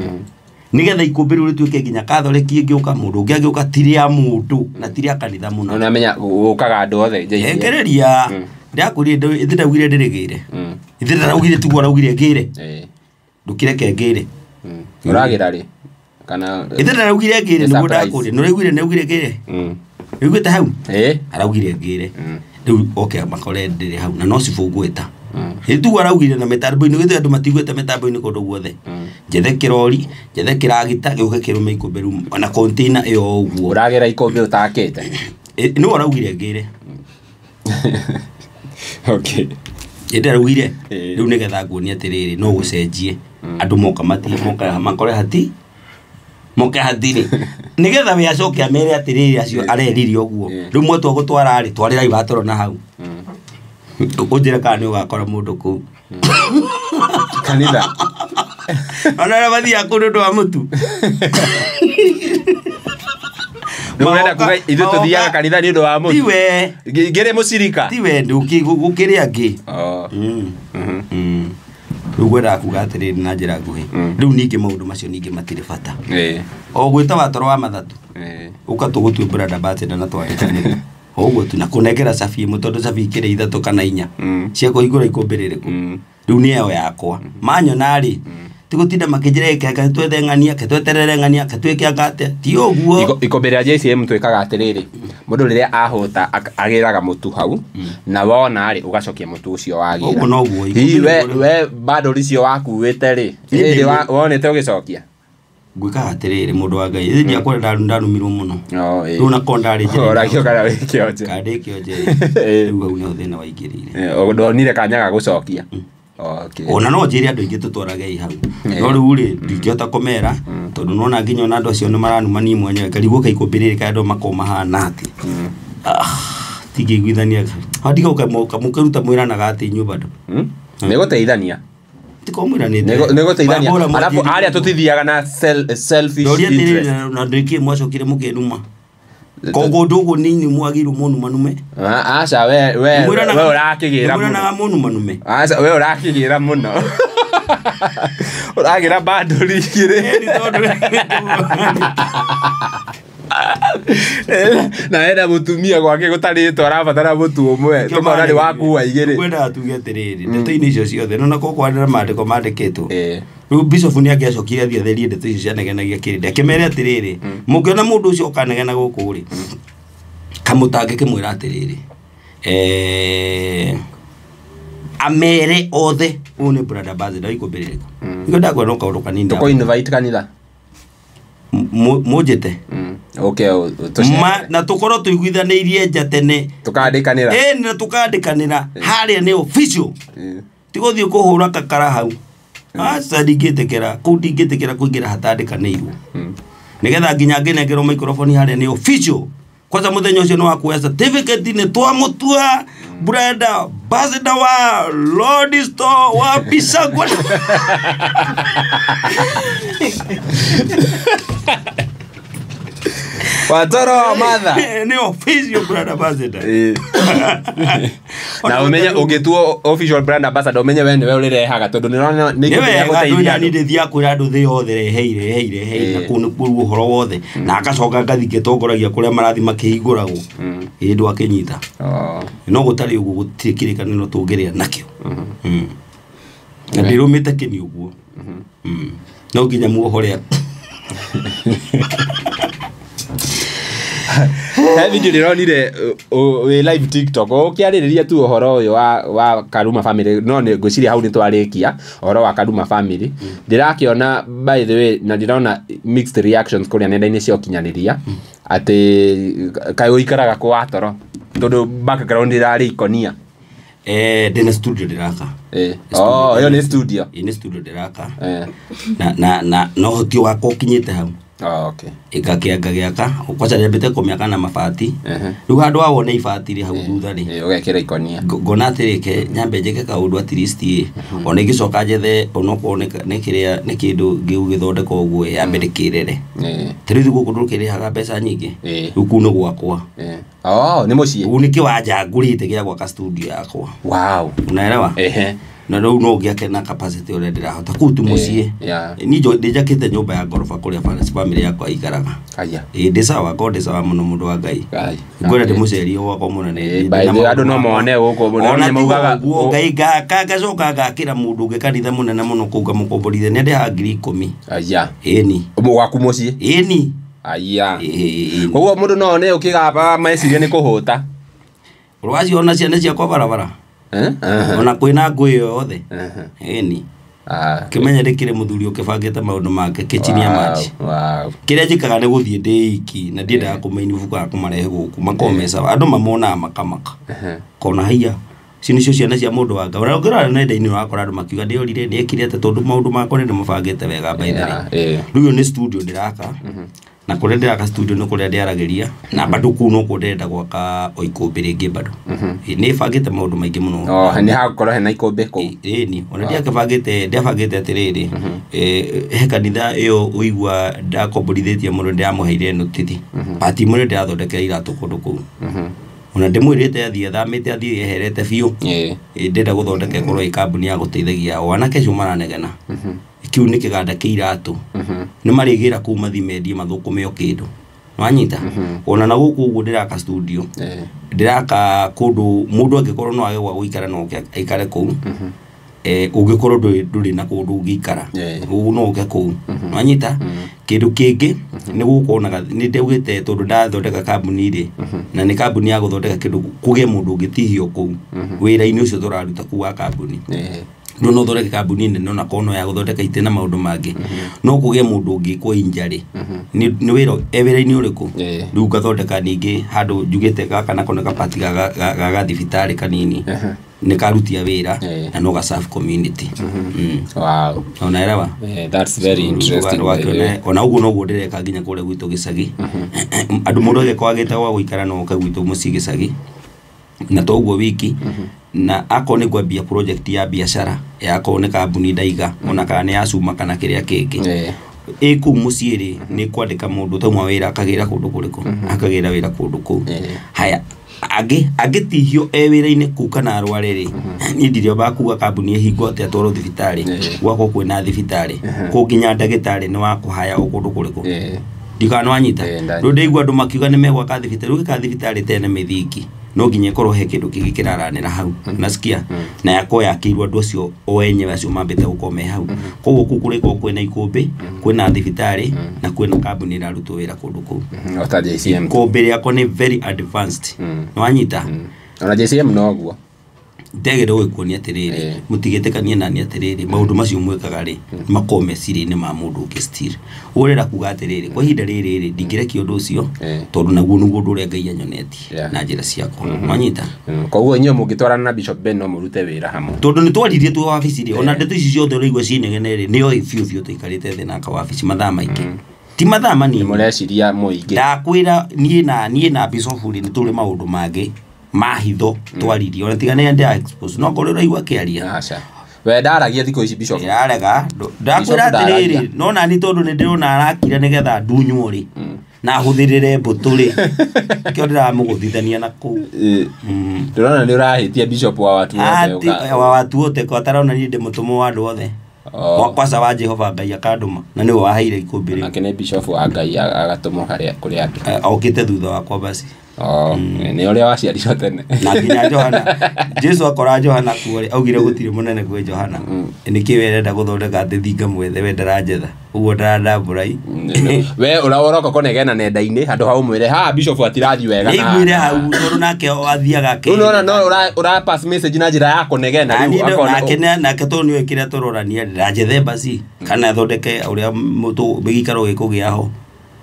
Nĩgetha ikũmbĩ rĩu rĩtuĩke nginya Catholic ĩngĩũka, mũndũ ũngĩ angĩũka ti rĩa mũndũ na ti rĩa kanitha mũno. Nĩamenya gũkaga andũ othe JCM. Ekereria. Ndakwĩrire ithe ndaugire ndĩrĩgĩre. Ithe ndaraugire tiguo araugire ngĩre. Ndũkĩreke ngĩre. Ũragĩra rĩ? Kana ithe ndaraugire ngĩre nĩguo ndakũria. Nĩũraiguire nĩaugire ngĩre? Nĩũiguĩte hau? Araugire ngĩre. Rĩu oke makore ndĩrĩ hau na no cibũ ngwĩta. Ĩtugu araugire na mĩtambo-inĩ, githĩ andũ matiguĩte mĩtambo-inĩ kũndũ guothe. Njethe kĩrori, njethe kĩragita, gĩũke kĩrũme ikũmbĩ rĩu, ona container ĩyo ũguo. Ũragĩra ikũmbĩ ũtakĩte? Nĩwe araugire ngĩre. Okay. Ndĩraugire rĩu nĩgetha nguonie atĩrĩrĩ no gũcenjie andũ moka matige moka makore hati moke hatirĩ nĩgetha we acoke amere atĩrĩrĩ acio arerire ũguo rĩu mwatua gũtwara rĩ twarĩrai watoro na hau ũnjĩre kana nĩ ũgakora mũndũ kũu kanitha ona arĩa mathiaga kũu nĩ ũndũ wa mũtu. Nĩ ũrenda kuga ithuĩ tũthiaga kanitha nĩ ũndũ wa mũtu? Tiwe. Ngĩrĩ mũcirika? Tiwe, gũkĩrĩ angĩ. Rĩu ngwendaga kuga atĩrĩrĩ na njĩra nguhĩ rĩu ningĩ maũndũ macio ningĩ matirĩ bata o gwĩta watoro wa mathatũ ũka tũgũtue brand ambassador na twandĩkanĩre o ũguo tu na kũnengera cabi ĩmwe tondũ cabi ikĩrĩ ithatũ kana inya cia kũhingũra ikũmbĩ rĩrĩkũ rĩu nĩ ĩyo yakwa manyona rĩ tigũtinda makĩnjĩra ĩke twethe ng'ania ke tweterere ng'ania ke twĩke anga atĩa ti ũguo. Ikũmbĩ rĩa JCM twĩkaga atĩrĩrĩ mũndũ rĩrĩa ahũta agĩraga mũtu hau na wona rĩ ũgacokia mũtu ũcio wagĩra. Ũguo noguo. Hihi we bado icio wakuĩte rĩ hĩndĩ wonete ũgĩcokia? Ngwĩkaga atĩrĩrĩ mũndũ wa Ngai ĩthĩ ndiakwenda ndarumirwo mũno rĩu nako ndarĩ njĩra ũragio kana wĩ kĩonje kana ndĩ kĩonje rĩu hau nĩho thĩna waingĩrĩire ndonire kanya ga gũcokia. Okay. Ona no njĩre andũ aingĩ tũtwaragei hau no rĩu rĩ ndingĩhota kũmera tondũ nona nginya ona andũ acio nĩ maranuma niĩ mwenyewe ngarigwo kaikũmbĩ rĩrĩ karĩa andũ makoragwo mahana atĩ tingĩiguithania ndiga mũkĩruta mwĩranaga atĩ inyuĩ bado nĩ gũteithania tikomwiranĩte nĩ gũteithania arabu arĩa tũtithiaga na selfish interest na ndĩkĩ mwacokire mũkĩnuma koguo ũndũ ũguo nĩ inyuĩ mwagĩrĩirwo mũnumanume. Aca we we ũrakĩgĩra mũno mũnumanume. Aca we ũrakĩgĩra mũno ũragĩra bandũri igĩrĩ na ena mũtumia gwake gũtarĩtwo arabatara mũtu ũmwe tũkona nĩ wakua igĩrĩ. Ngwendaga tuge atĩrĩrĩ ndeto-inĩ icio ciothe nona kũkwarĩra maandĩko mandĩkĩtwo rĩu bishop nĩ angĩacokire athiĩ atherie ndeto icio cianegenagia kĩrĩndĩ akĩmere atĩrĩrĩ mũngĩona mũndũ ũcio ũkanegena gũkũ rĩ kamũtangĩkĩmwĩra atĩrĩrĩ amere othe ũyũ nĩ brand ambassador ikũmbĩ rĩrĩkũ nĩkĩo ndakwenda kaũndũ kanini tũkũ invite kanitha mũnjĩte okay na tũkorwo tũiguithanĩirie nja tene tũkandĩkanĩra na tũkandĩkanĩra harĩa nĩ official ti gũthiĩ kũhũra kakara hau aca ndingĩtĩkĩra kũu ndingĩtĩkĩra kũingĩra hatandĩkanĩirwo nĩgetha nginya ngĩnengerwo microphone harĩa nĩ official kwanza mũthenya ũcio nĩ wa kuoya certificate nĩ twamũtua brand ambassador wa Lord Store wa Pisagua. Watoro matha nĩ official brand ambassador na umenye ũngĩtuo official brand ambassador umenye we nĩwe ũrĩrehaga tondũ nĩũrona nĩ gũteithia andũ ndĩthiaga kwĩra andũ thĩ yothe rehei rehei rehei na kũu nĩkuo ũhoro wothe na agacoka ngathiĩ ngĩtongoragia kũrĩa marathi makĩhingũragwo ĩĩ ndwakĩnyita no gũtarĩ ũguo gũtirĩ kĩrĩkanĩro tũngĩrĩa nakĩo na ndĩrũmĩte kĩni ũguo no nginya muohore. He video ndĩronire wĩ live TikTok ũkĩarĩrĩria tu ũhoro ũyũ wa Karuma family no nĩ ngwĩciria hau nĩ twarĩkia ũhoro wa Karuma family ndĩrakĩona by the way na ndĩrona mixed reactions kũrĩa nenda-inĩ cia ũkinyanĩria atĩ kaĩ ũikaraga kũ watoro tondũ background ĩrarĩ ikonia ndĩna studio ndĩraka oh ĩyo nĩ studio ĩ nĩ studio ndĩraka na na ũhoti wakwa ũkinyĩte hau. Okay. Ĩgakĩanga gĩaka kwanza ndĩambĩte kũmĩaka na mabati rĩu handũ ha wone ibati rĩ hau thutha rĩ ũgekĩra ikonia ngona atĩrĩ ke nyambe njĩke kaũndũ at least ĩ ona ingĩcoka njethe onokorwo nĩ kĩrĩa nĩ kĩndũ gĩgũgĩthondeka ũguo yambe ndĩkĩrere ta rĩu gũkũ ndũkĩrĩhaga mbeca nyingĩ rĩu kũu nĩ gwakwa. Oh nĩ mũciĩ rĩu nĩ kĩwanja ngũrĩte gĩa gwaka studio yakwa. Wow unaelewa na rĩu no ngĩake na capacity ũrĩa ndĩrahota kũu tu mũciĩ niĩ ndĩnjakĩte nyũmba ya ngoroba kũrĩa family yakwa ikaraga ĩĩ ndĩ sawa ko ndĩ sawa mũno mũndũ wa Ngai ngwenda ndĩmũcerie gwakwa mũnene andũ no mone gũkũ mũno nĩ maugaga ũguo Ngai ngaka ngacoka ngakĩra mũndũ ũngĩ kanitha mũnene mũno kũu ngamũkomborithia nĩ ndĩhaga 10,000 aya ĩni gwaku mũciĩ ĩni aya koguo mũndũ no one ũkĩgamba meciria nĩ kũhũta ũraciona ciana ciakwa barabara ona kwĩna ngũĩ yothe ĩni kĩmenye ndĩkĩrĩ mũthuri ũkĩbangĩte maũndũ make kĩchini ya maji kĩrĩa njĩkaga nĩ gũthiĩ ndĩ iki na ndiendaga kũmainibu kana kũmarehe gũkũ makorwo me sawa andũ mamonaga makamaka kona haiya Ici nĩcio ciana cia mũndũ wa Ngai. Ona ũngĩrora nenda-inĩ ũrakora andũ makiuga ndĩorire nĩekire atĩa tondũ maũndũ makwa nĩndĩmabangĩte wega by the way. Rĩu ĩyo nĩ studio ndĩraka. Na kũrĩa ndĩraka studio nĩ kũrĩa ndĩaragĩria na bado kũu nokuo ndĩrenda gwaka o ikũmbĩ rĩngĩ bado. Nĩ bangĩte maũndũ maingĩ mũno. Nĩ hagũkorwo hena ikũmbĩ kũu. Ĩni, ona ndiakĩbangĩte ndiabangĩte atĩrĩrĩ, he kanitha ĩyo ũigua ndakomborithĩtie mũno ndĩramũheire notithi. But imwe nĩndĩrathondekera iratũ kũndũ kũu. Ona ndĩmwĩrĩte athiĩ athamĩte athiĩ eherete biũ. Ndĩrenda gũthondeka ĩkorwo ĩ kambuni ya gũteithagia o anake acio maranegena. Kĩu nĩ kĩganda kĩa iratũ. Nĩ marĩgĩra kũu mathiĩ mendie mathũkũme o kĩndũ. Nĩwanyita? Ona na gũkũ ũguo ndĩraka studio. Ndĩraka kũndũ mũndũ angĩkorwo no age gwa gũikara no oke aikare kũu. Ũngĩkorwo ndũrĩ na kũndũ ũngĩikara. Ũguo no ũke kũu. Nĩwanyita? Kĩndũ kĩngĩ nĩ gũkorwo na nĩ ndaugĩte tondũ ndathondeka kambuni rĩ, na nĩ kambuni ya gũthondeka kĩndũ kũgĩe mũndũ ũngĩtihio kũu wĩra-inĩ ũcio tũraruta kũu wa kambuni. Rĩu no ũthondeke kambuni nene ona korwo no ya gũthondeka itĩ na maũndũ mangĩ. No kũgĩe mũndũ ũngĩkwo injury. Nĩ wĩra e wĩra-inĩ ũrĩkũ? Rĩu ngathondeka ningĩ handũ njugĩte gaka nako nĩ gabati ga thibitarĩ kanini. Nĩ karutia wĩra na no ga serve community. Wow. Unaelewa? That's very interesting. Ona ũguo noguo ndĩreka nginya kũrĩa gwitũ gĩcagi. Andũ mũndũ angĩkorwo agĩte gwa gũikara no oke gwitũ mũciĩ gĩcagi. Na to ũguo wiki na akorwo nĩ ngwambia project ya biacara yakorwo nĩ kambuni ndaiga ona kana nĩ ya cuma kana kĩrĩa kĩngĩ. Ĩ kũu mũciĩ rĩ nĩ kwandĩka mũndũ ũtauma wĩra akagĩra kũndũ kũrĩkũ? Akagĩra wĩra kũndũ kũu. Haya, angĩtihio e wĩra-inĩ kũu kana arware rĩ, niĩ ndirĩ bakuga kambuni ĩhingwo atĩ atwarwo thibitarĩ. Gwakwa kwĩna thibitarĩ. Kũu nginya ndagĩtarĩ nĩ wa kũhaya o kũndũ kũrĩkũ. Ndikana nĩwanyita? Rĩu ndaigua andũ makiuga nĩ megwaka thibitarĩ. Rĩu gĩka thibitarĩ tene mĩthingi. No nginya ĩkorwo he kĩndũ kĩngĩ kĩraranĩra hau. Unasikia? Na yakorwo yakĩirwo andũ acio o enyewe acio mambĩte gũkorwo me hau. Koguo kũu kũrĩkorwo kwĩna ikũmbĩ, kwĩna thibitarĩ na kwĩna kambuni ĩrarutwo wĩra kũndũ kũu. Ota JCM. Ikũmbĩ rĩakwa nĩ very advanced. Nĩwanyita? Ona JCM noguo. Ndegera gũgĩkuonia atĩrĩrĩ, mũtigĩtĩkanie nani atĩrĩrĩ, maũndũ macio mwĩkaga rĩ, makorwo meciria-inĩ ma mũndũ ũngĩ still. Ũguo ũrenda kuga atĩrĩrĩ, kwa ihinda rĩrĩ rĩ, ndingĩrekia ũndũ ũcio, tondũ naguo nĩguo ũndũ ũrĩa Ngai anyonetie na njĩra ciakwa. Wanyita? Koguo inyuĩ mũngĩtwarana na Bishop Ben no mũrute wĩra hamwe. Tondũ nĩ twaririe twĩ wabici rĩ, ona ndeto ici ciothe ũraigua ciinegene rĩ, nĩoĩ biũ biũ tũikarĩte thĩ nake wabici mathaa maingĩ. Ti mathaa manini. Mũreciria mũingĩ. Ndakwĩra niĩ na Bishop rĩ, nĩ tũrĩ maũndũ mangĩ mahitho twaririe ona tiga nĩ ndĩa expose no korwo ũraigua akĩaria. Aca. We ndaragia thikũ ici Bishop. Yarega ndakwĩra atĩrĩrĩ, no nani tondũ nĩ ndĩrona arakira nĩgetha ndunywo rĩ na hũthĩrĩre mbũtũ rĩ, nĩkĩo ndĩramũgũthithania na kũu. Ndĩrona nĩ ũrahĩtia Bishop wa watu othe. Wa watu othe kwa tarona niĩ ndĩ mũtũmwo wa andũ othe. Kwasa wa Jehova Ngai akandũma na nĩwe waheire ikũmbĩ rĩu. Nake nĩ Bishop wa Ngai agatũmwo kũrĩ andũ. Okĩte thutha wakwa basi. Nĩ ũrĩa waciarirwo tene. Na nginya Johana, Jesu akora Johana kuo rĩ, augire gũtirĩ mũnene kwĩ Johana. Nĩkĩ we arenda gũthondeka atĩ thinga mwethe we ndaranjetha. Ũguo ndarandambũra. We ũroka kũnegena nenda-inĩ handũ ha ũmwĩre ha Bishop atirathiĩ wega. Nĩiguire hau tondũ nake athiaga akĩ. Rĩu nĩwona no ũra pass message na njĩra ya kũnegena rĩu akona. Nake tondũ nĩoĩ kĩrĩa tũrorania ndanjethe basi kana athondeke ũrĩa gĩikaro gĩkũgĩa ho.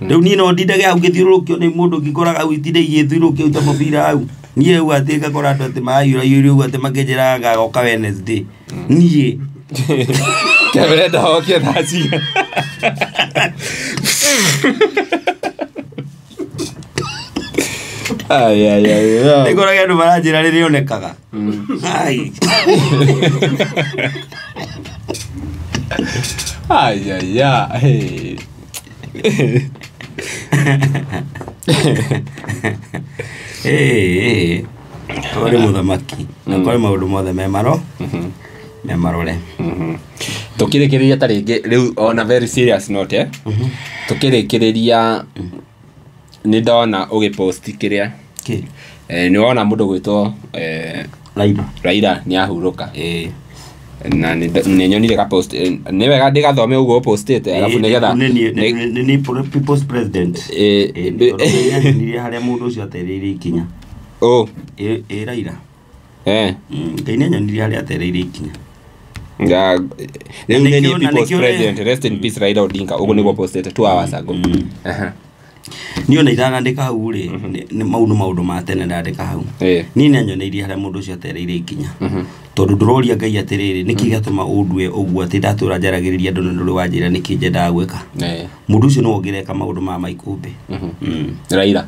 Rĩu niĩ no ndindage hau ngĩthiũrũrũkio nĩ mũndũ ngĩkoraga hau itinde igĩthiũrũrũkio ta mũbira hau. Niĩ hau atĩ ngakora andũ atĩ maraiyũraiyũria ũguo atĩ makĩnjĩraga ngagoka Wednesday. Niĩ. Kĩrenda hokie thaa cigana? Ai ai ai. Nĩngoraga andũ maranjĩra rĩrĩa onekaga. Ai. Ai ai ai. Kũrĩ mũthamaki na kũrĩ maũndũ mothe me marore. Tũkĩrĩkĩrĩria ta rĩngĩ rĩu on a very serious note, tũkĩrĩkĩrĩria nĩ ndona ũgĩpost kĩrĩa nĩ wona mũndũ gwĩtwo Raila nĩ ahurũka. Na nĩ nyonire ka post nĩ wega ndĩgathome ũguo postĩte alafu nĩgetha nĩ people's president nĩ harĩa mũndũ ũcio atereire ikinya. Raila Ngai nĩ anyonirie harĩa atereire ikinya. Rĩu nĩ people's president, rest in peace Raila Odinga, ũguo nĩguo postĩte 2 hours ago. Niĩ ona itanandĩka hau rĩ, mau nĩ maũndũ ma tene ndandĩka hau. Niĩ nĩ anyoneire harĩa mũndũ ũcio atereire ikinya. Tondũ ndũroria Ngai atĩrĩrĩ, nĩkĩ gĩatũma ũndue ũguo atĩ ndatũra njaragĩrĩria andũ na ndũrĩ wanjĩra nĩkĩ nyendaga gwĩka. Mũndũ ũcio nĩwe ũngĩreka maũndũ ma maikũmbĩ. Raila.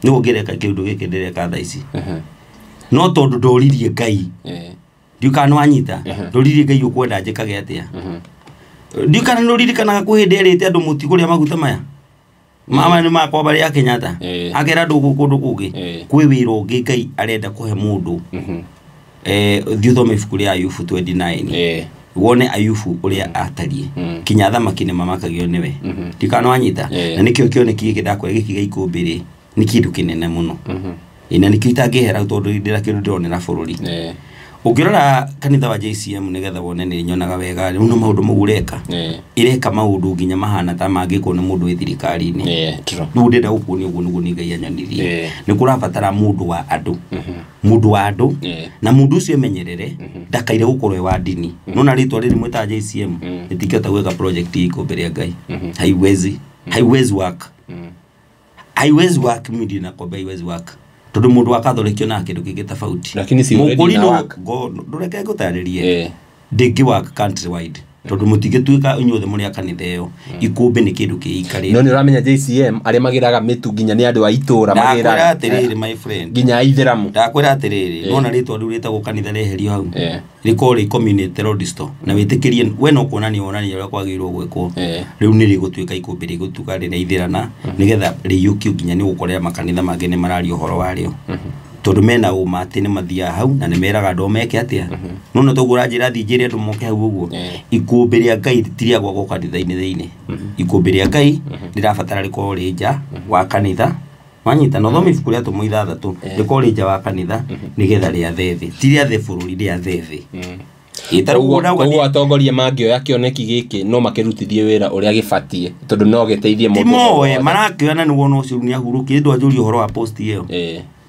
Nĩwe ũngĩreka kĩũndũ gĩkĩ ndĩreka thaa ici. No tondũ ndoririe Ngai. Ndiũĩ kana nĩwanyita. Ndoririe Ngai ũkwenda njĩkage atĩa. Ndiũĩ kana nĩũririkanaga kwĩ hĩndĩ erĩte andũ mũtikũrĩa maguta maya. Mama nĩ makwa barĩ ya Kenyatta. Akera andũ kũndũ kũngĩ. Kwĩ wĩra ũngĩ Ngai arenda kũhe mũndũ. Thiĩ ũthome ibuku rĩa Ayubu 29. Wone Ayubu ũrĩa atariĩ. Kinya athamaki nĩ mamakagio nĩwe. Ndiũĩ kana nĩwanyita. Na nĩkĩo kĩoneki gĩkĩ ndakwĩra gĩkĩ gĩa ikũmbĩ rĩ, nĩ kĩndũ kĩnene mũno. Na nĩkĩo itangĩhera tondũ ndĩra kĩndũ ndĩronera bũrũri. Ũngĩrora kanitha wa JCM nĩgetha wone nĩ nyonaga wega, rĩu no maũndũ mau ũreka. Ĩreka maũndũ nginya mahana ta mangĩkwo nĩ mũndũ wĩ thirikari-inĩ. Rĩu ndĩrenda gũkuonia ũguo nĩguo nĩ Ngai anyonirie. Nĩ kũrabatara mũndũ wa andũ. Mũndũ wa andũ. Na mũndũ ũcio emenyerere, ndakaire gũkorwo e wa ndini. Nona rĩtwa rĩrĩ mwĩtaga JCM, rĩtingĩhota gwĩka project ya ikũmbĩ rĩa Ngai. Haiwezi. Haiwezi work. Haiwezi work, mimi ndĩ nakwambia haiwezi work. Tondũ mũndũ wa Catholic onaga kĩndũ kĩngĩ tofauti. Lakini si already na work. Ndũreke ngũtarĩrie. Ndĩngĩ work country wide. Tondũ mũtingĩtuĩka inyuothe mũrĩ a kanitha ĩyo. Ikũmbĩ nĩ kĩndũ kĩikarĩte. No nĩ ũramenya JCM arĩa magĩraga mĩtu nginya nĩ andũ a itũra magĩraga. Ndakwĩra atĩrĩrĩ my friend. Nginya aithĩramu. Ndakwĩra atĩrĩrĩ, nona rĩtwa rĩu rĩtagwo kanitha rĩeherio hau. Rĩkorwo rĩ community road store. Na wĩtĩkĩrie we no kuonania wonania ũrĩa kwagĩrĩirwo gwĩkwo. Rĩu nĩ rĩgũtuĩka ikũmbĩ rĩgũtuĩka rĩrĩa ithĩrana nĩgetha rĩiyũkio nginya nĩ gũkorera makanitha mangĩ nĩ mararia ũhoro warĩo. Tondũ mena ũma atĩ nĩ mathiaga hau na nĩ meraga andũ meke atĩa. No no toguo ũranjĩra thiĩ njĩre andũ moke hau ũguo. Ikũmbĩ rĩa Ngai ti rĩa gwakwo kanitha-inĩ thĩinĩ. Ikũmbĩ rĩa Ngai rĩrabatara rĩkorwo rĩ nja wa kanitha. Wanyita na ũthome ibuku rĩa Atũmwo 6 rĩkorwo rĩ nja wa kanitha nĩgetha rĩathe thĩ. Ti rĩathe bũrũri, rĩathe thĩ. Koguo atongoria mangĩoya kĩoneki gĩkĩ no makĩrutithie wĩra ũrĩa gĩbatiĩ tondũ no gĩteithie mũndũ. Ti moe marakĩoya na nĩwona ũcio nĩ ahurũkire ndwanjũria ũhoro wa post ĩyo.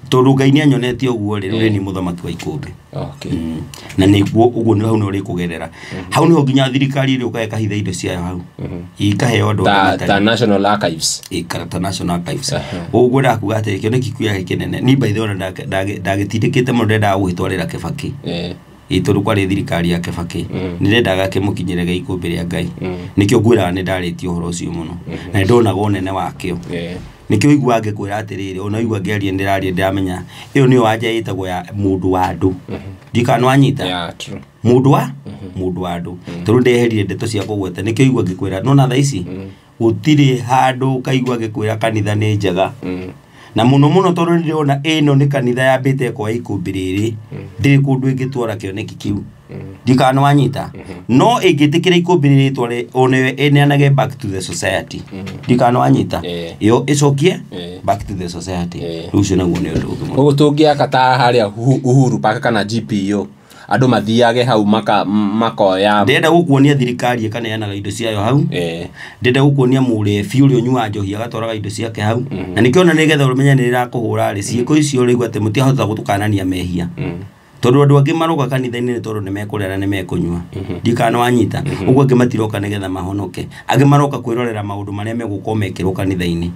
Tondũ Ngai nĩ anyonetie ũguo rĩ, rĩu nĩ mũthamaki wa ikũmbĩ. Na nĩguo ũguo nĩ hau nĩ ũrĩkũgerera. Hau nĩho nginya thirikari ĩrĩũkaga ĩkahitha indo ciayo hau. Ikaheo andũ arĩa matarĩ. Ta National Archives. Ta National Archives. Ũguo ndakuga atĩrĩ, kĩoneki kĩu gĩake kĩnene. Niĩ by the way ona ndagĩtindĩkĩte mũno, ndendaga gũgĩtwarĩra Kĩbakĩ. Tondũ kwarĩ thirikari ya Kĩbakĩ. Nĩndendaga kĩmũkinyĩre gĩa ikũmbĩ rĩa Ngai. Nĩkĩo ngwĩraga nĩ ndarĩtie ũhoro ũcio mũno. Na nĩndonaga ũnene wakĩo. Nĩkĩo ũiguaga ngĩkwĩra atĩrĩrĩ, ona ũigua ngĩaria ndĩraria ndĩramenya ĩyo nĩyo wanja ĩtagwo ya mũndũ wa andũ. Ndiũĩ kana nĩwanyita? Mũndũ wa? Mũndũ wa andũ. Tondũ ndeherire ndeto cia kũgweta, nĩkĩo ũigua ngĩkwĩra, nona thaa ici gũtirĩ handũ ũkaigua ngĩkwĩra kanitha nĩ njega. Na mũno mũno tondũ nĩndĩrona ĩno nĩ kanitha yambĩte ĩkoya ikũmbĩ rĩrĩ, ndĩrĩ kũndũ ĩngĩtwara kĩoneki kĩu. Ndiũĩ kana nĩwanyita? No ĩngĩtĩkĩra ikũmbĩ rĩrĩ ĩtware, onayo ĩneanage back to the society. Ndiũĩ kana nĩwanyita? Ĩyo ĩcokie back to the society. Rĩu ũcio naguo nĩ ũndũ ũngĩ mũno. Koguo tũngĩaka ta harĩa Uhuru Park kana GPO, andũ mathiage hau makoya. Ndĩrenda gũkuonia thirikari ĩkaneanaga indo ciayo hau. Ndĩrenda gũkuonia mũrebi ũrĩa ũnyuaga njohi agatwaraga indo ciake hau. Na nĩkĩo ona nĩgetha ũmenye nĩ rĩrakũhũra rĩ, ciĩko icio ũraigua atĩ mũtiahota gũtũkanania mehia. Tondũ andũ angĩ maroka kanitha-inĩ nĩ tondũ nĩ mekũrĩa na nĩ mekũnyua. Ndiũĩ kana nĩwanyita? Ũguo angĩ matiroka nĩgetha mahonoke. Angĩ maroka kwĩrorera maũndũ marĩa megũkorwo mekĩrwo kanitha-inĩ.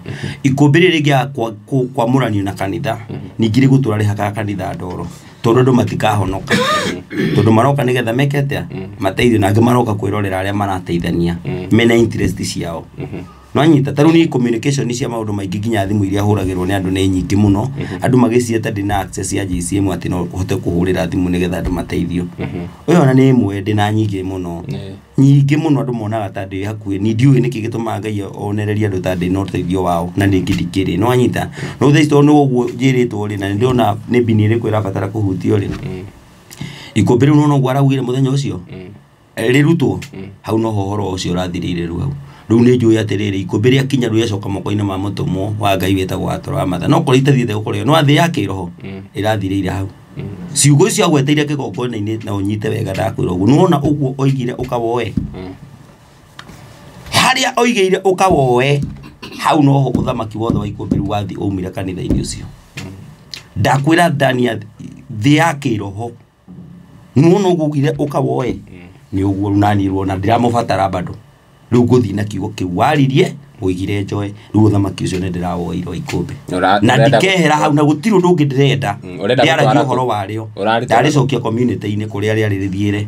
Ikũmbĩ rĩrĩ rĩngĩaga kwamũranio na kanitha, ningĩ rĩgũtũra rĩhakaga kanitha ndoro. Tondũ andũ matikahonoka. Tondũ maroka nĩgetha meke atĩa? Mateithio, na angĩ maroka kwĩrorera arĩa marateithania. Mena interest ciao. Nĩwanyita? Ta rĩu niĩ communication cia maũndũ maingĩ nginya thimũ iria hũragĩrwo nĩ andũ nĩ nyingĩ mũno. Andũ magĩcieta ndĩ na access ya JCM atĩ no ũhote kũhũrĩra thimũ nĩgetha andũ mateithio. Ũyũ ona nĩ ĩmwe ndĩ na nyingĩ mũno. Nyingĩ mũno andũ monaga ta ndĩ hakuhĩ. Niĩ ndiũĩ nĩkĩ gĩtũmaga Ngai onererie andũ ta ndĩ na ũteithio wao na ningĩ ndikĩrĩ. Nĩwanyita? No thaa ici tondũ nĩ ũguo njĩrĩtwo rĩ, na nĩndĩrona nĩ mbini ĩrĩkũ ĩrabatara kũhutio rĩ. Ikũmbĩ rĩu nĩwona ũguo araugire mũthenya ũcio? Rĩrutwo? Hau noho ũhoro ũcio ũrathirĩire rĩu hau. Rĩu nĩ njũĩ atĩrĩrĩ, ikũmbĩ rĩakinya rĩu rĩacoka moko-inĩ ma mũtũmwo wa Ngai wĩtagwo Atoro wa Matha. No korwo itathiĩte gũkorwo no thĩ ya kĩroho ĩrathirĩire hau. Ciugo icio agweteire kĩgongona-inĩ na ũnyite wega ndakwĩra ũguo. Nĩwona ũguo oigire ũkawoe. Harĩa oigĩire ũkawoe, hau noho ũthamaki wothe wa ikũmbĩ rĩu wathi ũmire kanitha-inĩ ũcio. Ndakwĩra Daniel, thĩ ya kĩroho. Nĩwona ũguo oigire ũkawoe. Nĩ ũguo rĩu nani ruona ndiramũbatara bado. Rĩu ngũthiĩ na kiugo kĩu waririe Woigire njoe rĩu ũthamaki ũcio nĩ ndĩrawoirwo ikũmbĩ na ndikehera hau na gũtirĩ ũndũ ũngĩ ndĩrenda ndĩaragia ũhoro warĩo ndarĩcokia community-inĩ kũrĩa rĩarĩ rĩthiĩre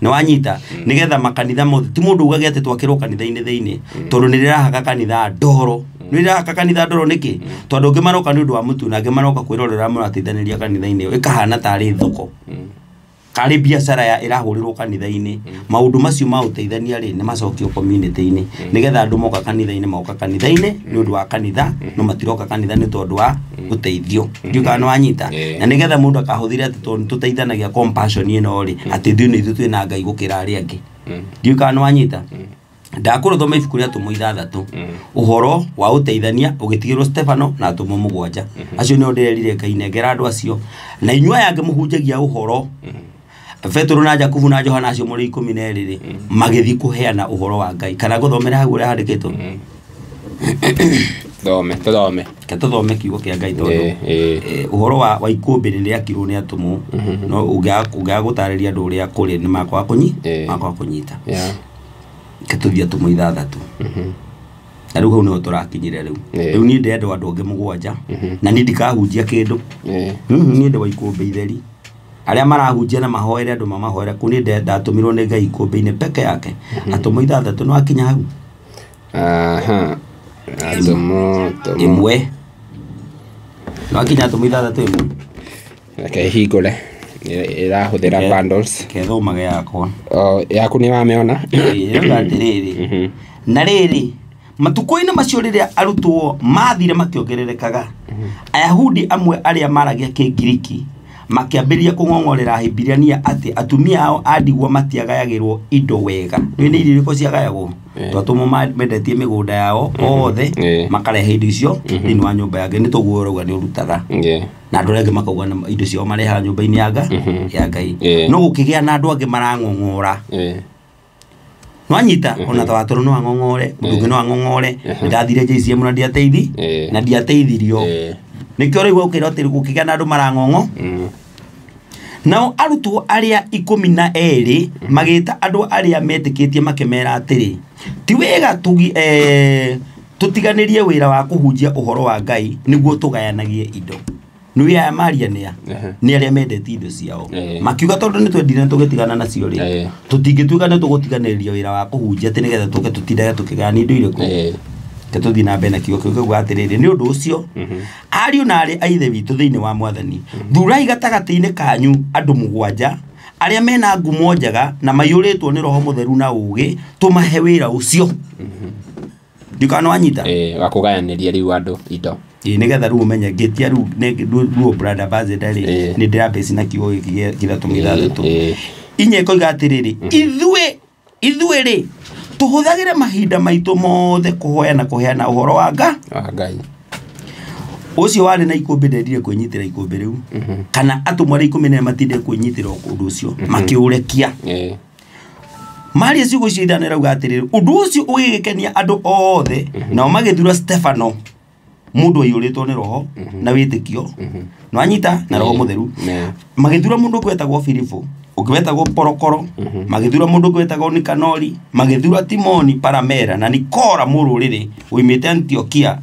nĩ wanyita nĩgetha makanitha mothe ti mũndũ ugage atĩ twakĩrwo kanitha-inĩ thĩinĩ tondũ nĩ rĩrahaka kanitha ndoro nĩ rĩrahaka kanitha ndoro nĩkĩ tondũ ũngĩ maroka nĩ ũndũ wa mũtu na angĩ maroka kwĩrorera mũrateithanĩria kanitha-inĩ ĩkahana tarĩ thoko karĩ biacara ya ĩrahũrĩrwo kanitha-inĩ maũndũ macio ma ũteithania rĩ nĩ macokio community-inĩ nĩgetha andũ moka kanitha-inĩ moka kanitha-inĩ nĩ ũndũ wa kanitha no matiroka kanitha nĩ tondũ wa ũteithio ndiũ kana wanyita na nĩgetha mũndũ akahũthĩra atĩ tondũ tũteithanagia compassion ĩno rĩ atĩ ithuĩ nĩ ithuĩ twĩna Ngai gũkĩra arĩa angĩ ndiũ kana wanyita ndakũrũthoma ibuku rĩa atũmwo ithathatũ ũhoro wa ũteithania ũgĩtigĩrwo Stefano na atũmwo mũgwanja acio nĩo ndĩrerire Ngai nengera andũ acio na inyuĩ aya angĩ mũhunjagia ũhoro Petero na Jakubu na Johana acio mũrĩ 12 rĩ magĩthiĩ kũheana ũhoro wa Ngai kana gũthomera hau ũrĩa handĩkĩtwo thome tũthome ke tũthome kiugo kĩa Ngai tondũ ũhoro wa ikũmbĩ rĩrĩa rĩakirwo nĩ atũmwo no ũngĩaga gũtarĩria andũ ũrĩa kũrĩ nĩ makwaga kũnyita ke tũthiĩ atũmwo ithathatũ na rĩu hau nĩho tũrakinyire rĩu rĩu niĩ ndĩrenda andũ angĩ mũgwanja na niĩ ndikahunjia kĩndũ niĩ ndĩ wa ikũmbĩ itheri arĩa marahunjia na mahoere andũ mamahoere kũu nĩ ndatũmirwo nĩ Ngai ikũmbĩ-inĩ peke yake atũmwo ithathatũ nĩ wakinya hau atũmwo ĩmwe nĩ wakinya atũmwo ithathatũ ĩmwe reke hingũre ĩrahũthĩra bundles kethomage yakwa yaku nĩ wamĩona ĩrauga atĩrĩrĩ na rĩrĩ matukũ-inĩ macio rĩrĩa arutwo mathire makĩongererekaga Ayahudi amwe arĩa maragia Kĩngiriki makĩambĩrĩria kũng'ong'orera Ahibirania atĩ atumia ao a ndigwa matiagayagĩrwo indo wega nĩ irio irĩkũ ciagayagwo twatũmwo mendetie mĩgũnda yao othe makarehe indo icio thĩinĩ wa nyũmba ya Ngai nĩ tũguo ũrauga nĩ ũrutaga na andũ arĩa angĩ makauga indo ciao marehaga nyũmba-inĩ ya Ngai no gũkĩgĩa na andũ angĩ marang'ong'ora nwanyita ona ta watoro no ang'ong'ore mũndũ ũngĩ no ang'ong'ore ndathire JCM na ndiateithi na ndiateithirio nĩkĩo rĩu ũkĩrwo atĩ gũkĩgĩa na andũ marang'ong'o nao arutwo arĩa 12 magĩta andũ arĩa metĩkĩtie makĩmera atĩrĩ ti wega tũtiganĩrie wĩra wa kũhunjia ũhoro wa Ngai nĩguo tũgayanagie indo nĩ aya maria nĩa nĩ arĩa mendete indo ciao makiuga tondũ nĩ twendire tũgĩtigana nacio rĩ tũtingĩtuĩka nĩ tũgũtiganĩria wĩra wa kũhunjia atĩ nĩgetha tũke tũtindage tũkĩgayana indo irĩkũ ke tũthiĩ na mbere na kiugo kĩu kĩuga atĩrĩrĩ nĩ ũndũ ũcio ariũ na aarĩ a ithe witũ thĩinĩ wa Mwathani thurai gatagatĩ-inĩ kanyu andũ mũgwanja arĩa mena ngumo njega na maiyũrĩtwo nĩ Roho Mũtheru na ũũgĩ tũmahe wĩra ũcio ndikana wanyita wa kũgayanĩria rĩu andũ indo nĩgetha rĩu ũmenye ngĩtia rĩu rĩu brand ambassador rĩ nĩ ndĩrambĩci na kiugo gĩkĩ gĩa ithatũ ithathatũ inya ĩkoiga atĩrĩrĩ ithuĩ rĩ tũhũthagĩre mahinda maitũ mothe kũhoya na kũheana ũhoro wa Ngai ũcio warĩ na ikũmbĩ ndendire kwĩnyitĩra ikũmbĩ rĩu kana atũmwo arĩa 14 matinde kwĩnyitĩra ũndũ ũcio makĩũrekia maria ciugo icio ithano ĩrauga atĩrĩrĩ ũndũ ũcio ũgĩgĩkenia andũ othe nao magĩthura Stefano mũndũ aiyũrĩtwo nĩ roho na wĩtĩkio nwanyita na Roho Mũtheru magĩthura mũndũ ũngĩ wetagwo Filipo ũngĩ wetagwo Porokoro magĩthura mũndũ ũngĩ wetagwo Nikanori magĩthura Timoni Paramera na Nikora mũrũrĩrĩ woimĩte Antiokia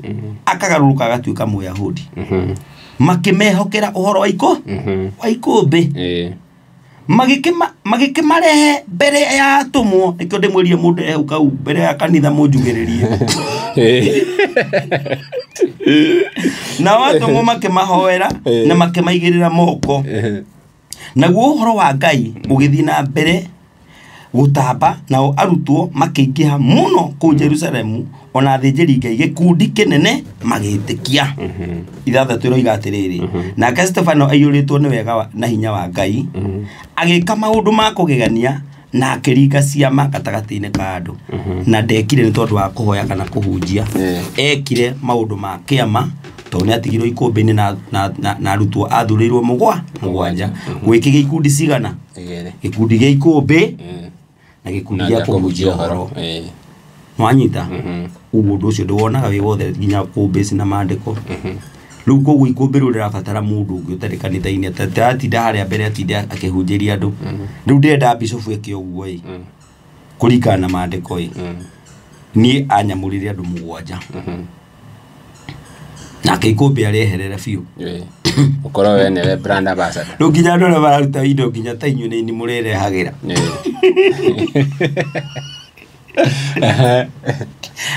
akagarũrũka agatuĩka Mũyahudi makĩmehokera ũhoro wa ikũmbĩ magĩkĩmarehe mbere ya atũmwo nĩkĩo ndĩmwĩrire mũndũ ehu kau mbere ya kanitha mũnjugĩrĩrie nao atũmwo makĩmahoera na makĩmaigĩrĩra moko naguo ũhoro wa Ngai ũgĩthiĩ na mbere gũtamba nao arutwo makĩingĩha mũno kũu Jerusalemu ona athĩnjĩri Ngai gĩkundi kĩnene magĩtĩkia ithathatũ ĩroiga atĩrĩrĩ nake Stefano aiyũrĩtwo nĩ wega na hinya wa Ngai agĩka maũndũ ma kũgegania na akĩringa ciama gatagatĩ-inĩ ka andũ na ndekire nĩ tondũ wa kũhoya kana kũhunjia ekire maũndũ ma kĩama tondũ nĩ atigirwo ikũmbĩ-inĩ na arutwo athurĩirwo mũgwanja gwĩkĩgĩa ikundi cigana gĩkundi gĩa ikũmbĩ na gĩkundi gĩa kũhunjia ũhoro nwanyita ũguo ũndũ ũcio ndĩwonaga wĩ wothe nginya kũmbĩci na maandĩko rĩu koguo ikũmbĩ rĩu rĩrabatara mũndũ ũngĩ ũtarĩ kanitha-inĩ ataratinda harĩa mbere atinde akĩhunjĩria andũ rĩu ndĩrenda bishofu eke ũguo ĩ kũringana na maandĩko ĩ Niĩ anyamũrire andũ 7. Nake ikũmbĩ areherera biũ. Ũkorwo we nĩwe brand ambassador. Rĩu nginya andũ arĩa mararuta indo nginya ta inyuĩ nĩ mũrĩrehagĩra.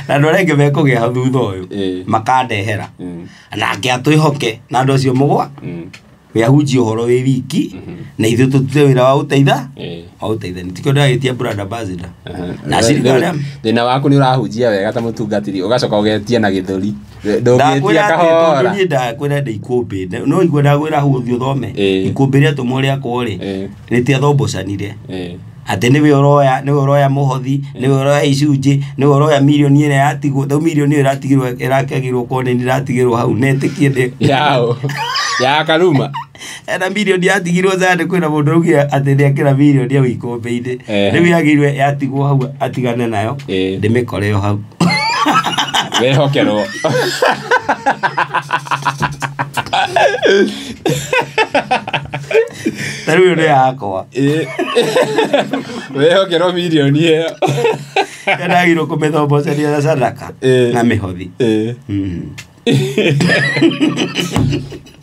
Na andũ arĩa angĩ mekũgĩa thutha ũyũ makandehera. Nake atwĩhoke na andũ acio 7. Wĩahunjie ũhoro wĩ wiki na ithuĩ tũtute wĩra wa gũteitha. Wa gũteithania. Tikĩo ndĩragĩtia brand ambassador. Na cirika arĩa thĩna waku nĩ ũrahunjia wega ta mũtungatĩri ũgacoka ũgetia na gĩthũri. Ndũngĩtia kahora. Niĩ ndakwĩra ndĩ ikũmbĩ. No igua ndakwĩra hau ũthiĩ ũthome. Ikũmbĩ rĩatũmwo rĩakwo rĩ, rĩtiathombocanire. Atĩ nĩwe ũroya mũhothi, nĩwe ũroya icunjĩ, nĩwe ũroya mirioni ĩrĩa yatigwo, rĩu mirioni ĩyo ĩratigirwo ĩrakĩagĩrwo korwo nĩ ĩratigirwo hau netĩkie ndĩ. Yao. Ya Karuma. Ena mirioni yatigirwo Sunday kwĩna mũndũ ũraugire atĩ nĩekĩra mirioni hau ikũmbĩ-inĩ. Rĩu yagĩrĩirwo yatigwo hau atigane nayo, ndĩmĩkore o hau. Wehokerwo. Ta rĩu ĩyo nĩ yakwa. Wehokerwo mirioni ĩyo. Ndagĩrĩirwo kũmĩthomboceria na sadaka na mĩhothi.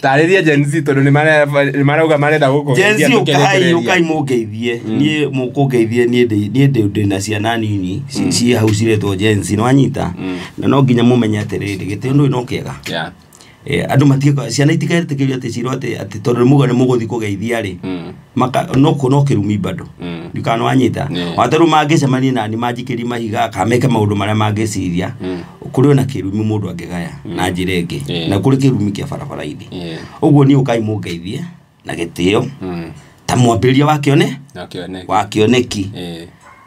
Tarĩria Gen Z tondũ nĩ marauga marenda gũkũgeithia. Gen Z ũkai mũngeithie. Niĩ mũkũngeithie niĩ ndĩ na ciana nini ciĩ hau ciretwo Gen Z nĩwanyita. Na no nginya mũmenye atĩrĩrĩ gĩtĩo ndũĩ no kĩega. Andũ matige ciana itigetĩkĩrio atĩ cirwo atĩ tondũ nĩ muga nĩ mũgũthiĩ kũgeithia rĩ. Maka no kĩrumi bado. Ndikana wanyita. Watarũ mangĩcemania nani manjikĩrie mahiga kana meke maũndũ marĩa mangĩciria. Kũrĩ ona kĩrumi mũndũ angĩgaya na njĩra ĩngĩ. Na kũrĩ kĩrumi kĩa barabara-inĩ. Ũguo niĩ ũkai mũngeithie na gĩtĩo. Ta mwambĩrĩria wa kĩoneki.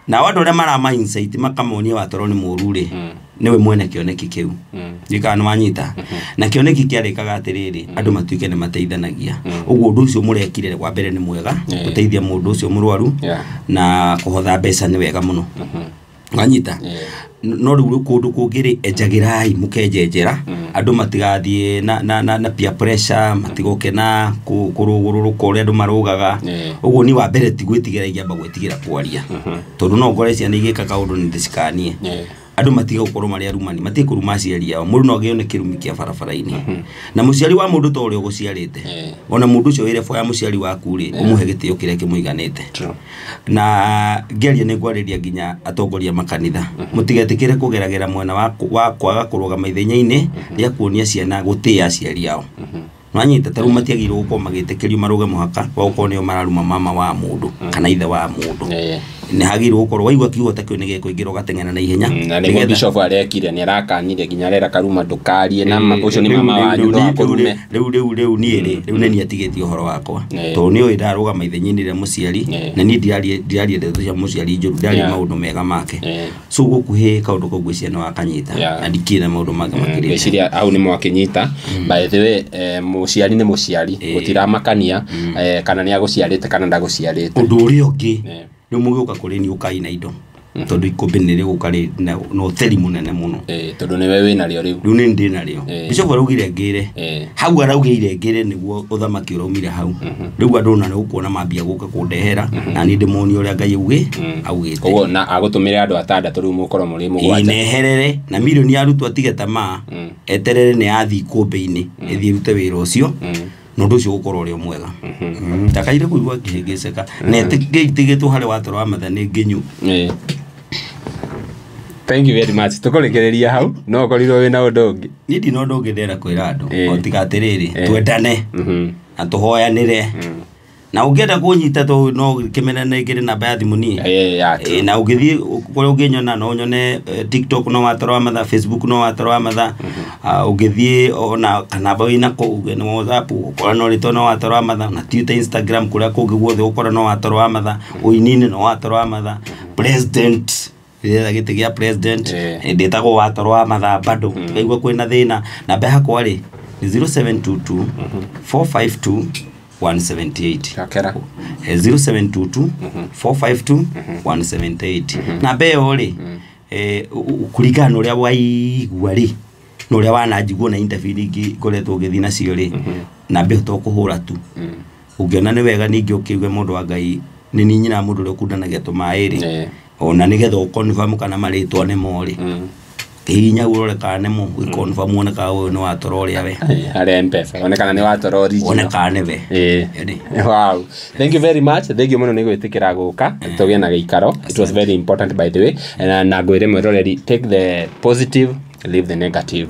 Na andũ arĩa marama insight makamonia watoro nĩ mũru rĩ, nĩwe mwene kĩoneki kĩu. Ndikana wanyita. Na kĩoneki kĩarĩkaga atĩrĩrĩ, andũ matuĩke nĩ mateithanagia. Ũguo ũndũ ũcio mũrekire wa mbere nĩ mwega, gũteithia mũndũ ũcio mũrwaru na kũhotha mbeca nĩ wega mũno. Wanyita. No rĩu kũndũ kũngĩ rĩ, enjagĩrai mũkenjenjera, andũ matigathiĩ na peer pressure, matigoke na kũrũgũrũrũka ũrĩa andũ marũgaga. Ũguo niĩ wa mbere ti gwĩtigĩra ingĩamba gwĩtigĩra kwaria. Tondũ no ngore ciana igĩka kaũndũ nĩ ndĩcikanie. Andũ matige gũkorwo marĩ arumani, matige kũruma aciari ao. Mũndũ no agĩo nĩ kĩrumi kĩa barabara-inĩ. Na mũciari wa mũndũ ta ũrĩa ũgũciarĩte, ona mũndũ ũcio wĩre ya mũciari waku rĩ, ũmũhe gĩtĩo kĩrĩa kĩmũiganĩte. Na ngĩaria nĩ ngwarĩria nginya atongoria makanitha. Mũtigetĩkĩre kũgeragĩra mwena wa kwaga kũrũgama ithenya-inĩ rĩa kuonia ciana gũtĩa aciari ao. Nwanyita ta rĩu matiagĩrĩirwo gũkorwo magĩtĩkĩrio marũge mũhaka wa gũkorwo nĩo mararuma mama wa mũndũ kana ithe wa mũndũ. Nĩ hagĩrĩirwo gũkorwo waigua kiugo ta kĩu nĩ gĩkũingĩra ũgateng'era na ihenya. Na nĩguo bishop arekire nĩ arakanire nginya arera Karuma ndũkarie na ũcio nĩ mama wanyu ndũgakũrume. Rĩu niĩ rĩ, rĩu nĩ niĩ atigĩtie ũhoro wakwa. Tondũ nĩ ũĩ ndarũgama ithenya-inĩ rĩa mũciari na niĩ ndirarie ndeto cia mũciari njũru, ndiraria maũndũ mega make. So gũkuhĩ kaũndũ kau ngwĩciria nĩ wakanyita na ndikĩrĩ na maũndũ mangĩ makĩrĩte. Ngwĩciria hau nĩ mwakĩnyita. By the way, mũciari nĩ mũciari, gũtiramakania kana nĩ agũciarĩte kana ndagũciarĩte. Ũndũ ũrĩa ũngĩ rĩu mũgĩũka kũrĩ niĩ ũkai na indo. Tondũ ikũmbĩ nĩ rĩgũka rĩ na ũtheri mũnene mũno. Tondũ nĩwe wĩnarĩo rĩu. Rĩu nĩ ndĩ narĩo. Bishop araugire ngĩre. Hau araugire ngĩre nĩguo ũthamaki ũraumire hau. Rĩu andũ ona nĩ ũkuona mambia gũka kũndehera na niĩ ndĩmonie ũrĩa Ngai augĩte. Koguo na agũtũmĩre andũ 6 rĩu mũkorwo mũrĩ 7. Neherere na mirioni ya arutwo atige tamaa, eterere nĩ yathiĩ ikũmbĩ-inĩ, ĩthiĩ ĩrute wĩra ũcio. Na ũndũ ũcio ũgũkorwo ũrĩ o mwega. Ndakaire kũigua ngĩhĩngĩcĩka. Na ĩtigĩtwo harĩ watoro wa matha nĩ nginyu. Thank you very much. Tũkũrĩkĩrĩria hau no ũkorirwo wĩna ũndũ ũngĩ. Niĩ ndina ũndũ ũngĩ ndĩrenda kwĩra andũ. O tiga atĩrĩrĩ, twendane na tũhoyanĩre. Na ũngĩenda kũnyita to no kĩmene nĩ ngĩrĩ namba ya thimũ niĩ. Na ũngĩthiĩ kũrĩa ũngĩnyona no nyone TikTok no watoro wa matha, Facebook no watoro wa matha. Ũngĩthiĩ ona kanamba wĩna kũu nĩ WhatsApp ũkora no rĩtwa no watoro wa matha, na Twitter, Instagram kũrĩa kũngĩ guothe ũkora no watoro wa matha, ũininĩ no watoro wa matha, president rĩrĩa gĩtĩ gĩa president ndĩtagwo watoro wa matha bado ngaigua kwĩna thĩna. Namba yakwa rĩ nĩ 0722 452 178. Kakera. 0722 452 178. Namba ĩyo rĩ, kũringana na ũrĩa waigua rĩ, na ũrĩa wananjigua na interview ingĩ ngoretwo ngĩthiĩ nacio rĩ, namba ĩyo to kũhũra tu. Ũngĩona nĩ wega ningĩ ũkĩigue mũndũ wa Ngai nĩ niĩ nyina mũndũ ũrĩa ũkundanagia tũmaĩ rĩ, Ona nĩgetha ũconfirm kana marĩtwa nĩ mo rĩ, hihinya urore kana nĩ mo, ũconfirm wone kana ũyũ nĩ watoro ũrĩa we. Harĩa Mpesa one kana nĩ watoro original. Wone kana nĩ we. Ĩni. Wow. Thank you very much. Thank you mũno nĩ gwĩtĩkĩra gũka tũgĩe na gĩikaro. It was very important, by the way. Na ngwĩre mwĩroreri, take the positive, leave the negative.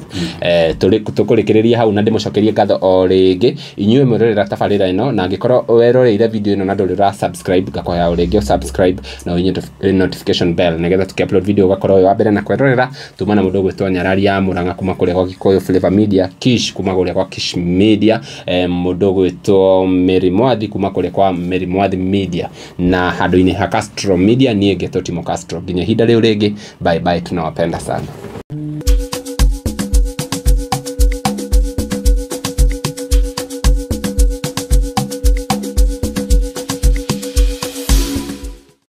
Tũkũrĩkĩrĩria hau na ndĩmũcokerie ngatho o rĩngĩ inyuĩ mwĩrorera tabarĩra ĩno, na angĩkorwo weroreire video ĩno na ndũrĩ ũra subscribe, ngakũhoya o rĩngĩ subscribe na ũhihinye notification bell nĩgetha tũkĩ-upload video ũgakorwo wĩ wa mbere na kwĩrorera. Tuma na mũndũ ũgwĩtwo Nyarari ya Mũrang'a kuma kũrĩa gwa Gĩkũyũ Flavor Media, Kish kuma kũrĩa gwa Kish Media, mũndũ ũgwĩtwo Mary Mwathi kuma kũrĩa kwa Mary Mwathi Media, na handũ-inĩ ha Castro Media niĩ ngetwo Timo Castro. Nginya ihinda rĩu rĩngĩ, bye bye, tunawapenda sana.